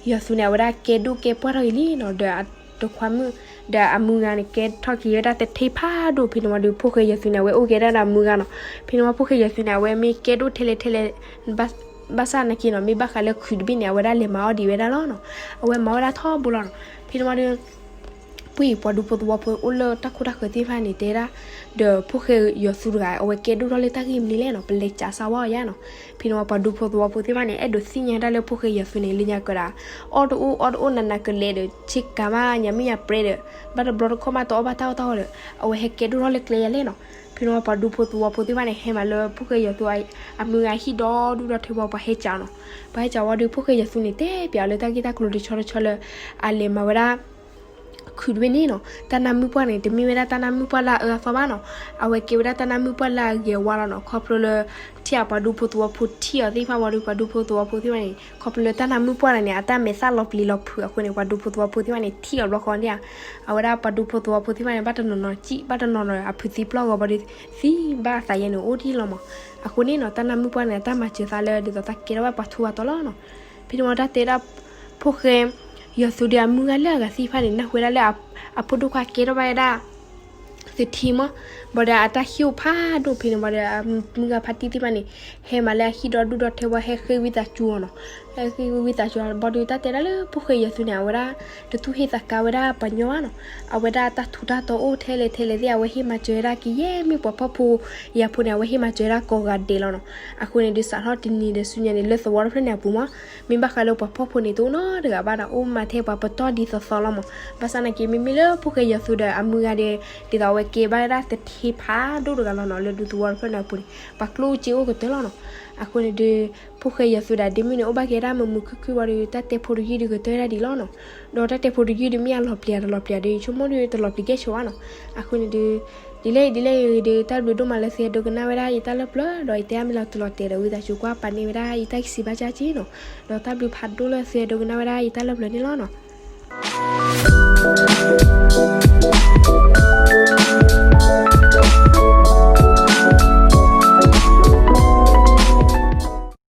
ယီၤသူန့ၣ် အဝဲဒၣ်ကဲဒိၣ်ကဲပှၢ်ထီၣ်အံၤလံနီၤ. ဒီးအတခွါမုၣ် ဒီးအမုၢ်ဂၤန့ၣ် ကဲထီၣ်က့ၤဝဲဒၣ်တထ့ဖးဒိၣ်. ဖဲန့ၣ်ဝံၤဒီး ဖိၣ်ဃဲယီၤသူန့ၣ် အဝဲအိၣ်က့ၤဒၣ်ဒီးအမုၢ်ဂၤနီၤ. ဖဲန့ၣ်ဝံၤဖိၣ်ဃဲယီၤသူန့ၣ် အဝဲမ့ၢ်ကဲဒိၣ်ထဲလဲၣ်ထဲလဲၣ် ဘၣ်ဆၣ်နာ်က့နီၤ မ့ၢ်ဘၣ်ဃးလၢခုးတဘ့ၣ်န့ၣ် အဝဲဒၣ်လဲၤမၤအီၣ်ဒံးဝဲဒၣ်လီၤနီၤ. အဝဲမၤဝဲဒၣ်ထီဘိလီၤနီၤ. ဖဲန့ၣ်ဝံၤဒီး ပှံၢ်ပှၤဒူဖိသဝီဖိအိၣ်လၢတၢ်ခိတၢ်ဃၢၤသ့ၣ်တဖၣ်န့ၣ် တဲဒၣ် ဒီးဖိၣ်ဃဲယီၤသူတဂၤ အဝဲကဲဒိၣ်ထီၣ်လၢတၢ်ဂ့ၢ်မနုၤလဲၣ်နီၤ ပလဲၤကးစၢ်ဝဲအီၤယါနီၤ. ဖဲန့ၣ်ဝံၤပှၤဒူဖိသဝီဖိသ့ၣ်တဖၣ်န့ၣ် အဲၣ်ဒိးသ့ၣ်ညါဒၣ်လၢဖိၣ်ဃဲယီၤသူန့ၣ် လၢညါကဒီး အီၣ်တအိၣ်အီတအိၣ် နးနးကလဲာ်ဒီး ဆ့ကၤမး ညၣ်မုၢ်ညၣ်ပြဲဒီး ဘၣ်တဘျီတခီၣ်မးတအီၣ်ဘၣ်တၢ်အီၣ်တၢ်အီဒီး အဝဲဟဲကဲဒိၣ်ထီၣ်လၢကျဲယါလဲၣ်နီၤ. ဖဲန့ၣ်ဝံၤပှၤဒူဖိသဝီဖိသ့ၣ်တဖၣ်န့ၣ် ဟဲမးလၢဖိၣ်ဃဲယွၤသူအမုၢ်ဂၤဟံၣ်ဒီဒူၣ်ဒီထၢဝံၤ ပှၤဟဲကၠီနီၤ. ပှၤဟဲကၠီဝံၤဒီး ဖိၣ်ဃဲယွၤသူန့ၣ် တဲပၠးအီၤလၢတၢ်ဂ့ၢ်တၢ်ကျိၤတဆီတဆီလၢ အလဲၤမၤဝဲဒၣ် ခုၣ်တဘ့ၣ်န့ၣ်နီၤ, တၢ်နၢ်မုၣ်ပှၢ်န့ၣ် တမ့ၢ်ဝဲဒၣ်တၢ်နၢ်မုၣ်ပှၢ်လၢအအၢအသီဘၣ်နီၤ. အဝဲကဲဝဲဒၣ်တၢ်နၢ်မုၣ်ပှၢ်လၢအဂ့ၤအဝါလီၤနီၤ. ခီဖျိလၢ ထံၣ်အပှၤဒူဖိသဝီဖိထံၣ်အီၤသ့ၣ်တဖၣ်ဝံၤဒီး ပှၤဒူဖိသဝီဖိသ့ၣ်တဖၣ်န့ၣ် ခီဖျိလၢတၢ်နၢ်မုၣ်ပှၢ်န့ၣ် အတၢ်မဲာ်သၣ်လီၤပျံၤလီၤဖုးအဃိန့ၣ် ပှၤဒူဖိသဝီဖိသ့ၣ်တဖၣ်န့ၣ် ထံၣ်အီၤဘျီဃီန့ၣ်ဧါ, အဝဲဒၣ်ပှၤဒူဖိသဝီဖိသ့ၣ်တဖၣ်န့ၣ် ဘၣ်တနီၤနီၤစံၣ် ဘၣ်တနီၤနီၤအဖုးသံပျီၢ်ဂီၤဘၣ်ဒီး သံဘၣ်အသးယဲန့ၣ်အိၣ်ဒံးလီၤမး. အဃိန့ၣ်နီၤ တၢ်နၢ်မုၣ်ပှၢ်န့ၣ် အတၢ်မၤစၢၤသးလၢ ဒ်သိးတၢ်ကဲထီၣ်ဘၣ်ပှၤထူးပှၤတီၤလီၤနီၤ. ဖဲန့ၣ်ဝံၤတၢ်တဲဒၣ် ဖိၣ်ဃဲ ယွၤသူဒီးအမုၢ်ဂၤလၢအဂၤသ့ၣ်တဖၣ်န့ၣ် နၢ်ဟူဝဲဒၣ်လၢ အဖိဒိၣ်ခွါကဲထီၣ်ဘၣ်ဝဲဒၣ် သထံမး, ဘၣ်ဒီးအတၢ်ဟံၣ်အိၣ်ဖးဒိၣ်ဖဲန့ၣ် ဘၣ်ဒီးအမုၢ်ဂၤဖါတံၢ်သ့ၣ်တဖၣ်န့ၣ် ဟဲမးလၢအဟံၣ်ဒီဒူၣ်ဒီထၢဝံၤ ဟဲဃ့ဝံသးစူၤအီၤနီၤ. ဟဲဃ့ဝံသးစူၤအီၤ ဘၣ်ဒီးတၢ်တဲဒၣ်လၢဖိၣ်ဃဲယွၤသူန့ၣ် အဝဲဒၣ် တထူၣ်ဟ့ၣ်သးကါဝဲဒၣ်ပှၤညီဘၣ်နီၤ. အဝဲဒၣ်တၢ်ထူးတၢ်တီၤအိၣ်ထဲလဲၣ်ထဲလဲၣ်သ့ၣ် အဝဲဟ့ၣ်မၤစၢၤဝဲဒၣ်ကယဲၢ်မ့ၢ်ပှၤဖှီၣ်ဖိယာ်ဖိန့ၣ် အဝဲဟ့ၣ်မၤစၢၤဝဲဒၣ်ကိးဂၤဒဲးလီၤနီၤ. အဃိန့ၣ်ဒုးစးထီၣ်တနံၤဒီးဆူညါန့ၣ် လၢသဝီတဖျၢၣ်န့ၣ်အပူၤမး မ့ၢ်ဘၣ်ဃးလၢပှၤဖှီၣ်ဖိန့ၣ် တအိၣ်နီတဂၤဘၣ်နီၤ, အိၣ်မးထဲပှၤပတီၢ်ဒ်သိးသိးလီၤမး. ဘၣ်ဆၣ်နာ်က့ မ့မ့ၢ်လၢဖိၣ်ဃဲယွၤသူဒီးအမုၢ်ဂၤဒီး ဒ်သိးအဝဲကဲဘၣ်ဝဲဒၣ်သထံဖးဒိၣ်တဂၤလီၤနီၤ, လၢဒူသဝီတဖျၢၣ်န့ၣ်အပူၤန့ၣ် ပှၤကျိၣ်စ့အိၣ်ကတၢၢ်လီၤနီၤ. အဃိန့ၣ်ဒုး ဖိၣ်ဃဲယွၤသူဒီးဒ့မုၣ်န့ၣ် အိၣ်ဘၣ်က့ၤဒၣ်မုာ်မုာ်ခုၣ်ခုၣ်ဝံၤဒီး တၢ်တဲဖိတယုၢ်ဒုးကတၢၢ်ဒၣ်ဒ်လီၤနီၤ. ဒီးတၢ်တဲဖိတယုၢ်ဒုးမ့ၢ်အလီၤပျံၤတလီၤပျံၤဒီး ဆိကမိၣ်ဒုးတလီၤပျံၤကဲဆိးဘၣ်နီၤ. အဃိန့ၣ်ဒုး ဒ်လဲၣ်ဒ်လဲၣ်အံၤဒုး တၢ်ဘျုးဒိၣ်မးလၢသုဟဲဒိကနၣ်ဝဲဒၣ်ယတၢ်လၢပျၢၤ ဒီးယတဲအါမံၤလီၤတူၢ်လီၤတဲာ်ဒီး ဝံသးစူၤကွၢ်ပာ်န့ၢ်ဝဲဒၣ်ယတၢ်ကစံးဘၣ်ကၢ်က့နီၤ. ဒီးတၢ်ဘျုးဖးဒိၣ်လၢသုဟဲဒိကနၣ်ဝဲဒၣ်ယတၢ်လၢပျၢၤန့ၣ်လီၤနီၤ.